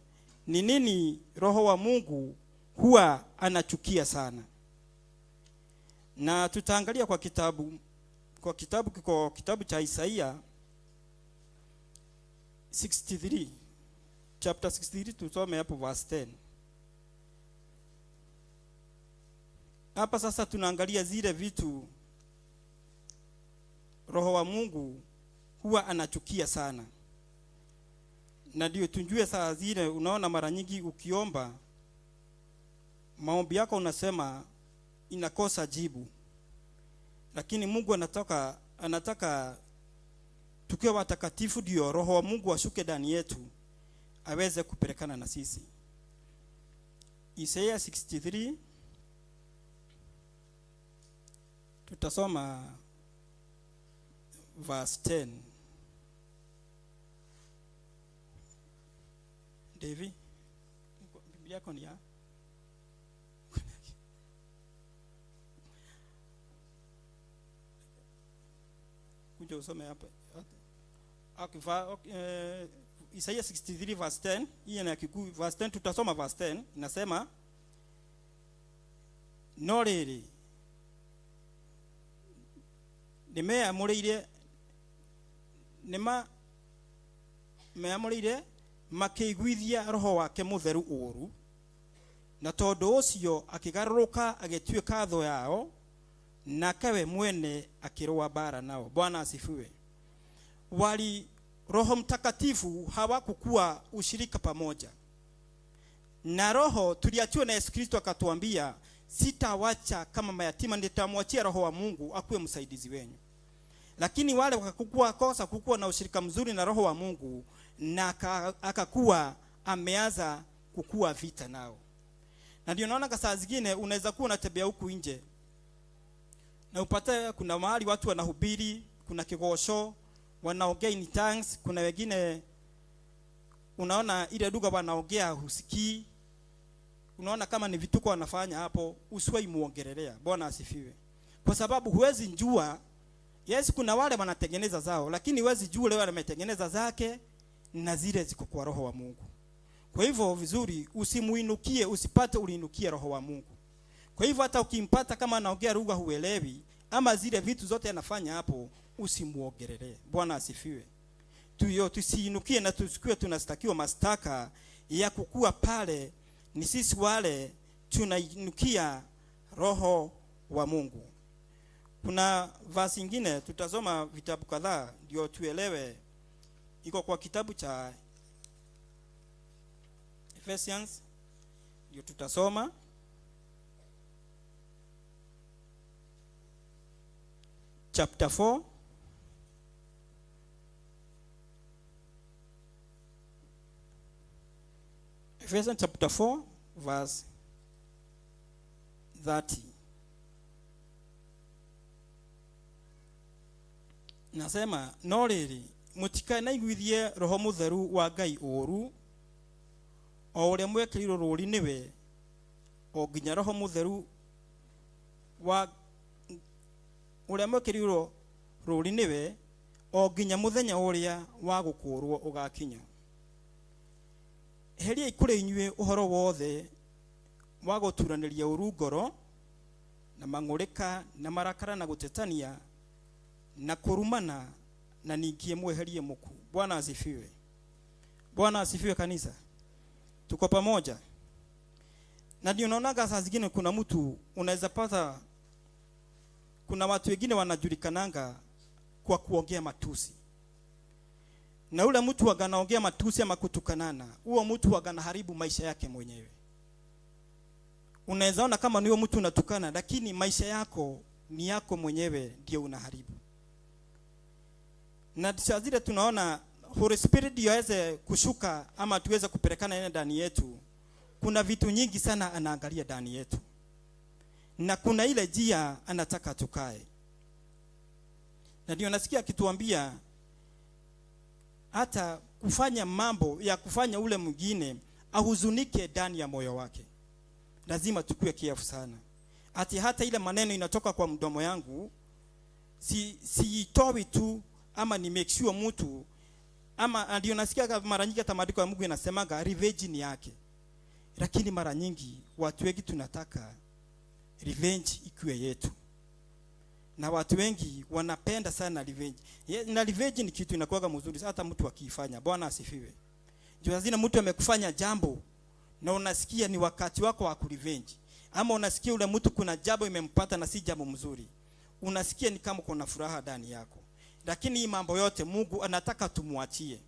ni nini Roho wa Mungu huwa anachukia sana. Na tutaangalia kwa kitabu cha Isaia 63, chapter 63, tusome hapo verse 10. Hapa sasa tunaangalia zile vitu Roho wa Mungu huwa anachukia sana. Na ndio tujue saa zile, unaona mara nyingi ukiomba maombi yako unasema inakosa jibu. Lakini Mungu anataka tukiwa watakatifu ndio Roho wa Mungu ashuke ndani yetu aweze kupelekana na sisi. Isaiah 63 tutasoma verse 10. David, Biblia yako ni ya? Kuja usome hapa. Isaiah 63 verse 10, hii ni Kikuyu verse 10, tutasoma verse 10, inasema no rĩrĩ nĩmeamũrĩire makĩiguithia Roho wake mũtheru ũũru, na tondũ ũcio akĩgarũrũka agĩtuĩka thũ yao, nake we mwene akĩrũa mbara nao. Bwana asifiwe. Wali Roho Mtakatifu hawakukuwa ushirika pamoja na Roho. Tuliachiwa na Yesu Kristo akatuambia, sitawacha kama mayatima, nitamwachia Roho wa Mungu akuwe msaidizi wenu. Lakini wale wakakuwa kosa kukuwa na ushirika mzuri na Roho wa Mungu, na akakuwa ameanza kukua vita nao. Na ndio naona saa zingine unaweza kuwa unatembea huku nje na upate kuna mahali watu wanahubiri, kuna kigosho, wanaongea in tongues, kuna wengine unaona ile lugha wanaongea husikii, unaona kama ni vituko wanafanya hapo, usiwahi muongelelea. Bwana asifiwe. Kwa sababu huwezi njua. Yes, kuna wale wanatengeneza zao, lakini huwezi jua leo ametengeneza zake na zile ziko kwa Roho wa Mungu. Kwa hivyo vizuri usimuinukie, usipate uliinukie Roho wa Mungu. Kwa hivyo hata ukimpata kama anaongea lugha huelewi, ama zile vitu zote anafanya hapo, usimuongelee. Bwana asifiwe. Tuyo tusiinukie na tusikue tunastakiwa mastaka ya kukua pale. Ni sisi wale tunainukia Roho wa Mungu. Kuna verse nyingine tutasoma vitabu kadhaa ndio tuelewe. Iko kwa kitabu cha Ephesians ndio tutasoma chapter 4. Ephesians chapter 4 verse 30. Nasema no rĩrĩ mũtikanaiguithie Roho Mũtheru wa Ngai ũũru, o ũrĩa mwekĩrirwo rũũri nĩwe, o nginya Roho Mũtheru wa ũrĩa mwekĩrirwo rũũri nĩwe, o nginya mũthenya ũrĩa wa gũkũũrwo ũgakinya. Heriai kũrĩ inyuĩ ũhoro wothe wa gũturanĩria ũũru ngoro, na mang'ũrĩka, na marakara, na gũtetania, na kurumana, na ningie mweherie muku. Bwana asifiwe. Bwana asifiwe kanisa. Tuko pamoja. Na ndio unaonaga saa zingine kuna mtu unaweza pata, kuna watu wengine wanajulikananga kwa kuongea matusi. Na ule mtu anaongea matusi ama kutukanana, huo mtu anaharibu maisha yake mwenyewe. Unaweza ona kama ni huo mtu unatukana, lakini maisha yako ni yako mwenyewe ndio unaharibu. Na saa zile tunaona Holy Spirit yaweze kushuka ama tuweze kupelekana yeye ndani yetu. Kuna vitu nyingi sana anaangalia ndani yetu. Na kuna ile njia anataka tukae. Na ndio nasikia akituambia hata kufanya mambo ya kufanya ule mwingine ahuzunike ndani ya moyo wake. Lazima tukue careful sana. Ati hata ile maneno inatoka kwa mdomo yangu siitoi tu ama ni make sure mtu ama ndio nasikia mara nyingi hata maandiko ya Mungu yanasemaga revenge ni yake. Lakini mara nyingi watu wengi tunataka revenge ikiwe yetu. Na watu wengi wanapenda sana revenge. Na revenge ni kitu inakuwa mzuri hata mtu akifanya. Bwana asifiwe. Juu lazima mtu amekufanya jambo na unasikia ni wakati wako wa kurevenge. Ama unasikia ule mtu kuna jambo imempata na si jambo mzuri. Unasikia ni kama kuna furaha ndani yako. Lakini hii mambo yote Mungu anataka tumuachie.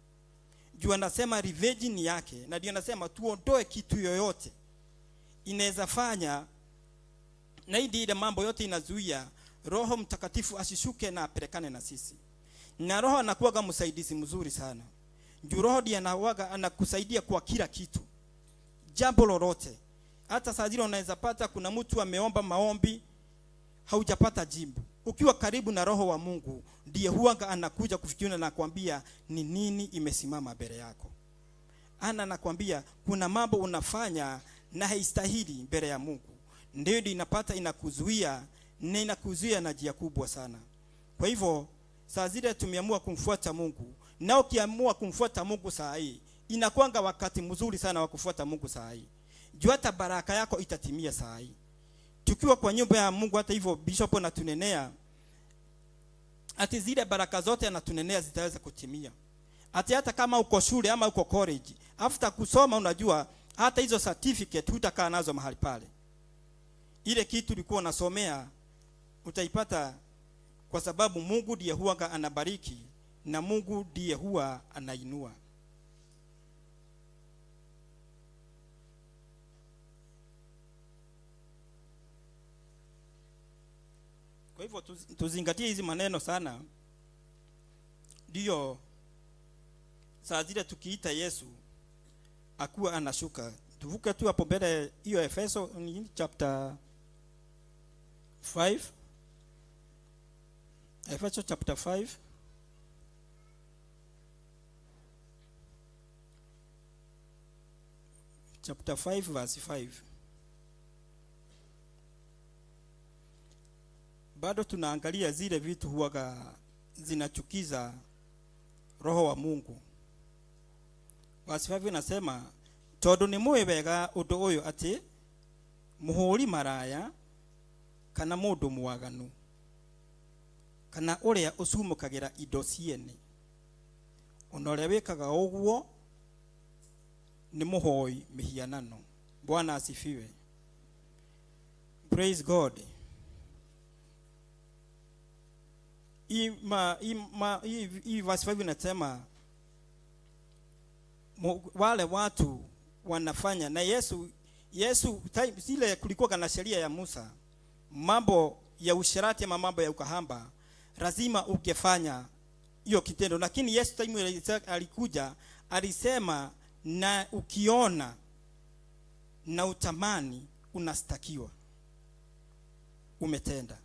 Juu anasema revenge ni yake, na ndio anasema tuondoe kitu yoyote inaweza fanya, na hii ile mambo yote inazuia Roho Mtakatifu asishuke na apelekane na sisi. Na Roho anakuwa msaidizi mzuri sana. Juu Roho ndiye anakuwa anakusaidia kwa kila kitu. Jambo lolote. Hata saa zile unaweza pata kuna mtu ameomba maombi haujapata jibu. Ukiwa karibu na Roho wa Mungu ndiye huanga anakuja kufikiria na kuambia ni nini imesimama mbele yako. Ana anakuambia kuna mambo unafanya na haistahili mbele ya Mungu. Ndio inapata inakuzuia, na inakuzuia na njia kubwa sana. Kwa hivyo saa zile tumeamua kumfuata Mungu, na ukiamua kumfuata Mungu saa hii inakuanga wakati mzuri sana wa kufuata Mungu saa hii. Juu hata baraka yako itatimia saa hii. Tukiwa kwa nyumba ya Mungu, hata hivyo bishop anatunenea ati zile baraka zote anatunenea zitaweza kutimia. Ati hata kama uko shule ama uko college, after kusoma unajua hata hizo certificate hutakaa nazo mahali pale. Ile kitu ulikuwa unasomea utaipata, kwa sababu Mungu ndiye huwa anabariki na Mungu ndiye huwa anainua. Kwa hivyo tuzingatie hizi maneno sana, ndio saa zile tukiita Yesu akuwa anashuka. Tuvuke tu hapo mbele hiyo Efeso chapter 5. Efeso chapter 5. Chapter 5 verse 5. Bado tunaangalia zile vitu huwaga zinachukiza Roho wa Mungu. Verse 5 inasema tondu ni muĩ wega ũndũ ũyũ atĩ mũhũri maraya kana mũndũ mwaganu kana ũrĩa ũcumũkagĩra indo ciene ona ũrĩa wĩkaga ũguo nĩ mũhoi mĩhianano. Bwana asifiwe. Praise God. Hii verse 5 inasema wale watu wanafanya na Yesu zile kulikuwa na sheria ya Musa, mambo ya usherati ama mambo ya ukahamba lazima ungefanya hiyo kitendo, lakini Yesu time alikuja alisema na ukiona na utamani unastakiwa umetenda.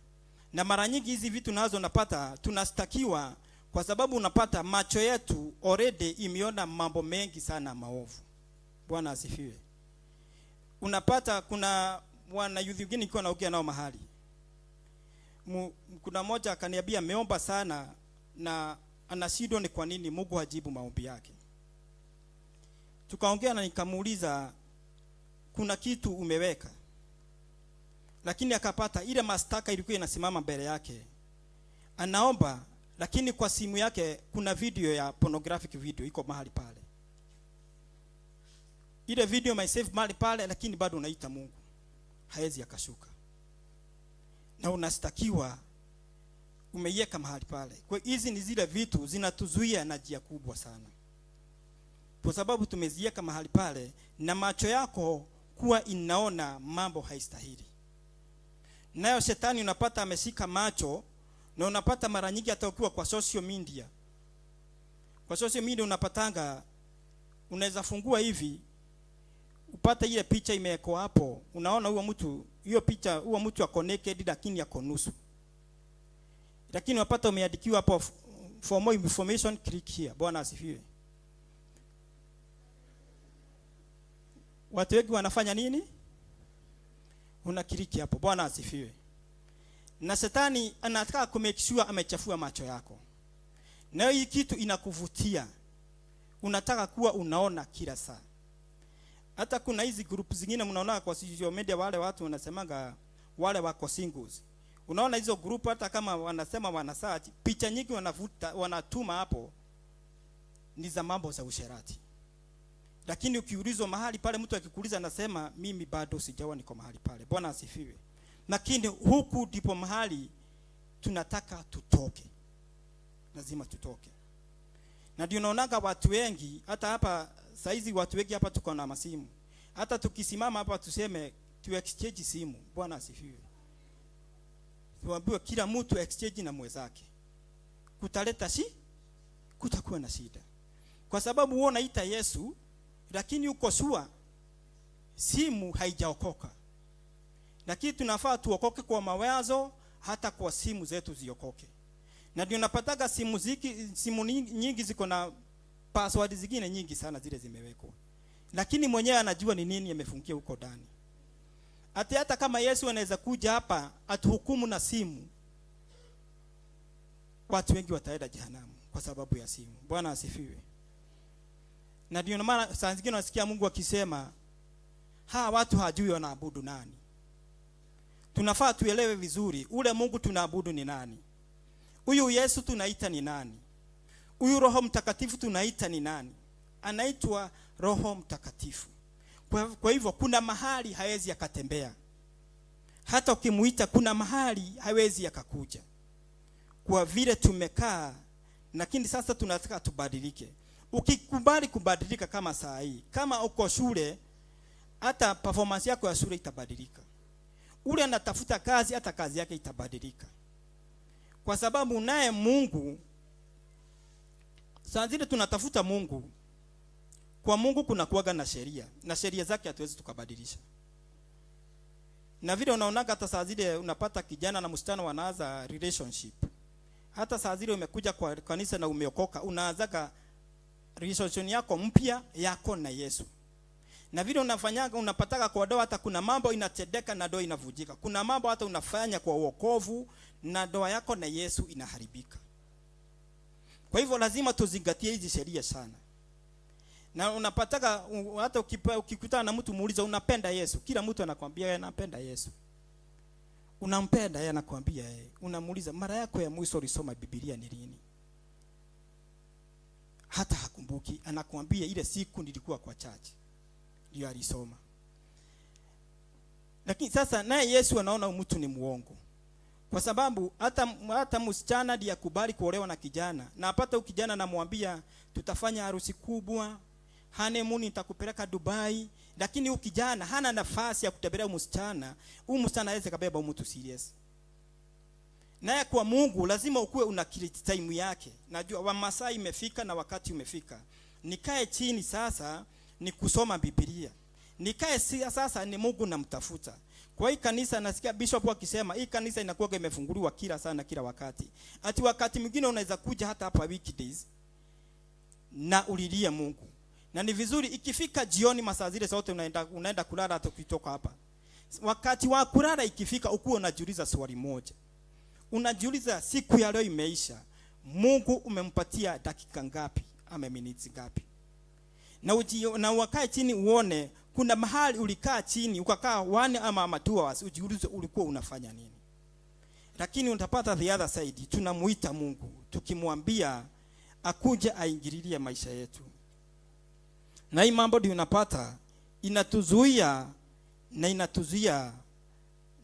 Na mara nyingi hizi vitu nazo unapata tunastakiwa kwa sababu unapata macho yetu already imeona mambo mengi sana maovu. Bwana asifiwe. Unapata kuna wana youth wengine nilikuwa naongea nao mahali. Kuna mmoja akaniambia ameomba sana na anashindwa ni kwa nini Mungu hajibu maombi yake. Tukaongea na nikamuuliza kuna kitu umeweka. Lakini akapata ile mastaka ilikuwa inasimama mbele yake. Anaomba lakini kwa simu yake kuna video ya pornographic video iko mahali pale. Ile video my save mahali pale, lakini bado unaita Mungu. Haezi akashuka. Na unastakiwa umeiweka mahali pale. Kwa hizi ni zile vitu zinatuzuia na njia kubwa sana. Kwa sababu tumeziweka mahali pale na macho yako kuwa inaona mambo haistahili. Nayo shetani unapata ameshika macho, na unapata mara nyingi hata ukiwa kwa social media. Kwa social media unapatanga unaweza fungua hivi upate ile picha imewekwa hapo, unaona huyo mtu, hiyo picha huyo mtu ako naked lakini ako nusu. Lakini unapata umeandikiwa hapo for more information click here. Bwana asifiwe. Watu wengi wanafanya nini? Unakiriki hapo. Bwana asifiwe. Na shetani anataka ku make sure amechafua macho yako. Na hii kitu inakuvutia. Unataka kuwa unaona kila saa. Hata kuna hizi group zingine mnaona kwa social media, wale watu wanasemaga wale wako singles. Unaona hizo group hata kama wanasema wanasearch, picha nyingi wanavuta, wanatuma hapo ni za mambo za usherati. Lakini ukiulizwa mahali pale, mtu akikuuliza anasema mimi bado sijawa niko mahali pale. Bwana asifiwe. Lakini huku ndipo mahali tunataka tutoke. Lazima tutoke. Na ndio unaonaga watu wengi hata hapa saizi, watu wengi hapa tuko na masimu. Hata tukisimama hapa tuseme tu exchange simu. Bwana asifiwe. Tuambiwe kila mtu exchange na mwenzake. Kutaleta kutakuwa na shida. Kwa sababu wewe unaita Yesu lakini uko sure simu haijaokoka. Lakini tunafaa tuokoke kwa mawazo, hata kwa simu zetu ziokoke. Na ndio unapataga simu nyingi ziko na password zingine nyingi sana zile zimewekwa. Lakini mwenyewe anajua ni nini amefungia huko ndani. Hata kama Yesu anaweza kuja hapa atuhukumu na simu, watu wengi wataenda jehanamu kwa sababu ya simu. Bwana asifiwe. Na ndio maana saa zingine unasikia Mungu akisema hawa watu hajui wanaabudu nani. Tunafaa tuelewe vizuri ule Mungu tunaabudu ni nani. Huyu Yesu tunaita ni nani? Huyu Roho Mtakatifu tunaita ni nani? Anaitwa Roho Mtakatifu. Kwa hivyo kuna mahali hawezi akatembea. Hata ukimuita kuna mahali hawezi akakuja. Kwa vile tumekaa, lakini sasa tunataka tubadilike. Ukikubali kubadilika kama saa hii, kama uko shule, hata performance yako ya shule itabadilika. Ule anatafuta kazi, hata kazi yake itabadilika. Kwa sababu naye Mungu, saa zile tunatafuta Mungu, kwa Mungu kuna kuwaga na sheria, na sheria zake hatuwezi tukabadilisha. Na vile unaonaga hata saa zile unapata kijana na msichana wanaanza relationship. Hata saa zile umekuja kwa kanisa na umeokoka, unaanzaga relationship yako mpya yako na Yesu. Na vile unafanyaga, unapataka kwa ndoa, hata kuna mambo inatendeka na ndoa inavunjika. Kuna mambo hata unafanya kwa wokovu na ndoa yako na Yesu inaharibika. Kwa hivyo lazima tuzingatie hizi sheria sana. Na unapataka hata ukikutana na mtu muulize unapenda Yesu, kila mtu anakuambia yeye anapenda Yesu. Unampenda yeye anakuambia yeye. Unamuuliza mara yako ya mwisho ulisoma Biblia ni lini? Hata hakumbuki, anakuambia ile siku nilikuwa kwa church ndio alisoma. Lakini sasa naye Yesu anaona mtu ni muongo. Kwa sababu hata msichana ndiye akubali kuolewa na kijana, na apata kijana anamwambia tutafanya harusi kubwa, honeymoon nitakupeleka Dubai, lakini huyu kijana hana nafasi ya kutembelea msichana. Huyu msichana hawezi kubeba mtu serious. Naye kwa Mungu lazima ukue una create time yake. Najua wa masaa imefika na wakati umefika. Nikae chini sasa ni kusoma Biblia. Nikae sasa ni Mungu namtafuta. Kwa hii kanisa nasikia bishop akisema hii kanisa inakuwa imefunguliwa kila sana kila wakati. Ati wakati mwingine unaweza kuja hata hapa weekdays na ulilie Mungu. Na ni vizuri ikifika jioni masaa zile zote unaenda kulala hata ukitoka hapa. Wakati wa kulala ikifika ukuwe unajiuliza swali moja. Unajiuliza siku ya leo imeisha. Mungu umempatia dakika ngapi ama minutes ngapi? Na ukae chini uone kuna mahali ulikaa chini ukakaa 1 ama 2 hours, ujiulize ulikuwa unafanya nini. Lakini utapata the other side, tunamuita Mungu tukimwambia akuje aingililie maisha yetu. Na hii mambo ndio unapata inatuzuia, na inatuzuia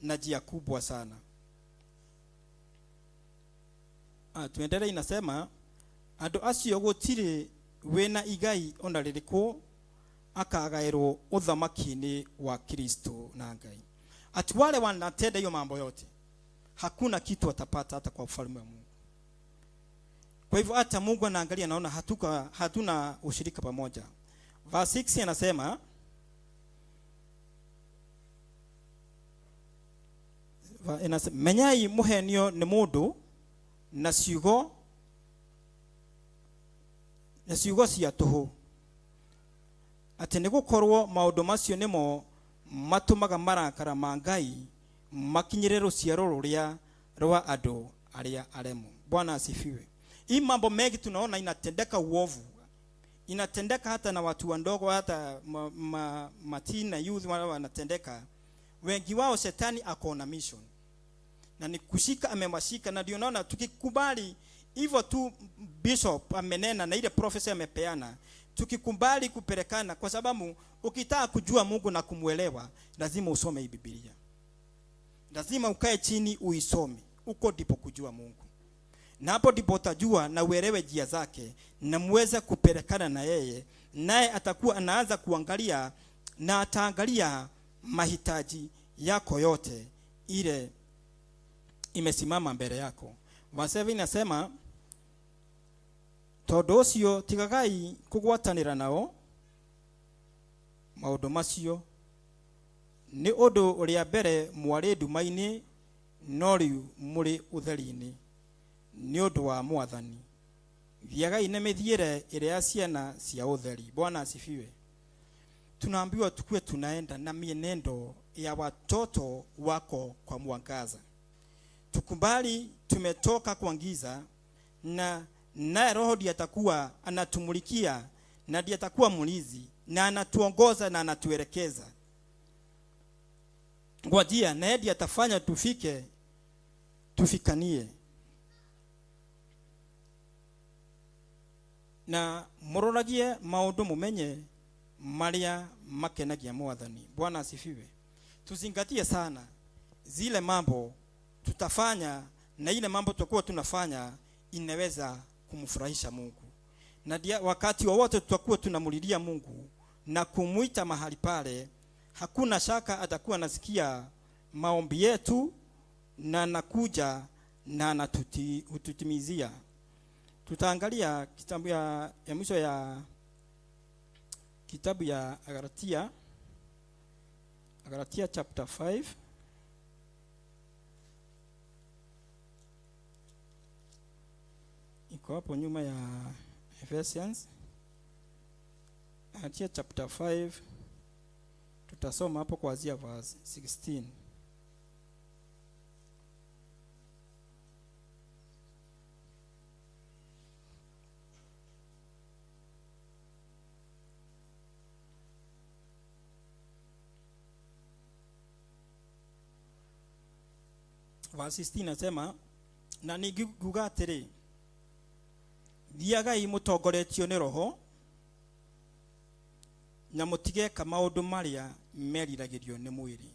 na njia kubwa sana. Tuendelee, inasema andu acio gutiri wina igai ona ririko akagairwo uthamaki-inĩ wa Kristo na Ngai. Ati wale wanatenda hiyo mambo yote hakuna kitu watapata hata kwa ufalme wa Mungu. Kwa hivyo hata Mungu anaangalia anaona hatuna ushirika pamoja. Verse 6 anasema menyai muhenio ni mundu na ciugo cia tuhu. Atĩ nĩ gũkorwo maũndũ macio nĩmo matũmaga marakara ma Ngai makinyĩre rũciaro rũrĩa rwa andũ arĩa aremu. Bwana asifiwe. Hii mambo mengi tunaona inatendeka, uovu inatendeka hata na watu wadogo, hata matina youth wale wanatendeka. Wengi wao shetani ako na mission na ni kushika, amewashika. Na ndio naona tukikubali hivyo tu, bishop amenena na ile prophecy amepeana, tukikubali kupelekana, kwa sababu ukitaka kujua Mungu na kumuelewa lazima usome hii Biblia, lazima ukae chini uisome. Huko ndipo kujua Mungu, na hapo ndipo utajua na uelewe njia zake na muweze kupelekana na yeye, naye atakuwa anaanza kuangalia na ataangalia mahitaji yako yote ile imesimama mbele yako. Verse 7 inasema, tondu ucio tigagai kugwatanira nao maundu macio, ni undu uria mbere mwari nduma-ini no riu muri utheri-ini ni undu wa Mwathani. Thiagai na mithiire iria ciana cia utheri. Bwana asifiwe. Tunaambiwa tukue tunaenda na mienendo ya watoto wako kwa mwangaza. Tukubali tumetoka kwa giza, na naye Roho ndiye atakuwa anatumulikia na ndiye atakuwa mlinzi na anatuongoza na anatuelekeza kwa njia, naye ndiye atafanya tufike, tufikanie. Na muroragie maundu mumenye maria makenagia Mwathani. Bwana asifiwe. Tuzingatie sana zile mambo tutafanya, na ile mambo tutakuwa tunafanya inaweza kumfurahisha Mungu. Na wakati wowote tutakuwa tunamulilia Mungu na kumuita mahali pale, hakuna shaka atakuwa anasikia maombi yetu na anakuja na anatutimizia. Tutaangalia kitabu ya mwisho ya kitabu ya Galatia, Galatia chapter 5. Iko hapo nyuma ya Ephesians. Galatia chapter 5 tutasoma hapo kuanzia verse 16. Verse 16 nasema, na ninguga atĩrĩ, thiagai mũtongoretio nĩ Roho na mũtigeka maũndũ marĩa meriragĩrio nĩ mwĩrĩ.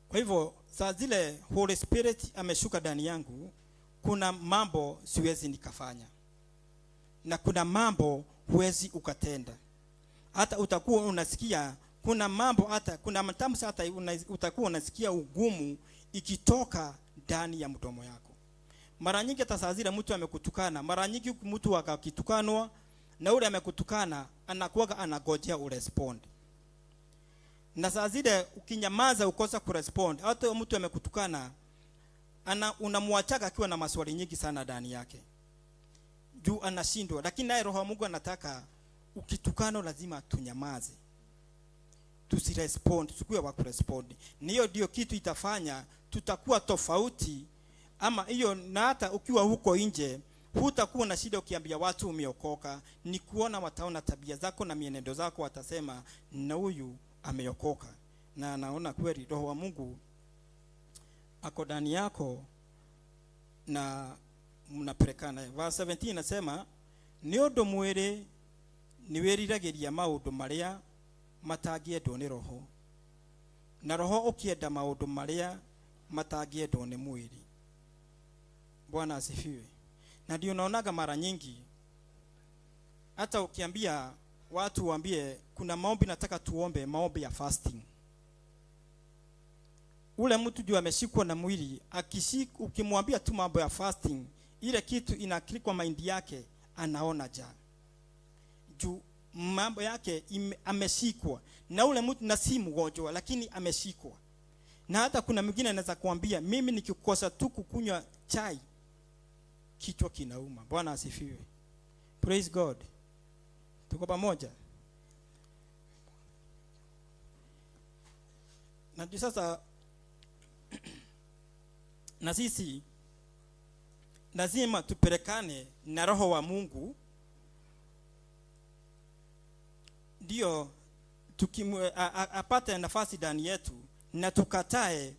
Kwa hivyo saa zile Holy Spirit ameshuka ndani yangu, kuna mambo siwezi nikafanya na kuna mambo huwezi ukatenda. Hata utakuwa unasikia kuna mambo, hata kuna matamshi, hata utakuwa unasikia ugumu ikitoka ndani ya mdomo yako. Mara nyingi hata saa zile mtu amekutukana, mara nyingi mtu akakitukanwa na ule amekutukana anakuwa anagojea urespond. Na saa zile ukinyamaza ukosa kurespond, hata mtu amekutukana unamwachaga akiwa na maswali nyingi sana ndani yake, juu anashindwa. Lakini naye Roho wa Mungu anataka ukitukano lazima tunyamaze, tusirespond, tusikuwe wa kurespond. Niyo ndio kitu itafanya tutakuwa tofauti. Ama hiyo, na hata ukiwa huko nje hutakuwa na shida ukiambia watu umeokoka. Ni kuona wataona tabia zako na mienendo zako, watasema na huyu ameokoka, na anaona kweli Roho wa Mungu ako ndani yako na mnapelekana. Verse 17 inasema, ni undu mwiri ni wiriragiria maundu maria matangĩendwo nĩ Roho, na Roho ũkĩenda maũndũ marĩa matangĩendwo nĩ mwĩrĩ. Bwana asifiwe. Na ndio naonaga mara nyingi hata ukiambia watu waambie kuna maombi nataka tuombe, maombi ya fasting, ule mtu juu ameshikwa na mwili, ukimwambia tu mambo ya fasting, ile kitu inaklik kwa mind yake, anaona ja juu mambo yake ameshikwa na ule mtu, na si mgonjwa lakini ameshikwa. Na hata kuna mwingine anaweza kuambia mimi nikikosa tu kukunywa chai kichwa kinauma. Bwana asifiwe. Praise God. Tuko pamoja? Na ndio sasa na sisi lazima tupelekane na Roho wa Mungu, ndio apate nafasi ndani yetu na tukatae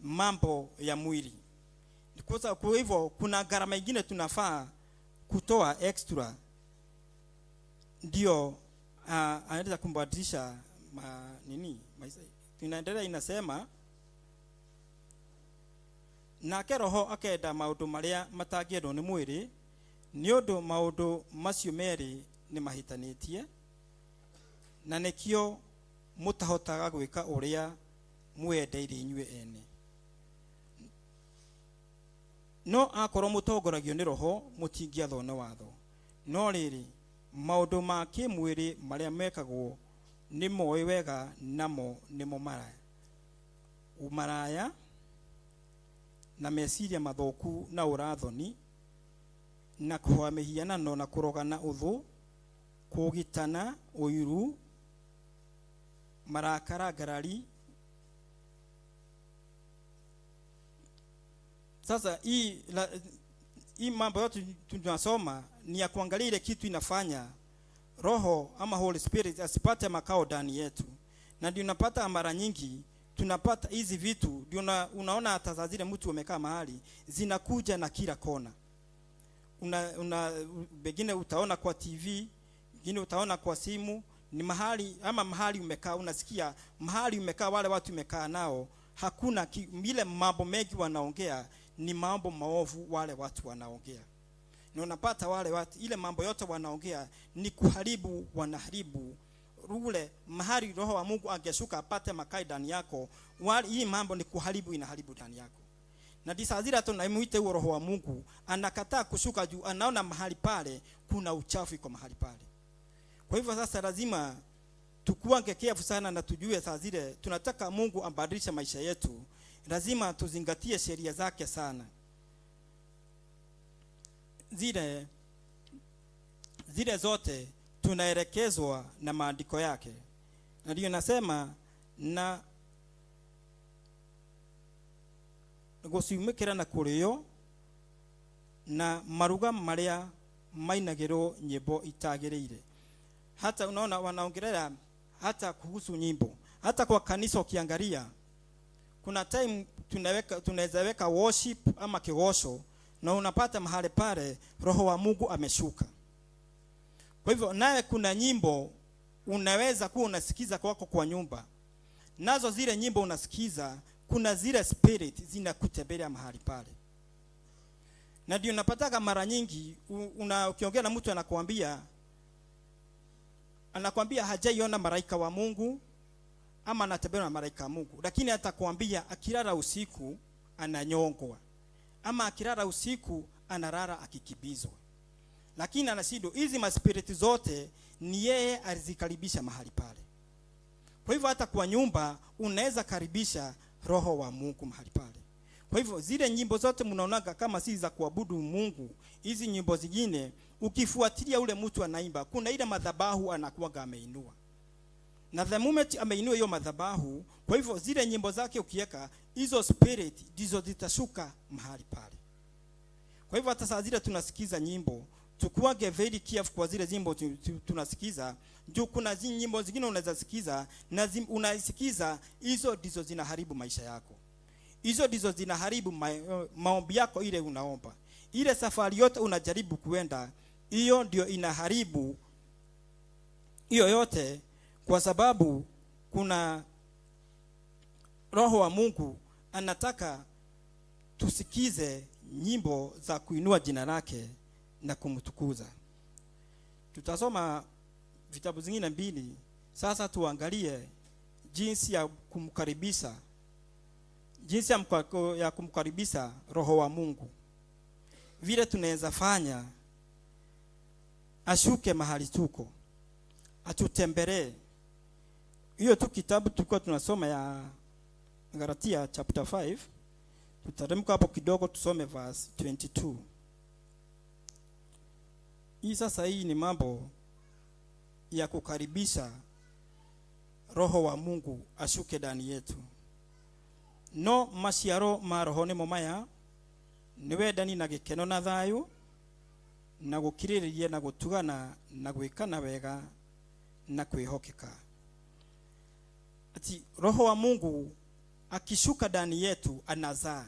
mambo ya mwili. Kwa hivyo kuna gharama nyingine tunafaa kutoa extra, ndio anaweza kumbadilisha maisha. Tunaendelea, inasema nake Roho akenda maundu maria matangĩendwo nĩ mwĩrĩ, nĩ ũndũ maũndũ macio merĩ nĩ mahĩtanĩtie, na nĩkĩo mũtahotaga gwĩka ũrĩa mwendeire inyuĩ ene. No akorwo mũtongoragio nĩ Roho, mũtingĩathwo nĩ watho. No rĩrĩ, maũndũ ma kĩmwĩrĩ marĩa mekagwo nĩ moĩ wega, namo nĩmo maraya, ũmaraya na meciria mathũku na ũrathoni na kũhoya mĩhianano na kũrogana ũthũ, kũũgitana, ũiru, marakara, ngarari. Sasa hii mambo yote tunasoma ni ya kuangalia ile kitu inafanya Roho ama Holy Spirit asipate makao ndani yetu. Na ndio unapata mara nyingi tunapata hizi vitu, ndio unaona hata saa zile mtu amekaa mahali zinakuja na kila kona. Una pengine utaona kwa TV, pengine utaona kwa simu, ni mahali ama mahali umekaa unasikia, mahali umekaa wale watu umekaa nao hakuna ile mambo mengi wanaongea ni mambo maovu wale watu wanaongea. Na unapata wale watu ile mambo yote wanaongea ni kuharibu, wanaharibu rule mahali Roho wa Mungu angeshuka apate makai ndani yako. Wale hii mambo ni kuharibu, inaharibu ndani yako. Na ndisa zile tunamuite huo Roho wa Mungu anakataa kushuka juu anaona mahali pale kuna uchafu kwa mahali pale. Kwa hivyo sasa lazima tukuange careful sana na tujue saa zile tunataka Mungu abadilishe maisha yetu, lazima tuzingatie sheria zake sana. Zile zote tunaelekezwa na maandiko yake. Na ndio nasema na guciumikira na kurio na maruga maria mainagirwo nyimbo itagiriire. Hata unaona wanaongelea hata kuhusu nyimbo. Hata kwa kanisa ukiangalia kuna time tunaweza weka worship ama kigosho na unapata mahali pale Roho wa Mungu ameshuka. Kwa hivyo nawe kuna nyimbo unaweza kuwa unasikiza kwako kwa nyumba. Nazo zile nyimbo unasikiza kuna zile spirit zinakutembelea mahali pale. Na ndio unapataka mara nyingi ukiongea na mtu anakuambia hajaiona malaika wa Mungu ama anatembea na malaika wa Mungu, lakini atakwambia akilala usiku ananyongwa ama akilala usiku analala akikibizwa. Lakini anashindwa, hizi maspiriti zote ni yeye alizikaribisha mahali pale. Kwa hivyo hata kwa nyumba unaweza karibisha Roho wa Mungu mahali pale. Kwa hivyo zile nyimbo zote mnaonaga kama si za kuabudu Mungu, hizi nyimbo zingine ukifuatilia ule mtu anaimba, kuna ile madhabahu anakuwa ameinua. Na the moment ameinua hiyo madhabahu, kwa hivyo zile nyimbo zake ukiweka, hizo spirit ndizo zitashuka mahali pale. Kwa hivyo hata saa zile tunasikiza nyimbo, tukuwage very careful kwa zile nyimbo tunasikiza. Juu kuna nyimbo zingine unaweza sikiza na unasikiza hizo ndizo zinaharibu maisha yako. Hizo ndizo zinaharibu maombi yako ile unaomba. Ile safari yote unajaribu kuenda, hiyo ndio inaharibu hiyo yote, kwa sababu kuna Roho wa Mungu anataka tusikize nyimbo za kuinua jina lake na kumtukuza. Tutasoma vitabu zingine mbili. Sasa tuangalie jinsi ya kumkaribisha, jinsi ya kumkaribisha Roho wa Mungu. Vile tunaweza fanya ashuke mahali tuko, atutembelee. Hiyo tu kitabu tulikuwa tunasoma ya Galatia chapter 5. Tutaremka hapo kidogo tusome verse 22. Hii sasa hii ni mambo ya kukaribisha Roho wa Mungu ashuke ndani yetu. No maciaro ma Roho nĩmo maya: nĩ wendani na gĩkeno na thayũ na gũkirĩrĩria na gũtugana na gwĩkana wega na kwĩhokeka. Ati Roho wa Mungu akishuka ndani yetu anazaa.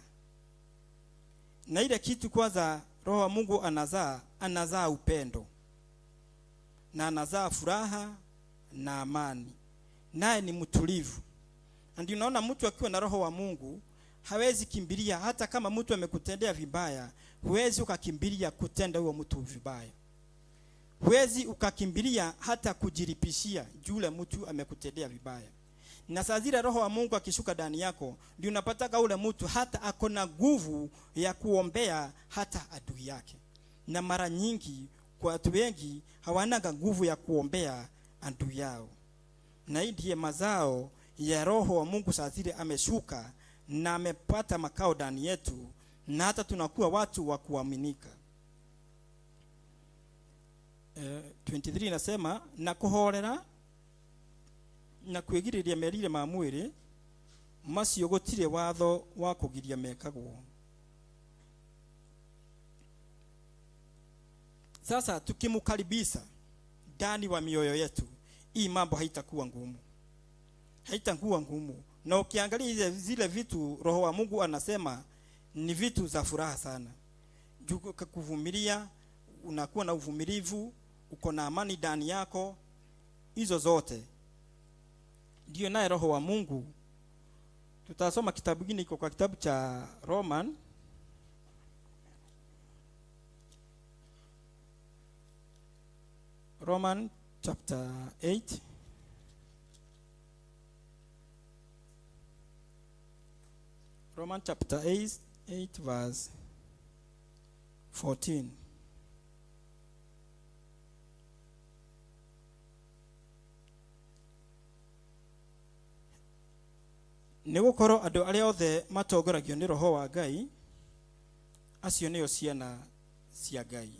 Na ile kitu kwanza Roho wa Mungu anazaa, anazaa upendo na anazaa furaha na amani, naye ni mtulivu. Na ndio unaona mtu akiwa na Roho wa Mungu hawezi kimbilia, hata kama mtu amekutendea vibaya, huwezi ukakimbilia kutenda huo mtu vibaya. Huwezi ukakimbilia hata kujiripishia yule mtu amekutendea vibaya. Na saa zile Roho wa Mungu akishuka ndani yako, ndio unapataka ule mtu hata ako na nguvu ya kuombea hata adui yake. Na mara nyingi kwa watu wengi hawana nguvu ya kuombea adui yao. Na hii ndiye mazao ya Roho wa Mungu saa zile ameshuka na amepata makao ndani yetu, na hata tunakuwa watu wa kuaminika. 23 inasema na kuhorera na kwigiriria merire ma mwiri macio gutire watho wa kugiria mekagwo. Sasa tukimukaribisha ndani wa mioyo yetu, hii mambo haitakuwa ngumu, haitakuwa ngumu. Na ukiangalia zile vitu Roho wa Mungu anasema ni vitu za furaha sana. Kuvumilia, unakuwa na uvumilivu, uko na amani ndani yako, hizo zote ndio naye Roho wa Mungu. Tutasoma kitabu kingine iko kwa kitabu cha Roman Roman chapter 8. Roman chapter 8 verse 14. Nĩgũkorwo andũ arĩa othe matongoragio nĩ Roho wa Ngai, acio nĩo ciana cia Ngai.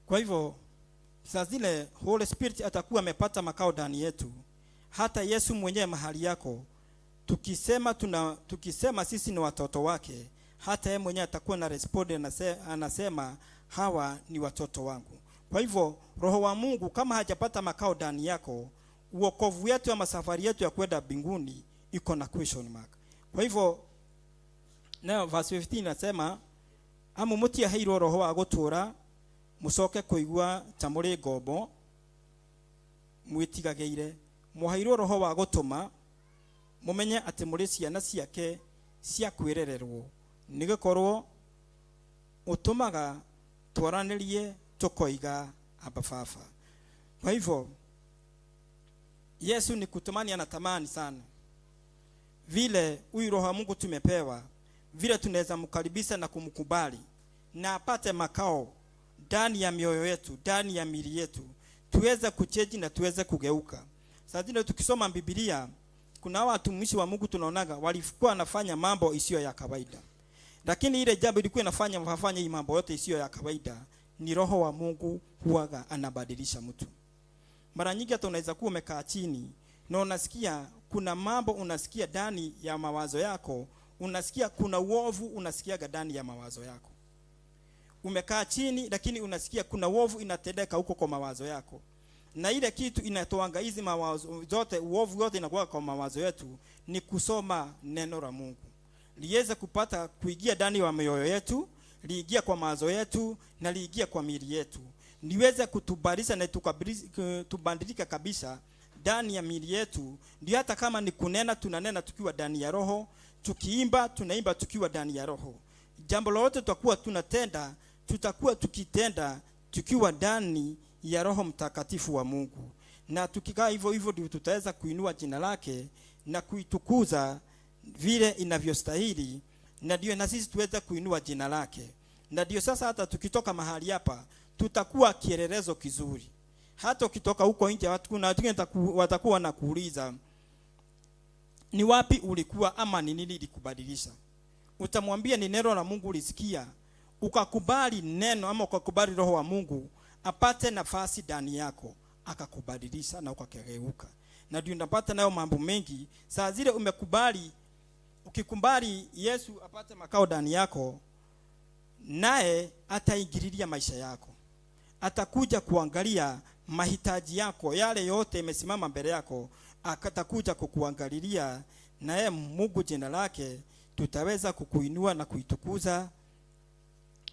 Kwa hivyo saa zile Holy Spirit atakuwa amepata makao ndani yetu, hata Yesu mwenyewe mahali yako. Tukisema sisi ni watoto wake, hata yeye mwenyewe atakuwa na respond, anasema hawa ni watoto wangu. Kwa hivyo Roho wa Mungu kama hajapata makao ndani yako, uokovu yetu ama safari yetu ya kwenda mbinguni iko na question mark. Kwa hivyo nayo verse 15 inasema amu mutiaheirwo Roho wa gutura mucoke kuigua ta muri ngombo mwitigageire, mwaheirwo Roho wa gutuma mumenye ati muri ciana ciake cia kwirererwo, nigikorwo utumaga twaranirie tukoiga Aba Baba. Kwa hivyo Yesu ni kutamani, anatamani sana vile huyu Roho wa Mungu tumepewa, vile tunaweza mkaribisha na kumkubali na apate makao ndani ya mioyo yetu, ndani ya miili yetu, tuweze kucheji na tuweze kugeuka. Sasa ndio tukisoma Biblia, kuna watumishi wa Mungu tunaonaga walikuwa wanafanya mambo isiyo ya kawaida, lakini ile jambo ilikuwa inafanya wafanye hii mambo yote isiyo ya kawaida ni Roho wa Mungu huaga anabadilisha mtu. Mara nyingi hata unaweza kuwa umekaa chini na unasikia kuna mambo unasikia ndani ya mawazo yako, unasikia kuna uovu unasikiaga ndani ya mawazo yako. Umekaa chini lakini unasikia kuna uovu inatendeka huko kwa mawazo yako. Na ile kitu inatoanga hizi mawazo zote, uovu yote inakuwa kwa mawazo yetu ni kusoma neno la Mungu. Liweze kupata kuingia ndani ya mioyo yetu, liingia kwa mawazo yetu na liingia kwa miili yetu. Niweze kutubadilisha na tubadilika kabisa ndani ya miili yetu. Ndio hata kama ni kunena tunanena tukiwa ndani ya Roho, tukiimba tunaimba tukiwa ndani ya Roho. Jambo lolote tutakuwa tunatenda, tutakuwa tukitenda tukiwa ndani ya Roho Mtakatifu wa Mungu. Na tukikaa hivyo hivyo ndio tutaweza kuinua jina lake na kuitukuza vile inavyostahili, na ndio na sisi tuweze kuinua jina lake. Na ndio sasa hata tukitoka mahali hapa tutakuwa kielelezo kizuri. Hata ukitoka huko nje watu kuna watu watakuwa wanakuuliza ni wapi ulikuwa ama ni nini ilikubadilisha. Utamwambia ni neno la Mungu ulisikia, ukakubali neno ama ukakubali Roho wa Mungu apate nafasi ndani yako, akakubadilisha na ukakegeuka. Na ndio unapata nayo mambo mengi. Saa zile umekubali, ukikubali Yesu apate makao ndani yako, naye ataingililia maisha yako. Atakuja kuangalia mahitaji yako, yale yote yamesimama mbele yako, atakuja kukuangalilia, naye Mungu jina lake tutaweza kukuinua na kuitukuza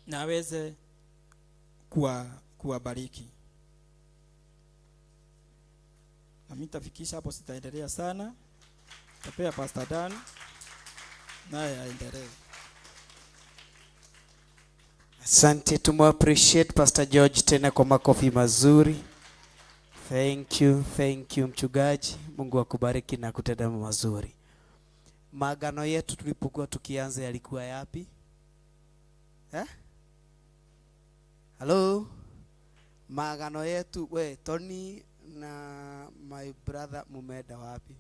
na aweze kuwabariki. Na mimi nitafikisha hapo, sitaendelea sana. Tapea Pastor Dan naye aendelee. Asante, tumu appreciate Pastor George tena kwa makofi mazuri. Thank you, thank you mchungaji. Mungu akubariki na kutenda mazuri. Maagano yetu tulipokuwa tukianza yalikuwa yapi? Eh? Hello? Maagano yetu, we Tony na my brother mumeenda wapi?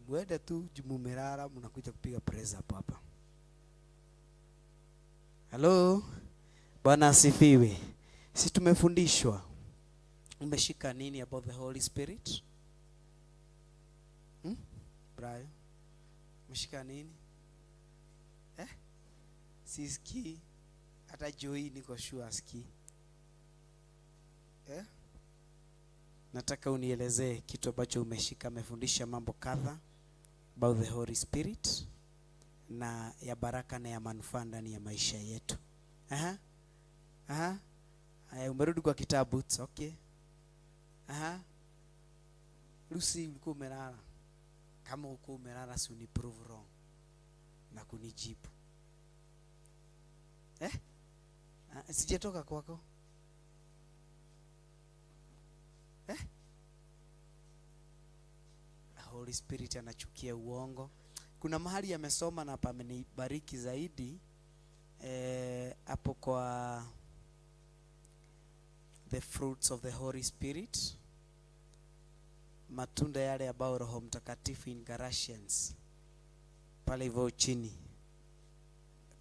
Mwende tu mumelala, mnakuja kupiga praise hapo hapa. Hello? Bwana asifiwe. Si tumefundishwa. Umeshika nini about the Holy Spirit? Brian? Umeshika nini? Eh? Sisikii. Hata Joy niko sure asikii. Eh? Nataka unielezee kitu ambacho umeshika. Amefundisha mambo kadha about the Holy Spirit na ya baraka na ya manufaa ndani ya maisha yetu. Aha. Aha. Haya, umerudi kwa kitabu. It's okay. Aha. Lucy, ulikuwa umelala. Kama ulikuwa umelala, si uni prove wrong na kunijibu. Eh? Sijatoka kwako. Eh? Holy Spirit anachukia uongo. Kuna mahali amesoma na pamenibariki zaidi, hapo kwa the fruits of the Holy Spirit, matunda yale ambayo Roho Mtakatifu in Galatians pale hivyo chini.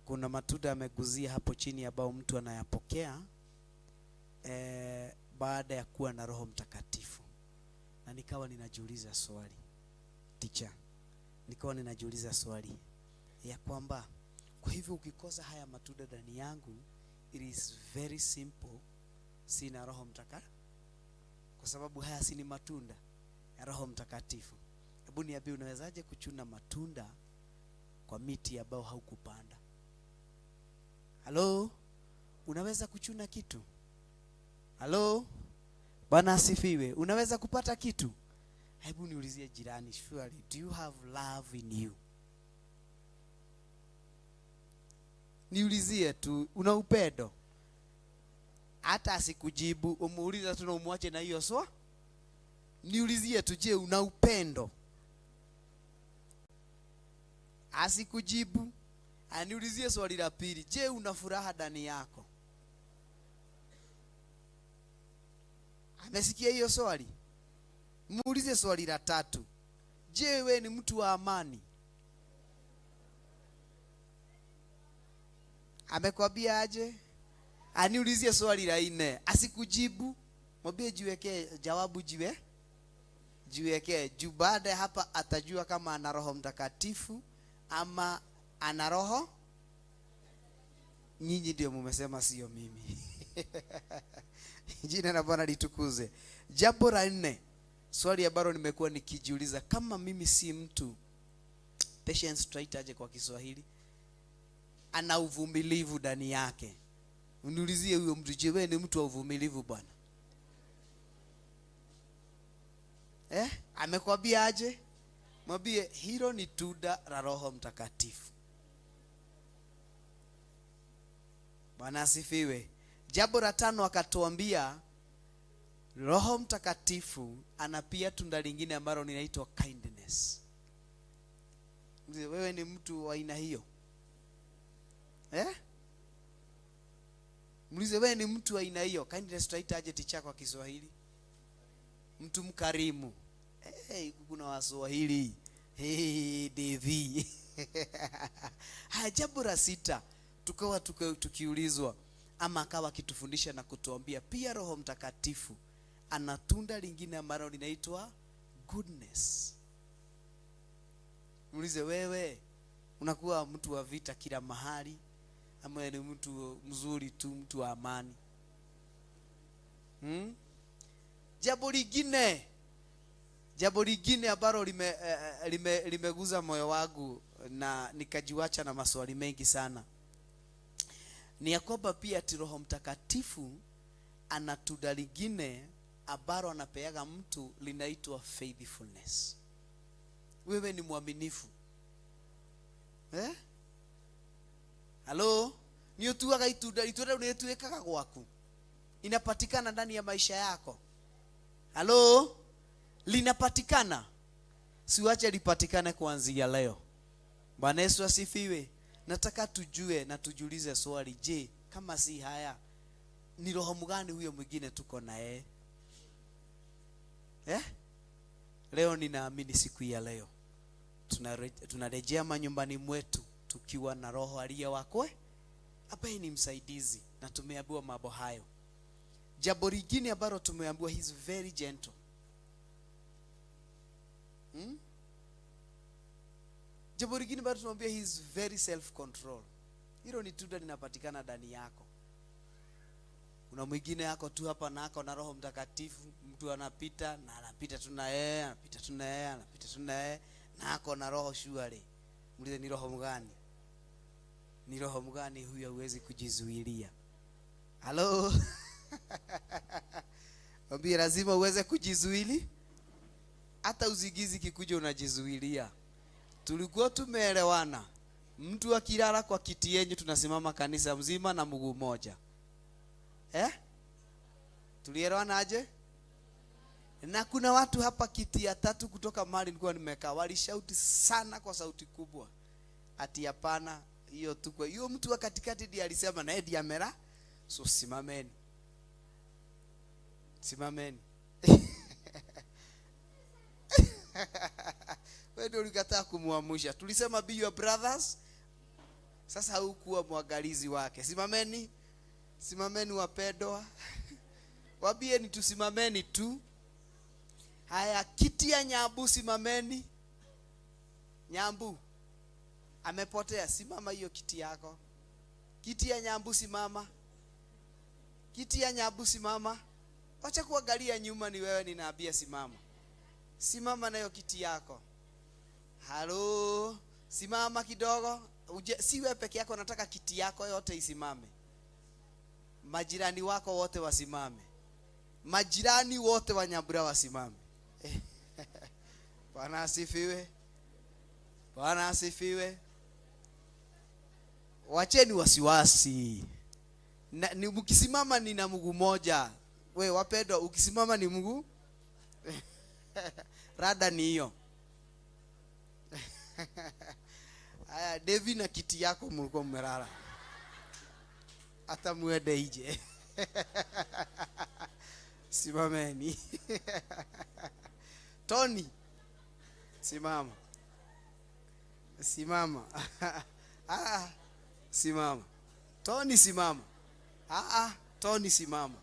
Kuna matunda ameguzia hapo chini ambayo mtu anayapokea baada ya kuwa na Roho Mtakatifu. Na nikawa ninajiuliza swali, teacher, nikawa ninajiuliza swali ya kwamba kwa hivyo ukikosa haya matunda ndani yangu, it is very simple, sina Roho Mtakatifu. Kwa sababu haya si ni matunda ya Roho Mtakatifu. Hebu niambie, unawezaje kuchuna matunda kwa miti ambayo haukupanda? Hello? Unaweza kuchuna kitu? Hello? Bwana asifiwe. Unaweza kupata kitu? Hebu niulizie jirani, surely do you have love in you? Niulizie tu, una upendo? Hata asikujibu, umuuliza tu na umwache na hiyo swali. Niulizie tu, je, una upendo? Asikujibu, aniulizie swali la pili, je, una furaha ndani yako? Amesikia hiyo swali? Muulize swali la tatu, je, wewe ni mtu wa amani? Amekwambia aje? Aniulizie swali la nne, asikujibu, mwambie jiwekee jawabu, jiwekee juu baada hapa atajua kama ana Roho Mtakatifu ama ana roho. Nyinyi ndio mmesema, sio mimi. Jina la Bwana litukuze. Jambo la nne, swali ambalo nimekuwa nikijiuliza, kama mimi si mtu patience, tutaitaje kwa Kiswahili? Ana uvumilivu ndani yake. Uniulizie huyo mtu, je, wewe ni mtu wa uvumilivu bwana? Eh? Amekwambia aje? Mwambie hilo ni tunda la Roho Mtakatifu. Bwana asifiwe. Jambo la tano akatuambia Roho Mtakatifu ana pia tunda lingine ambalo linaitwa kindness. Wewe ni mtu wa aina hiyo? Eh? Muulize, wewe ni mtu wa aina hiyo? Kindness tutaitaje ticha kwa Kiswahili? Mtu mkarimu. Hey, kuna Waswahili. Hey, Devi. Jambo la sita tukawa tukiulizwa, ama akawa akitufundisha na kutuambia pia Roho Mtakatifu ana tunda lingine ambalo linaitwa goodness. Muulize, wewe unakuwa mtu wa vita kila mahali ama ni mtu mzuri tu, mtu wa amani? Jambo lingine ambalo limeguza moyo wangu na nikajiwacha na maswali mengi sana ni ya kwamba pia ati Roho Mtakatifu ana tunda lingine ambalo anapeaga mtu linaitwa faithfulness. Wewe ni mwaminifu. Eh? Halo? Ni utuaga itunda, itunda rĩtuĩkaga gwaku. Inapatikana ndani ya maisha yako. Halo? Linapatikana. Siwache lipatikane kuanzia leo. Bwana Yesu asifiwe. Nataka tujue na tujiulize swali, je, kama si haya ni roho mgani huyo mwingine tuko na yeye? Eh? Leo ninaamini siku ya leo tunarejea manyumbani mwetu tukiwa na roho aliye wakwe ambaye ni msaidizi, na tumeambiwa mambo hayo. Jambo lingine ambalo tumeambiwa, he is very gentle. Jambo lingine ambalo tumeambiwa, he is very self control. Hilo ni tunda linapatikana ndani yako. Kuna mwingine yako tu hapa na ako na Roho Mtakatifu, mtu anapita na anapita tu na yeye, anapita tu na yeye, anapita tu na yeye, na ako na roho shwari. Muulize, ni roho mgani? Ni roho mgani huyo huwezi kujizuilia? Halo? Mwambie lazima uweze kujizuili. Hata uzingizi kikuja unajizuilia. Tulikuwa tumeelewana. Mtu akilala kwa kiti yenyu tunasimama kanisa mzima na mguu moja. Eh? Tulielewana aje? Na kuna watu hapa kiti ya tatu kutoka mahali nilikuwa nimekaa walishauti sana kwa sauti kubwa. Ati hapana, hiyo tu kwa hiyo mtu wa katikati ndiye alisema na yeye amera. So simameni. Simameni. Wewe ndio ulikataa kumuamsha. Tulisema be your brothers. Sasa hukuwa mwangalizi wake. Simameni. Simameni wapendwa. Waambieni tusimameni tu. Haya, kiti ya Nyambu simameni. Nyambu amepotea, simama hiyo kiti yako. Kiti ya Nyambu simama. Kiti ya Nyambu simama. Wacha kuangalia nyuma, ni wewe ninaambia simama. Simama na hiyo kiti yako. Halo, simama kidogo. Si wewe peke yako, nataka kiti yako yote isimame. Majirani wako wote wasimame. Majirani wote wa Nyambura wasimame. Bwana asifiwe. Bwana asifiwe. Wacheni wasiwasi. Na, ni mkisimama ni na mguu moja. We wapendwa, ukisimama ni mguu. Rada ni hiyo. Haya, Devi na kiti yako mlikuwa mmelala. Hata muende nje. Simameni. Tony, simama. Simama. Ah, simama. Tony simama. Ah, Tony simama.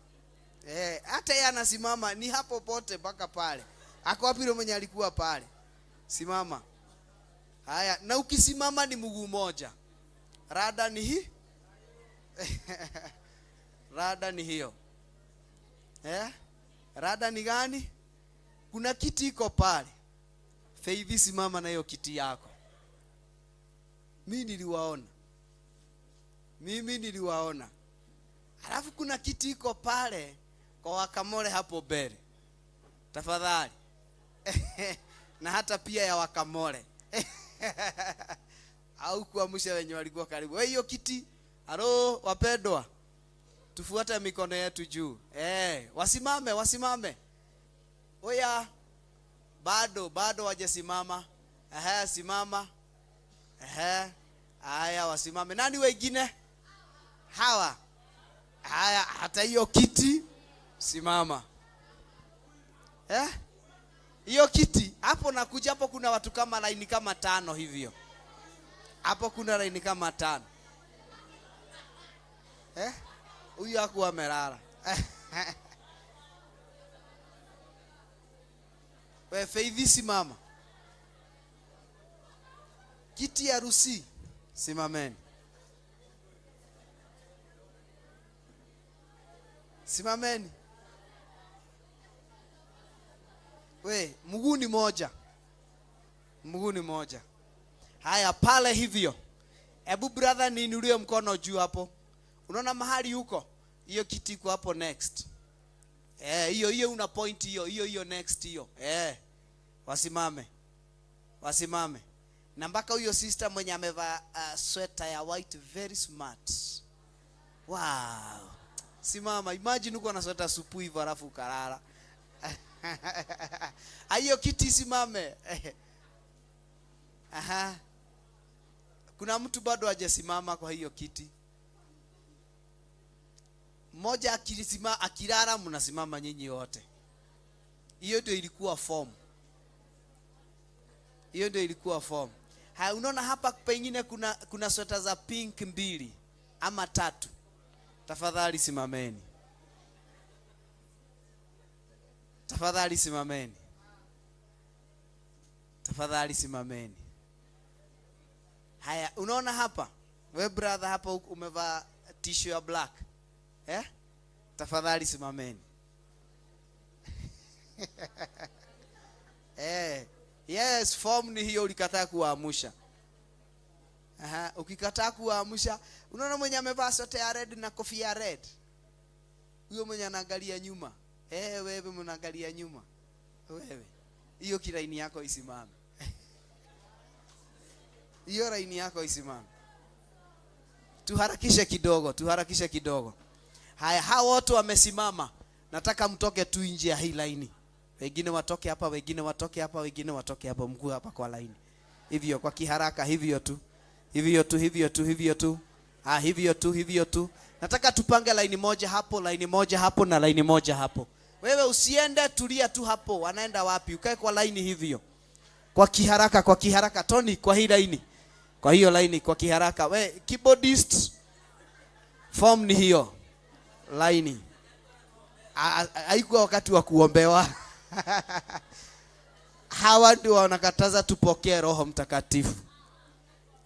Hata yeye anasimama ni hapo pote mpaka pale. Ako wapi yule mwenye alikuwa pale? Simama. Haya, na ukisimama ni mguu moja. Rada ni hii. Rada ni hiyo. Rada ni gani? Kuna kiti iko pale. Faith, simama na hiyo kiti yako. Mimi niliwaona. Halafu kuna kiti iko pale kwa Wakamole hapo mbele. Tafadhali. Na hata pia ya Wakamole. Au kuamsha wenye walikuwa karibu. Wewe hiyo kiti. Halo wapendwa. Tufuate mikono yetu juu. Wasimame, wasimame. Oya. Bado wajasimama. Simama. Haya, wasimame. Nani wengine? Hawa. Haya, hata hiyo kiti simama. Hiyo kiti hapo nakuja hapo, kuna watu kama laini kama 5 hivyo. Hapo kuna laini kama 5. Huyu hakuwa amelala. We Faith, simama. Kiti ya Rusi, simameni. Simameni. We, mguu ni moja. Mguu ni moja. Haya, pale hivyo. Ebu brother, niinulie mkono juu hapo. Unaona mahali huko? Hiyo kiti iko hapo next. Hiyo hiyo una point hiyo, hiyo hiyo next hiyo. Wasimame. Wasimame. Na mpaka huyo sister mwenye amevaa sweater ya white, very smart. Wow. Simama, imagine uko na sweater supu hivyo alafu ukalala. Hiyo kiti simame. Aha. Kuna mtu bado hajasimama kwa hiyo kiti. Mmoja akisimama akilala, mnasimama nyinyi wote. Hiyo ndio ilikuwa form. Hiyo ndio ilikuwa form. Ha, unaona hapa pengine kuna sweta za pink 2 ama 3. Tafadhali simameni. Tafadhali simameni. Tafadhali simameni. Haya, unaona hapa? We brother hapa umevaa t-shirt ya black. Tafadhali simameni. Yes, form ni hiyo, ulikataa kuamsha. Aha, ukikataa kuamsha, unaona mwenye amevaa sweta ya red na kofia ya red. Huyo mwenye anaangalia nyuma. Wewe mnaangalia nyuma. Wewe. Hiyo kilaini yako isimame. Hiyo laini yako isimame. Tuharakishe kidogo, tuharakishe kidogo. Haya, hao wote wamesimama. Nataka mtoke tu nje ya hii laini. Wengine watoke hapa, wengine watoke hapa, wengine watoke hapa, mkuu hapa kwa laini. Hivyo kwa kiharaka, hivyo tu. Hivyo tu, hivyo tu, hivyo tu. Ah, hivyo tu, hivyo tu. Nataka tupange laini moja hapo, laini moja hapo na laini moja hapo. Wewe usiende, tulia tu hapo. Wanaenda wapi? Ukae kwa laini hivyo. Kwa kiharaka, kwa kiharaka. Tony, kwa hii laini. Kwa hiyo laini, kwa kiharaka. We, keyboardist, form ni hiyo. Laini. Haikuwa wakati wa kuombewa. Hawa ndio wanakataza tupokee Roho Mtakatifu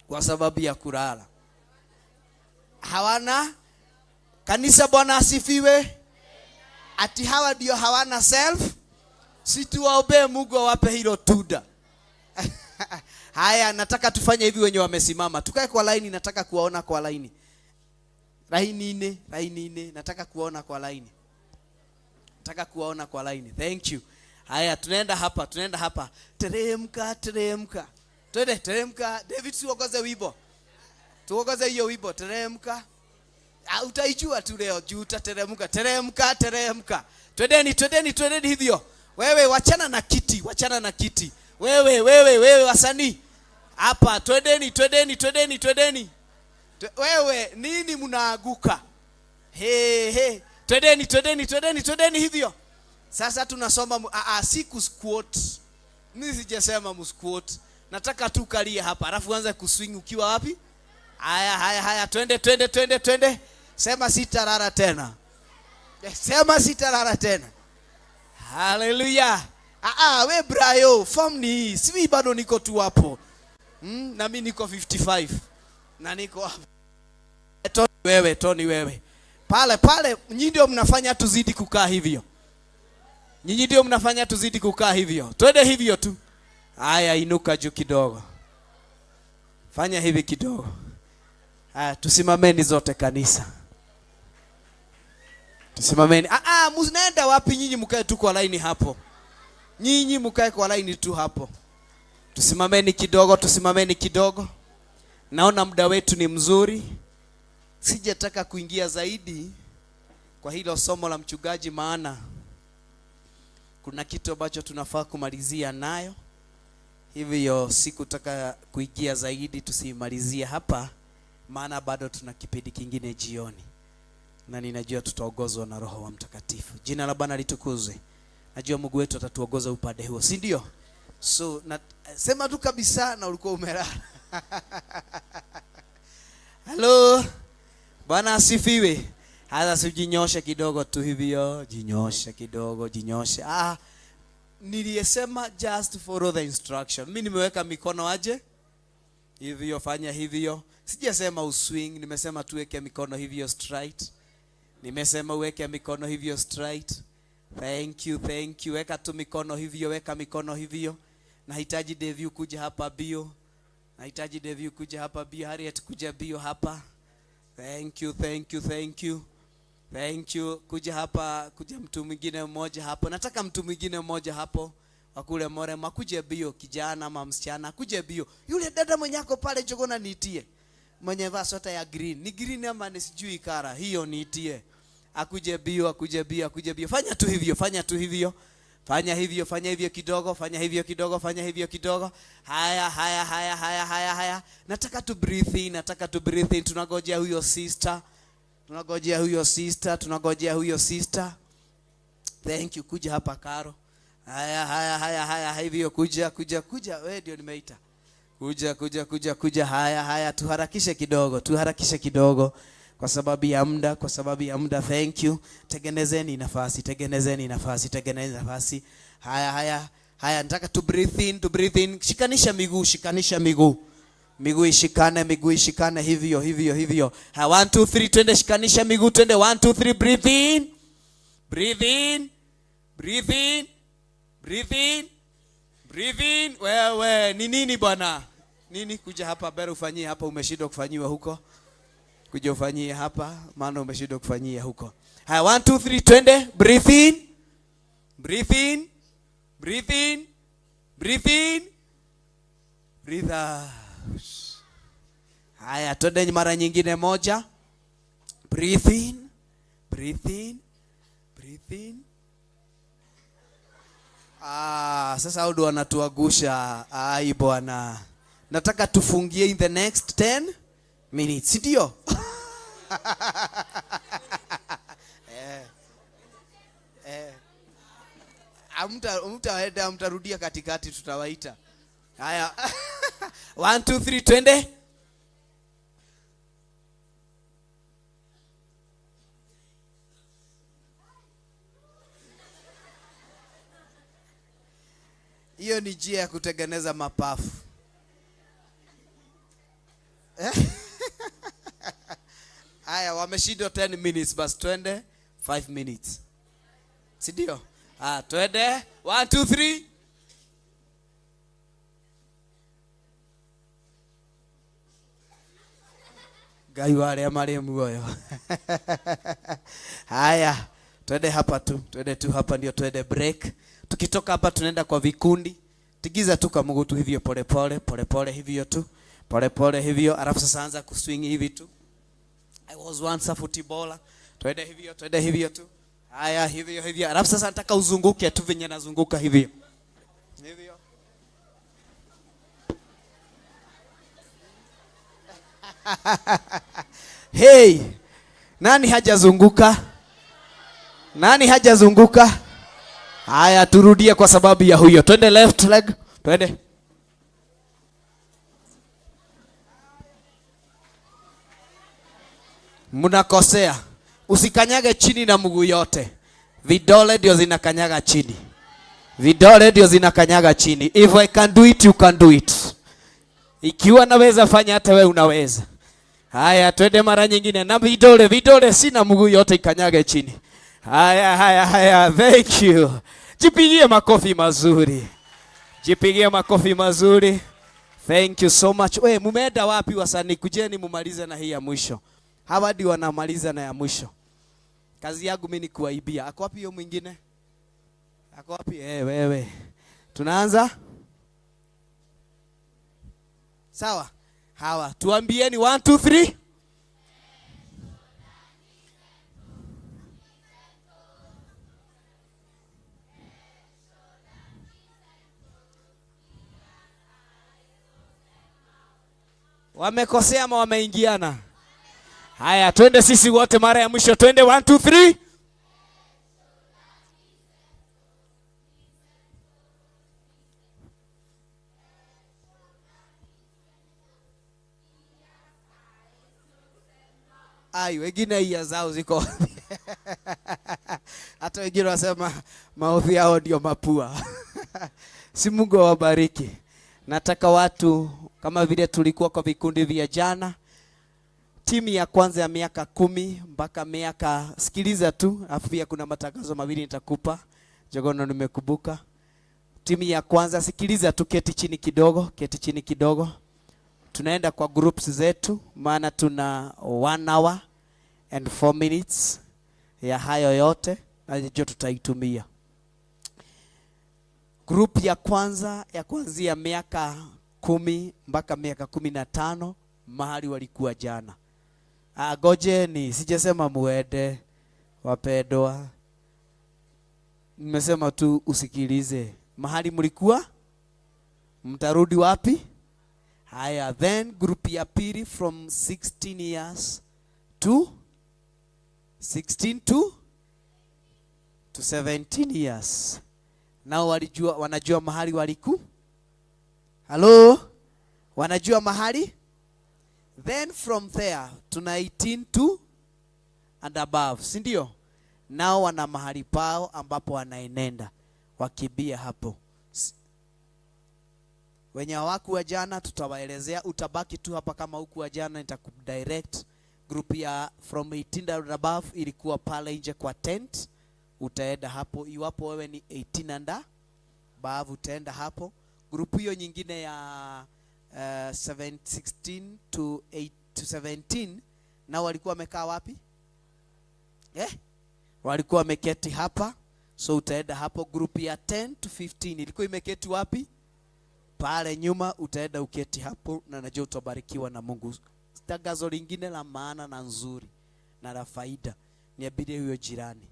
kwa sababu ya kulala. Hawana kanisa. Bwana asifiwe. Ati hawa ndio hawana self. Si tuwaombee Mungu awape hilo tunda. Haya, nataka tufanye hivi, wenye wamesimama tukae kwa laini. Nataka kuwaona kwa laini. Laini nne, laini nne. Nataka kuwaona kwa laini. Nataka kuwaona kwa laini. Thank you. Haya, tunaenda hapa, tunaenda hapa. Teremka, teremka. Twende, teremka. David, tuongoze wimbo. Tuongoze hiyo wimbo, teremka. Utaijua tu leo juu utateremka. Teremka, teremka. Twendeni, twendeni, twendeni hivyo. Wewe wachana na kiti, wachana na kiti. Wewe, wewe, wewe wasanii. Hapa, twendeni, twendeni, twendeni, twendeni. Wewe nini mnaaguka? He he. Twendeni, twendeni, twendeni, twendeni hivyo. Sasa tunasoma si kusquat. Mimi sijasema msquat. Nataka tu kalie hapa. Alafu anza kuswing ukiwa wapi? Haya, haya, haya. Twende, twende, twende, twende. Sema sitalala tena. Sema sitalala tena. Hallelujah. We brayo, form ni hii. Si bado niko tu hapo. Na mimi niko 55. Na niko hapo. Tony wewe, Tony wewe. Pale pale nyinyi ndio mnafanya tuzidi kukaa hivyo. Nyinyi ndio mnafanya tuzidi kukaa hivyo. Twende hivyo tu. Haya, inuka juu kidogo. Fanya hivi kidogo. Haya, tusimameni zote kanisa. Tusimameni. Mnaenda wapi nyinyi? Mkae tu kwa laini hapo. Nyinyi mkae kwa laini tu hapo. Tusimameni kidogo, tusimameni kidogo. Naona muda wetu ni mzuri. Sijataka kuingia zaidi kwa hilo somo la mchungaji, maana kuna kitu ambacho tunafaa kumalizia nayo. Hivyo sikutaka kuingia zaidi, tusimalizie hapa, maana bado tuna kipindi kingine jioni. Na ninajua tutaongozwa na Roho wa Mtakatifu. Jina la Bwana litukuzwe. Najua Mungu wetu atatuongoza upande huo, si ndio? So na, sema tu kabisa na ulikuwa umelala. Hello. Bwana asifiwe. Hata si ujinyoshe kidogo tu hivyo, jinyoshe kidogo, jinyoshe. Ah, niliyesema just follow the instruction. Mimi nimeweka mikono aje? Hivyo, fanya hivyo. Sijasema uswing, nimesema tuweke mikono hivyo straight. Nimesema uweke mikono hivyo straight. Thank you, thank you. Weka tu mikono hivyo, weka mikono hivyo. Nahitaji Devi kuja hapa bio. Nahitaji Devi kuja hapa bio. Harriet kuja bio hapa. Thank you, thank you, thank you. Thank you. Kuja hapa, kuja mtu mwingine mmoja hapo. Nataka mtu mwingine mmoja hapo. Wakule Morema kuje bio, kijana ama msichana, kuje bio. Yule dada mwenye ako pale Jogona niitie. Mwenye vaa sweta ya green. Ni green ama ni sijui kara. Hiyo niitie. Akuje bio, akuje bio, akuje bio. Fanya tu hivyo, fanya tu hivyo. Fanya hivyo, fanya hivyo kidogo, fanya hivyo kidogo, fanya hivyo kidogo. Haya, haya, haya, haya, haya, haya. Nataka tu breathe in, nataka tu breathe in. Tunagojea huyo sister. Tunagojea huyo sister, tunagojea huyo sister. Thank you, kuja hapa Karo. Haya, haya, haya, haya, hivyo kuja, kuja, kuja. Wewe ndio nimeita. Kuja, kuja, kuja, kuja. Haya, haya, tuharakishe kidogo, tuharakishe kidogo. Kwa sababu ya muda, kwa sababu ya muda. Thank you. Tengenezeni nafasi, tengenezeni nafasi, tengenezeni nafasi. Haya, haya, haya, nataka to breathe in, to breathe in. Shikanisha miguu, shikanisha miguu. Miguu ishikane, miguu ishikane hivyo, hivyo, hivyo. Haya, 1 2 3 twende, shikanisha miguu, twende 1 2 3 breathe in. Breathe in. Breathe in. Breathe in. Breathe in. Wewe, ni nini bwana? Nini kuja hapa mbele ufanyie hapa, umeshindwa kufanyiwa huko? Kuja ufanyie hapa, maana umeshindwa kufanyia huko. Haya, 1 2 3 twende, breathe in. Breathe in. Breathe in. Breathe in. Breathe out. Haya, twende mara nyingine moja. Breathe in. Breathe in. Breathe in. Ah, sasa hao ndio wanatuagusha. Ai bwana. Nataka tufungie in the next 10 minutes, ndio? Amta mtarudia katikati, tutawaita. Haya. 1 2 3 twende. Hiyo ni njia ya kutengeneza mapafu. Haya, wameshindwa 10 minutes, bas twende 5 minutes. Si ndio? Ah, twende 1 2 3. Ngai wale amare muoyo. Haya, twende hapa tu, twende tu hapa ndio twende break. Tukitoka hapa tunaenda kwa vikundi. Tigiza tu kwa mguu tu hivyo pole pole, pole pole hivyo tu. Pole pole hivyo, alafu sasa anza kuswing hivi tu. I was once a footballer. Twende hivyo, twende hivyo tu. Haya, hivyo hivyo. Alafu sasa nataka uzunguke tu venye nazunguka hivyo. Hivyo. Hey, nani hajazunguka? Nani hajazunguka? Haya, turudie kwa sababu ya huyo. Twende left leg. Twende. Mnakosea. Usikanyage chini na mguu yote. Vidole ndio zinakanyaga chini. Vidole ndio zinakanyaga chini. If I can do it, you can do it. Ikiwa naweza fanya, hata wewe unaweza. Haya, twende mara nyingine. Na vidole, vidole sina mguu yote ikanyage chini. Haya, haya, haya. Thank you. Jipigie makofi mazuri. Jipigie makofi mazuri. Thank you so much. We, mumeenda wapi wasanii? Kujeni mumalize na hii ya mwisho. Hawa ndio wanamaliza na ya mwisho. Kazi yangu mimi ni kuwaibia. Ako wapi hiyo mwingine? Ako wapi? Wewe. Tunaanza? Sawa. Hawa, tuambieni 1 2 3. Wamekosea ama wameingiana? Haya, twende sisi wote mara ya mwisho. Twende 1 2 3. Ai, wengine ear zao ziko wapi? Hata wengine wasema mouth yao ndio mapua. Si Mungu awabariki. Nataka watu kama vile tulikuwa kwa vikundi vya jana, timu ya kwanza ya miaka 10 mpaka miaka, sikiliza tu, afu pia kuna matangazo mawili nitakupa. Jogono nimekumbuka. Timu ya kwanza, sikiliza tu, keti chini kidogo, keti chini kidogo. Tunaenda kwa groups zetu, maana tuna 1 hour and 4 minutes ya hayo yote, na hiyo tutaitumia. Group ya kwanza ya kuanzia miaka 10 mpaka miaka 15 mahali walikuwa jana. Gojeni, sijasema muende wapendwa. Nimesema tu usikilize. Mahali mlikuwa mtarudi wapi? Haya, then group ya pili from 16 years to 16 to 17 years. Nao walijua, wanajua mahali waliku. Hello? Wanajua mahali? Then from there tuna 18 to and above, si ndio? Nao wana mahali pao ambapo wanaenenda wakibia hapo. Wenye hawakuwa jana tutawaelezea, utabaki tu hapa kama hukuwa jana, nitakudirect. Group ya from 18 and above ilikuwa pale nje kwa tent, utaenda hapo. Iwapo wewe ni 18 and above utaenda hapo. Group hiyo nyingine ya 16 to 8 to 17 nao walikuwa wamekaa wapi? Walikuwa wameketi hapa, so utaenda hapo. Group ya 10 to 15 ilikuwa imeketi wapi? Pale nyuma, utaenda uketi hapo, na najua utabarikiwa na Mungu. Tangazo lingine la maana na nzuri na la faida, niambie huyo jirani,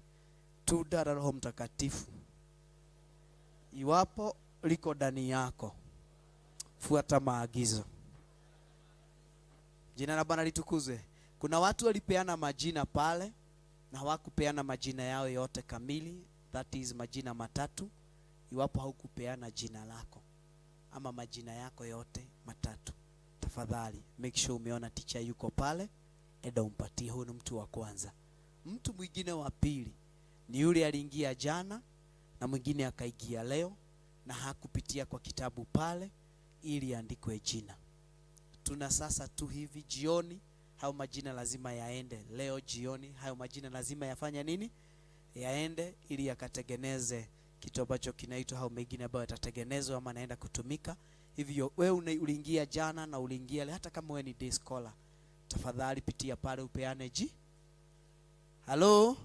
tunda la Roho Mtakatifu iwapo liko ndani yako, fuata maagizo. Jina la Bwana litukuzwe. Kuna watu walipeana majina pale na hawakupeana majina yao yote kamili, that is majina matatu. Iwapo haukupeana jina lako ama majina yako yote matatu, tafadhali make sure umeona teacher yuko pale, enda umpatie. Huyu ni mtu wa kwanza. Mtu mwingine wa pili ni yule aliingia jana na mwingine akaingia leo na hakupitia kwa kitabu pale ili andikwe jina. Tuna sasa tu hivi jioni, hayo majina lazima yaende. Leo jioni hayo majina lazima yafanya nini? Yaende ili yakatengeneze kitu ambacho kinaitwa, hao mengine ambayo yatatengenezwa ama naenda kutumika. Hivyo wewe uliingia jana na uliingia leo, hata kama wewe ni day scholar, tafadhali pitia pale upeane ji. Hello?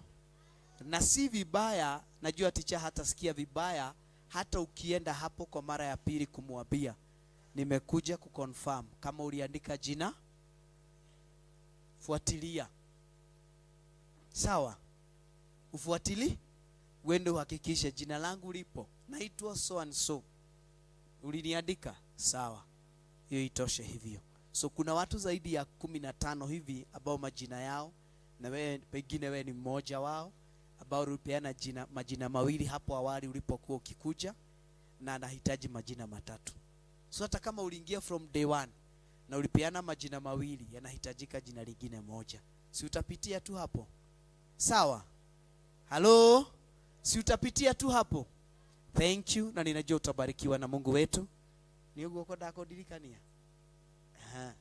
Na si vibaya, najua teacher hatasikia vibaya hata ukienda hapo kwa mara ya pili kumwambia nimekuja kuconfirm kama uliandika jina, fuatilia. Sawa? Ufuatili, uende uhakikishe jina langu lipo, naitwa so and so, uliniandika, sawa, hiyo itoshe hivyo. So kuna watu zaidi ya 15 hivi ambao majina yao, na wewe pengine wewe ni mmoja wao ambao ulipeana jina, majina mawili hapo awali ulipokuwa ukikuja, na anahitaji majina matatu. So hata kama uliingia from day one na ulipeana majina mawili, yanahitajika jina lingine moja. Si utapitia tu hapo? Sawa? Hello? Si utapitia tu hapo? Thank you, na ninajua utabarikiwa na Mungu wetu. Ni ugo ndako dirikania. Aha.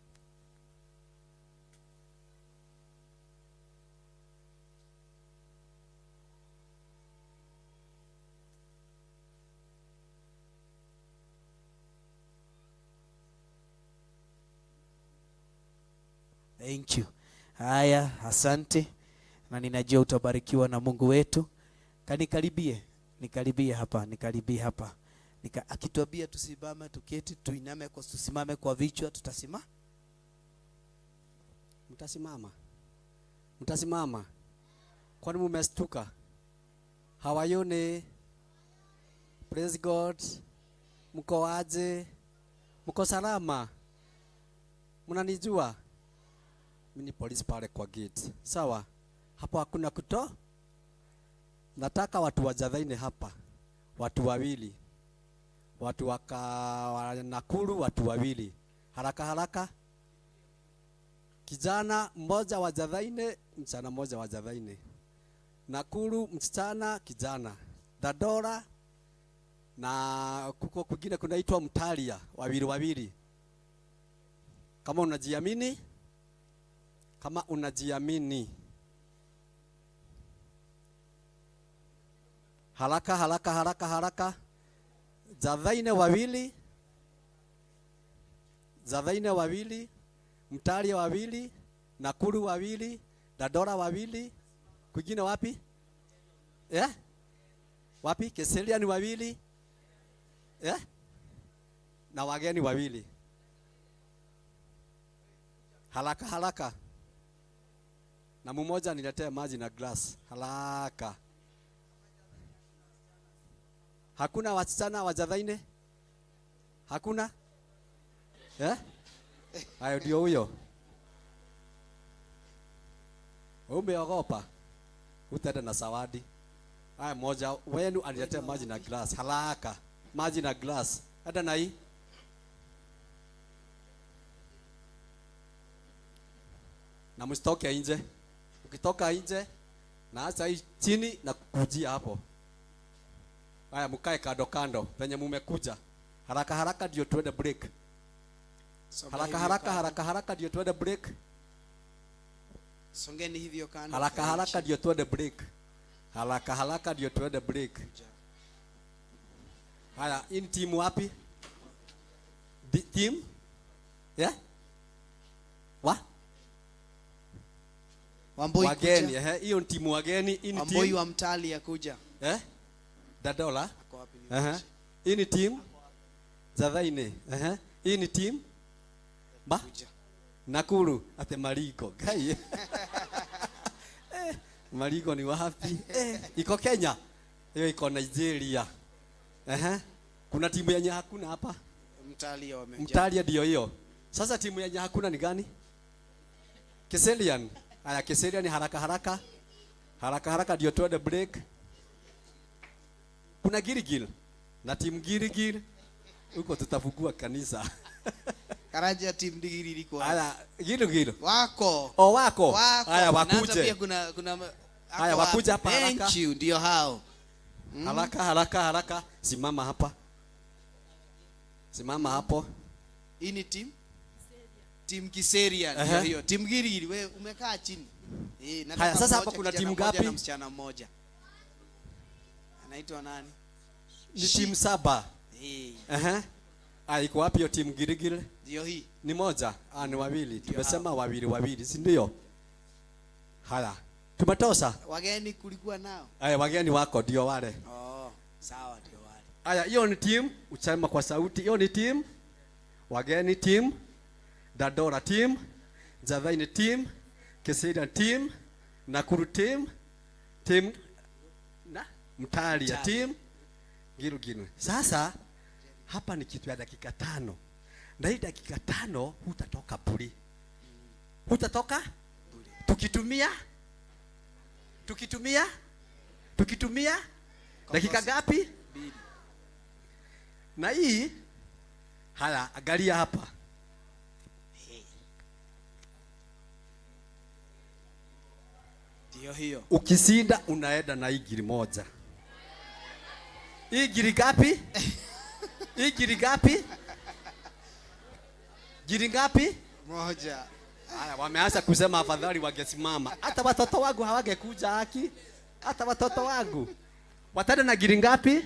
Thank you. Haya, asante. Na ninajua utabarikiwa na Mungu wetu. Kanikaribie, nikaribie hapa, nikaribie hapa. Akituambia tusimame, tuketi, tuiname kwa, tusimame kwa vichwa, tutasimama. Mtasimama. Mtasimama. Kwani mmestuka? How are you ne? Praise God. Mko aje? Mko salama? Mnanijua? Mimi ni polisi pale kwa gate. Sawa? Hapo hakuna kuto. Nataka watu wajadhaine hapa. Watu wawili. Watu waka Nakuru watu wawili. Haraka haraka. Kijana mmoja wa Jathaine, msichana mmoja wa Jathaine. Nakuru msichana, kijana. Dandora na kuko kwingine kunaitwa Mtalia, wawili wawili. Kama unajiamini, kama unajiamini. Haraka haraka haraka haraka. Jathaine wawili, Jathaine wawili, Mtalia wawili, Nakuru wawili, Dandora wawili, kwingine wapi? Eh? Wapi? Keselia ni wawili. Eh? Na wageni wawili. Haraka haraka. Na mmoja niletee maji na glass. Haraka. Hakuna wasichana wa Jathaine? Hakuna? Eh? Hayo ndio huyo. Umeogopa? Utaenda na zawadi. Haya, mmoja wenu aniletee maji na glass. Haraka. Maji na glass. Hata na hii. Na msitoke nje. Ukitoka nje na acha hii chini na kukujia hapo. Haya, mkae kando kando penye mumekuja. Haraka haraka ndio tuende break. Haraka haraka haraka haraka ndio tuende break. Songeni hivyo kando. Haraka haraka ndio tuende break. Haraka haraka ndio tuende break. Haya, hii ni timu wapi? Team? Yeah? Wa? Wamboi wageni, kuja. Eh, hiyo ni timu wageni, hii ni Wamboi timu wa Mtalia kuja. Eh? Dadola. Ako wapi ni Eh. Hii ni timu Jathaine. Eh. Hii ni timu Ba? Nakuru ate Marigo. Gai. Eh, Marigo ni wapi? Eh, iko Kenya. Hiyo iko Nigeria. Eh. Kuna timu yenye hakuna hapa. Mtalia wamejaa. Mtalia ndio hiyo. Sasa timu yenye hakuna ni gani? Keselian. Aya, Keselian haraka haraka. Haraka haraka ndio tuende break. Kuna Gilgil na timu Gilgil huko tutafungua kanisa. Karanja timu Gilgil iko. Aya, Gilgil. Wako. Oh, wako. Wako. Aya, Na hata wakuje. pia kuna Haya, wakuja hapa haraka. Thank you, ndio hao. Haraka haraka haraka. Simama hapa. Simama hapo. Hii ni team? Team Kiseria ndio hiyo. Team Gilgil wewe umekaa chini. Eh, nataka Haya, sasa hapa mmoja, kuna kijana timu mmoja ngapi? na msichana mmoja. Anaitwa nani? Ni timu 7. Eh. Ehe. Ah, iko wapi hiyo timu Gilgil? Ndio hii. Ni moja. Ah, ni wawili. Tumesema wawili wawili, si ndio? Haya. Tumetosha. Wageni kulikuwa nao. Haya, wageni wako ndio wale. Oh, sawa ndio wale. Haya, hiyo ni team, usema kwa sauti. Hiyo ni team. Wageni team, Dandora team, Jathaine team, Keserian team, Nakuru team, team na Mtalia team, Gilgil. Sasa hapa ni kitu ya dakika 5. Na hii dakika 5 hutatoka bure. Hutatoka bure. Tukitumia dakika ngapi? 2. Na hii haya, angalia hapa. Ndio hiyo. Ukishinda unaenda na hii giri moja. Hii giri ngapi? Hii giri ngapi? Giri ngapi? Moja. Haya, wameanza kusema afadhali wangesimama. Hata watoto wangu hawangekuja haki. Hata watoto wangu. Wataenda na giri ngapi?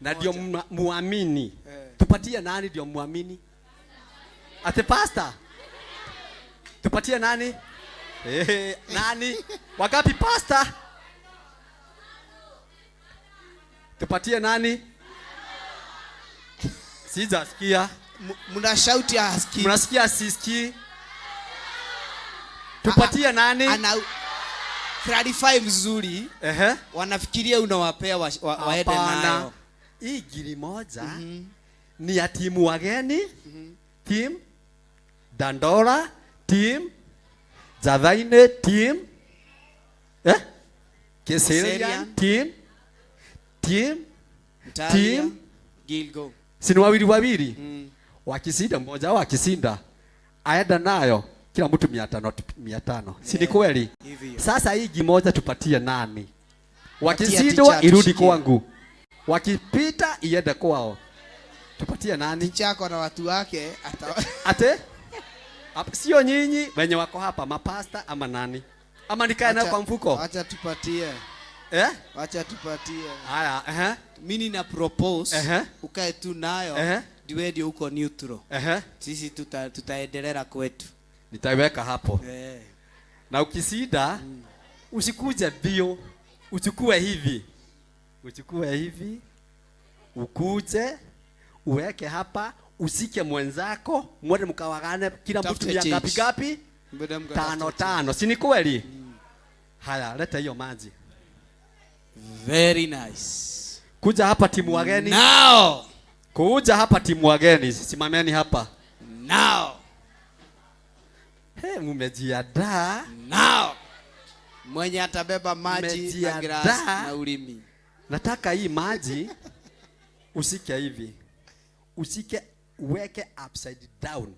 Na ndio muamini. Tupatie nani ndio muamini? Ate pastor. Tupatie nani? Eh, nani? Wagapi pastor? Tupatie nani? Sijasikia. Mna shout ya hasikii. Mnasikia sisikii. Tupatie nani? Ana clarify vizuri. Ehe. Wanafikiria unawapea waende nayo. Hii giri moja ni ya timu wageni, team Dandora, team Jathaine, team Keserian, team team Gilgo. Si ni wawili wawili? Wakishinda mmoja wao akishinda aenda nayo. Kila mtu 500 500. Si ni kweli? Sasa hii gimoja tupatie nani? Wakizidwa irudi kwangu. Wakipita iende kwao. Tupatie nani? Ticha na watu wake ate? Sio nyinyi wenye wako hapa mapasta ama nani? Ama nikae nayo kwa mfuko? Acha tupatie. Eh? Acha tupatie. Haya, Mimi nina propose ukae tu nayo ndiwe ndio uko neutral. Sisi tutaendelea kwetu. Nitaiweka hapo. Na ukisida usikuje bio, uchukue hivi. Uchukue hivi. Ukuje uweke hapa, usike mwenzako, mwende mkawagane kila mtu mia ngapi ngapi? 5 5. Si ni kweli? Haya, leta hiyo maji. Very nice. Kuja hapa timu wageni. Now. Kuja hapa timu wageni, simameni hapa. Now. Hey, mumejiandaa. Now. Mwenye atabeba maji na glass na ulimi. Nataka hii maji usike hivi. Usike uweke upside down.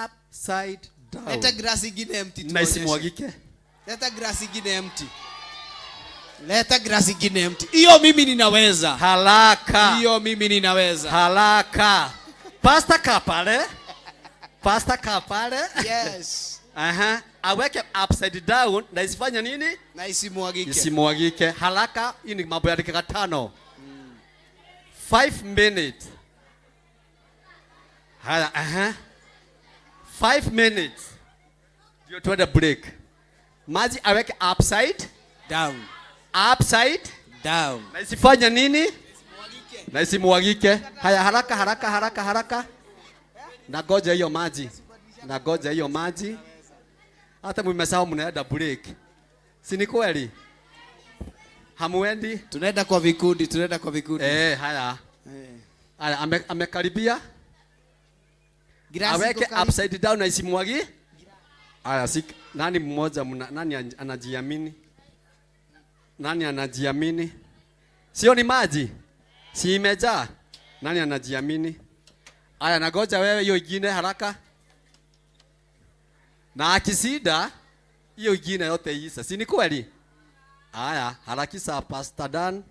Upside down. Leta glass ingine empty tuonyeshe. Na isimwagike. Leta glass ingine empty. Leta glass ingine empty. Hiyo mimi ninaweza. Haraka. Hiyo mimi ninaweza. Haraka. Pastor kaa pale. Pastor kaa pale. Yes. Aweke upside down na isifanye nini? Na isimwagike. Isimwagike. Haraka, hii ni mambo ya dakika 5. 5 minutes. Haya, 5 minutes. Ndio tuende break. Maji aweke upside down. Upside down. Na isifanye nini? Na isimwagike. Haya, haraka haraka haraka haraka. Nagoja hiyo maji. Nagoja hiyo maji. Hata mmesahau mnaenda break. Si ni kweli? Hamuendi? Tunaenda kwa vikundi, tunaenda kwa vikundi. Haya. Haya, amekaribia. Aweke upside down na isimwagi. Haya, nani mmoja nani anajiamini? Nani anajiamini? Sio ni maji? Si imejaa? Nani anajiamini? Haya, nagoja wewe hiyo ingine haraka. Na akisida hiyo ingine yote isa. Si ni kweli? Haya, harakisha Pastor Dan.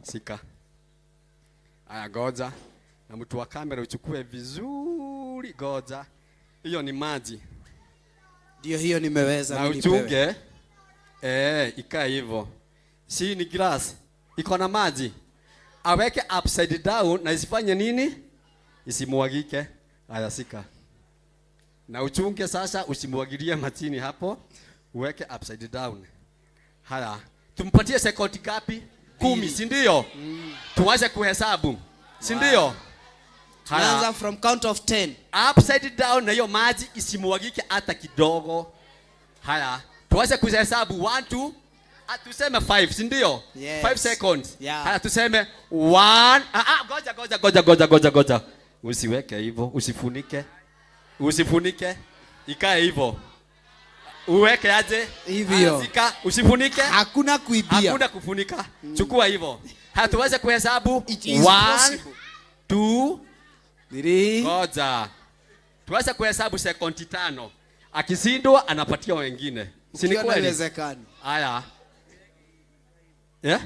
Sika. Haya, goja. Na mtu wa kamera uchukue vizuri, goja. Hiyo ni maji. Ndio hiyo nimeweza mimi. Na uchunge. Ikae hivyo. Si ni glass. Iko na maji. Aweke upside down na isifanye nini? Isimwagike. Haya, sika. Na uchunge sasa, usimwagilie majini hapo. Uweke upside down. Haya, tumpatie sekondi ngapi? 10, si ndio? Tuanze kuhesabu. Si ndio? Tunaanza from count of 10. Upside down na hiyo maji isimwagike hata kidogo. Haya, tuanze kuhesabu 1 2, tuseme 5, si ndio? Yes. 5 seconds. Yeah. Haya, tuseme 1. Goja goja. Usiweke hivyo, usifunike. Usifunike. Ikae hivyo. Uweke aje? Hivyo. Usifunike. Hakuna kuibia. Hakuna kufunika. Chukua hivyo. Hatuweze kuhesabu 1 2 3. Goja. Tuweze kuhesabu sekondi 5. Akizindwa anapatia wengine. Si ni kweli? Haiwezekani. Haya. Yeah?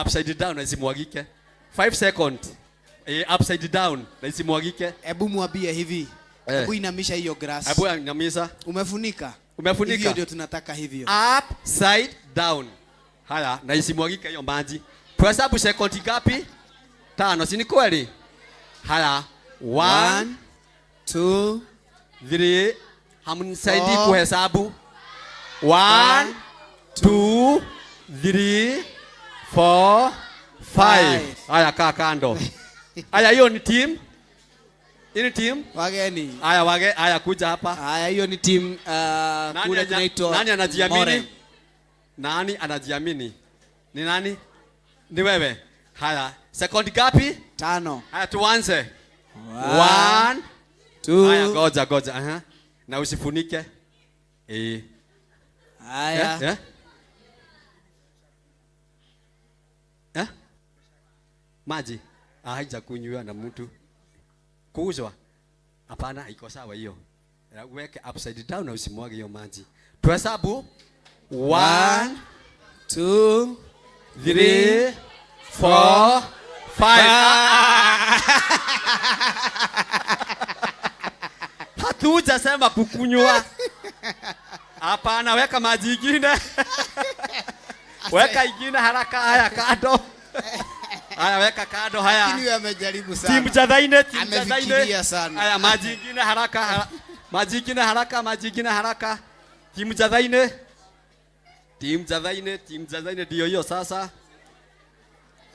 Upside down na isimwagike. 5 seconds. Upside down na isimwagike. Hebu mwambie hivi. Hebu inamisha hiyo grass. Hebu inamisha. Umefunika. Umefunika. Hivyo ndio tunataka hivyo. Upside down. Haya, na isimwagike hiyo maji. Tuhesabu sekondi ngapi? 5, si ni kweli? Haya, 1 2 3. Hamnisaidii kuhesabu. 1 2 3 4 5. Haya, kaa kando. Haya, hiyo ni team. Hii ni team wageni. Haya, haya kuja hapa. Haya, hiyo ni team kule kunaitwa. Nani anajiamini? Nani anajiamini? Ni nani? Ni wewe. Haya, sekondi ngapi? 5. Haya, tuanze. 1 2. Haya, goja. Na usifunike. Haya. Maji. Haijakunywa na mtu. Kuuzwa. Hapana, iko sawa hiyo. Weke upside down na usimwage hiyo maji. Tuhesabu. 1 2 3 4 5. Hatujasema kukunywa. Hapana, weka maji ingine. Weka ingine haraka. Haya kando. Haya weka kando haya. Lakini huyu amejaribu sana. Timu Jathaine, timu Jathaine. Amefikiria sana. Haya maji ingine haraka. Maji ingine haraka, maji ingine haraka. Timu Jathaine. Timu Jathaine, timu Jathaine ndio hiyo sasa.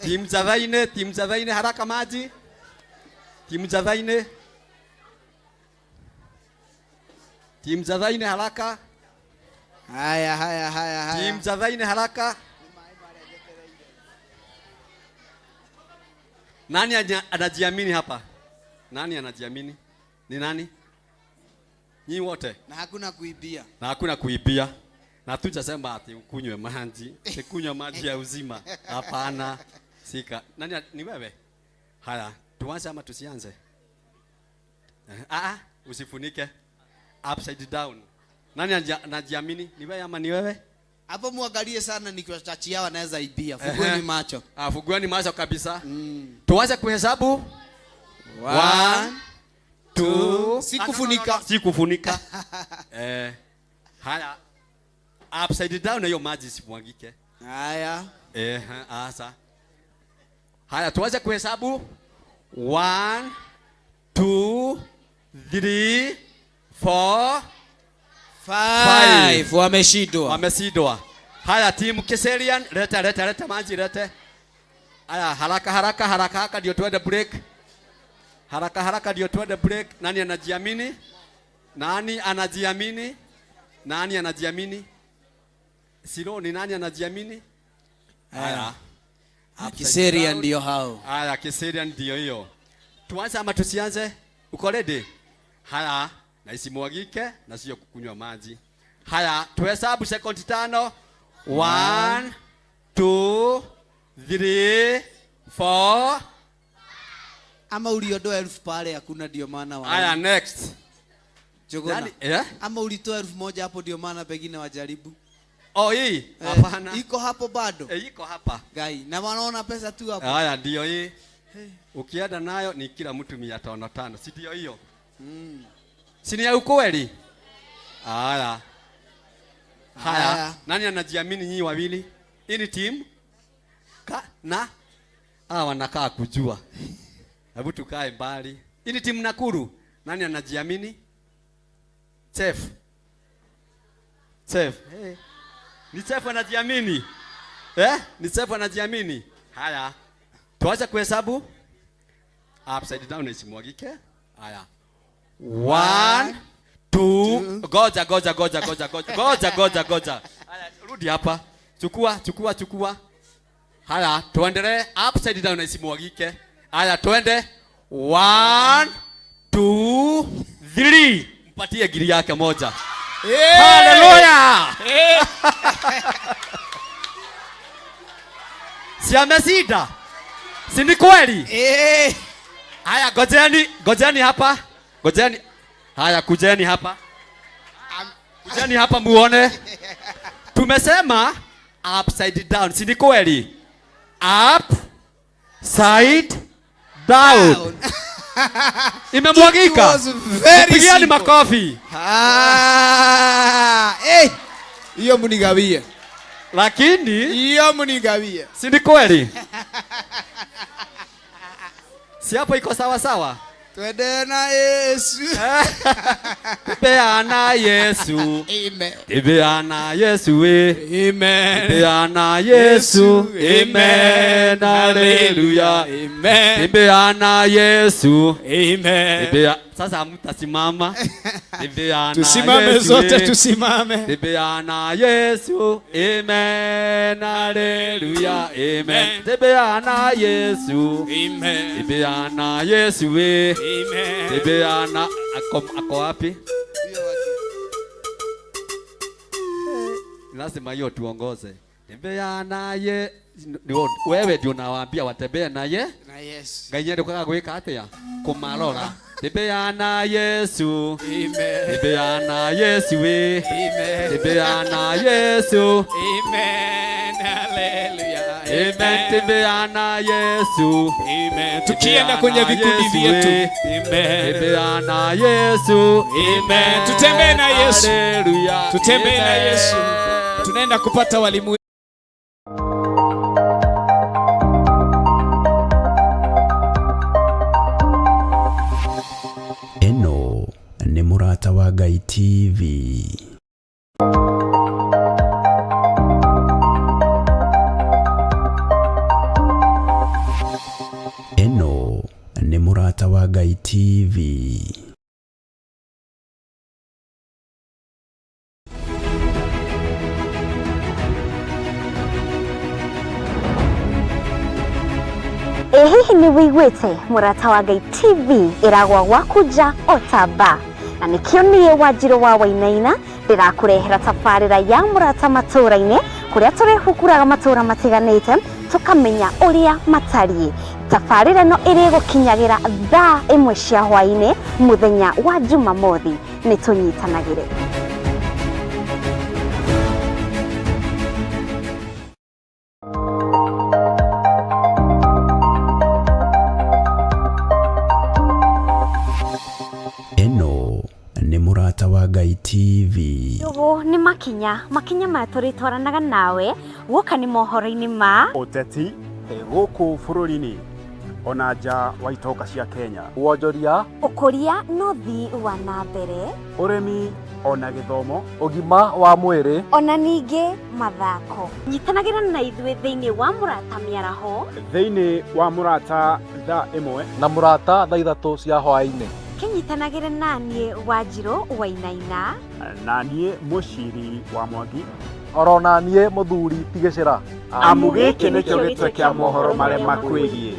Timu Jathaine, timu Jathaine haraka maji. Timu Jathaine. Timu Jathaine haraka. Haya haya haya haya. Timu Jathaine haraka. Nani anajiamini hapa? Nani anajiamini? Ni nani? Nyi wote. Na hakuna kuibia. Na hakuna kuibia. Na hatujasema ati ukunywe maji. Sikunywa maji ya uzima. Hapana. Sika. Nani ni wewe? Haya, tuanze ama tusianze? Usifunike. Upside down. Nani anajiamini? Ni wewe ama ni wewe? Hapo muangalie sana, ni kwa chachi yao anaweza ibia. Fungueni macho. Fungueni macho kabisa. Tuanze kuhesabu. 1 2. Sikufunika. Sikufunika. Haya. Upside down na hiyo maji isimwagike. Haya. Asa. Haya, tuanze kuhesabu. 1 2 3 4 5. Wameshindwa. Wameshindwa. Haya, timu Kiserian, leta leta leta maji lete. Haya, haraka haraka haraka haraka ndio tuende break. Haraka haraka ndio tuende break. Nani anajiamini? Nani anajiamini? Nani anajiamini? Siro ni nani anajiamini? Haya. Kiserian ndio hao. Haya, Kiserian ndio hiyo. Tuanze ama tusianze? Uko ready? Haya, na isimwagike na sio kukunywa maji. Haya, tuhesabu sekondi 5. 1 2 3 4. Ama uliondoa 1000 pale hakuna ndio maana wa. Haya, next. Jogona. Yani, eh? Ama ulitoa 1000 hapo ndio maana pengine wajaribu. Oh, hii? Hapana. Iko hapo bado? Iko hapa. Gai, na wanaona pesa tu hapo. Haya ndio hii. Ukienda nayo ni kila mtu 505, si ndio hiyo? Si ni ya ukweli? Haya. Haya. Nani anajiamini nyinyi wawili? Hii ni team ka na wanakaa kujua. Hebu tukae mbali. Hii ni team Nakuru. Nani anajiamini? Chef. Chef. Hey. Ni chef anajiamini. Ni chef anajiamini. Haya. Tuanze kuhesabu. Upside down isimwagike. Haya. 1 2. Goja goja goja goja goja goja goja goja. Haya, rudi hapa. Chukua chukua chukua. Haya, tuendelee upside down isimwagike. Haya, tuende. 1 2 3. Mpatie giri yake moja. Hallelujah. Si amesida? Si ni kweli? Haya, gojeni, gojeni hapa. Gojeni. Haya, kujeni hapa. Kujeni hapa muone. Tumesema upside down, si ni kweli? Upside down. Imemwagika. Pigieni makofi. Hiyo mnigawie. Lakini hiyo mnigawie. Si ni kweli? Si hapo iko sawa sawa? Twende na Yesu. Peana Yesu. Amen. Peana Yesu we. Amen. Peana Yesu. Amen. Hallelujah. Amen. Peana Yesu. Amen. Sasa mtasimama. Peana Tusimame Yesu, zote tusimame. Peana Yesu. Amen. Hallelujah. Amen. Peana Yesu. Amen. Peana Yesu we. Amen. Peana ako wapi? Lazima hiyo tuongoze. Peana ye. Wewe ndio unawaambia watembee naye. Na Yesu. Ngai nĩendaga gwĩka atĩa? Kũmarora. Tembea na Yesu. Amen. Tembea na Yesu we. Amen. Tembea na Yesu. Amen. Hallelujah. Amen. Tembea na Yesu. Amen. Tukienda kwenye vikundi vyetu. Amen. Tembea na Yesu. Amen. Tutembee na Yesu. Hallelujah. Tutembee na Yesu. Tunaenda kupata walimu. Ĩno nĩ Mũrata wa Ngai TV. Ĩno nĩ Mũrata wa Ngai TV. Ĩ hihi nĩ wĩiguĩte Mũrata wa Ngai TV ĩragwa gwaku nja o ta mba, na nĩkĩo niĩ Wanjirũ wa Wainaina ndĩrakũrehera tabarĩra ya Mũrata Matũũra-inĩ, kũrĩa tũrĩhukuraga matũũra matiganĩte tũkamenya ũrĩa matariĩ. Tabarĩra ĩno ĩrĩgũkinyagĩra thaa 1 cia hwaĩ-inĩ mũthenya wa Jumamothi. Nĩ tũnyitanagĩre. Ĩno nĩ Mũrata wa Ngai TV. Ndũgũ nĩ makinya, makinya maya tũrĩtwaranaga nawe guoka nĩ mohoro-inĩ ma ũteti gũkũ bũrũri-inĩ ona nja wa itoka cia Kenya, wonjoria, ũkũria na ũthii wa na mbere, ũrĩmi ona gĩthomo, ũgima wa mwĩrĩ, ona ningĩ mathako. Nyitanagĩra na ithuĩ thĩinĩ wa Mũrata Mĩaraho, thĩinĩ wa Mũrata thaa 1 na Mũrata thaa 3 cia hwaĩ-inĩ. Kĩnyitanagĩre na niĩ Wanjirũ Wainaina, na niĩ Mũciri wa Mwangi, oro na niĩ Mũthuri Tigĩcĩra. Amu gĩkĩ nĩkĩo gĩtwe kĩa mohoro marĩa makwĩgiĩ.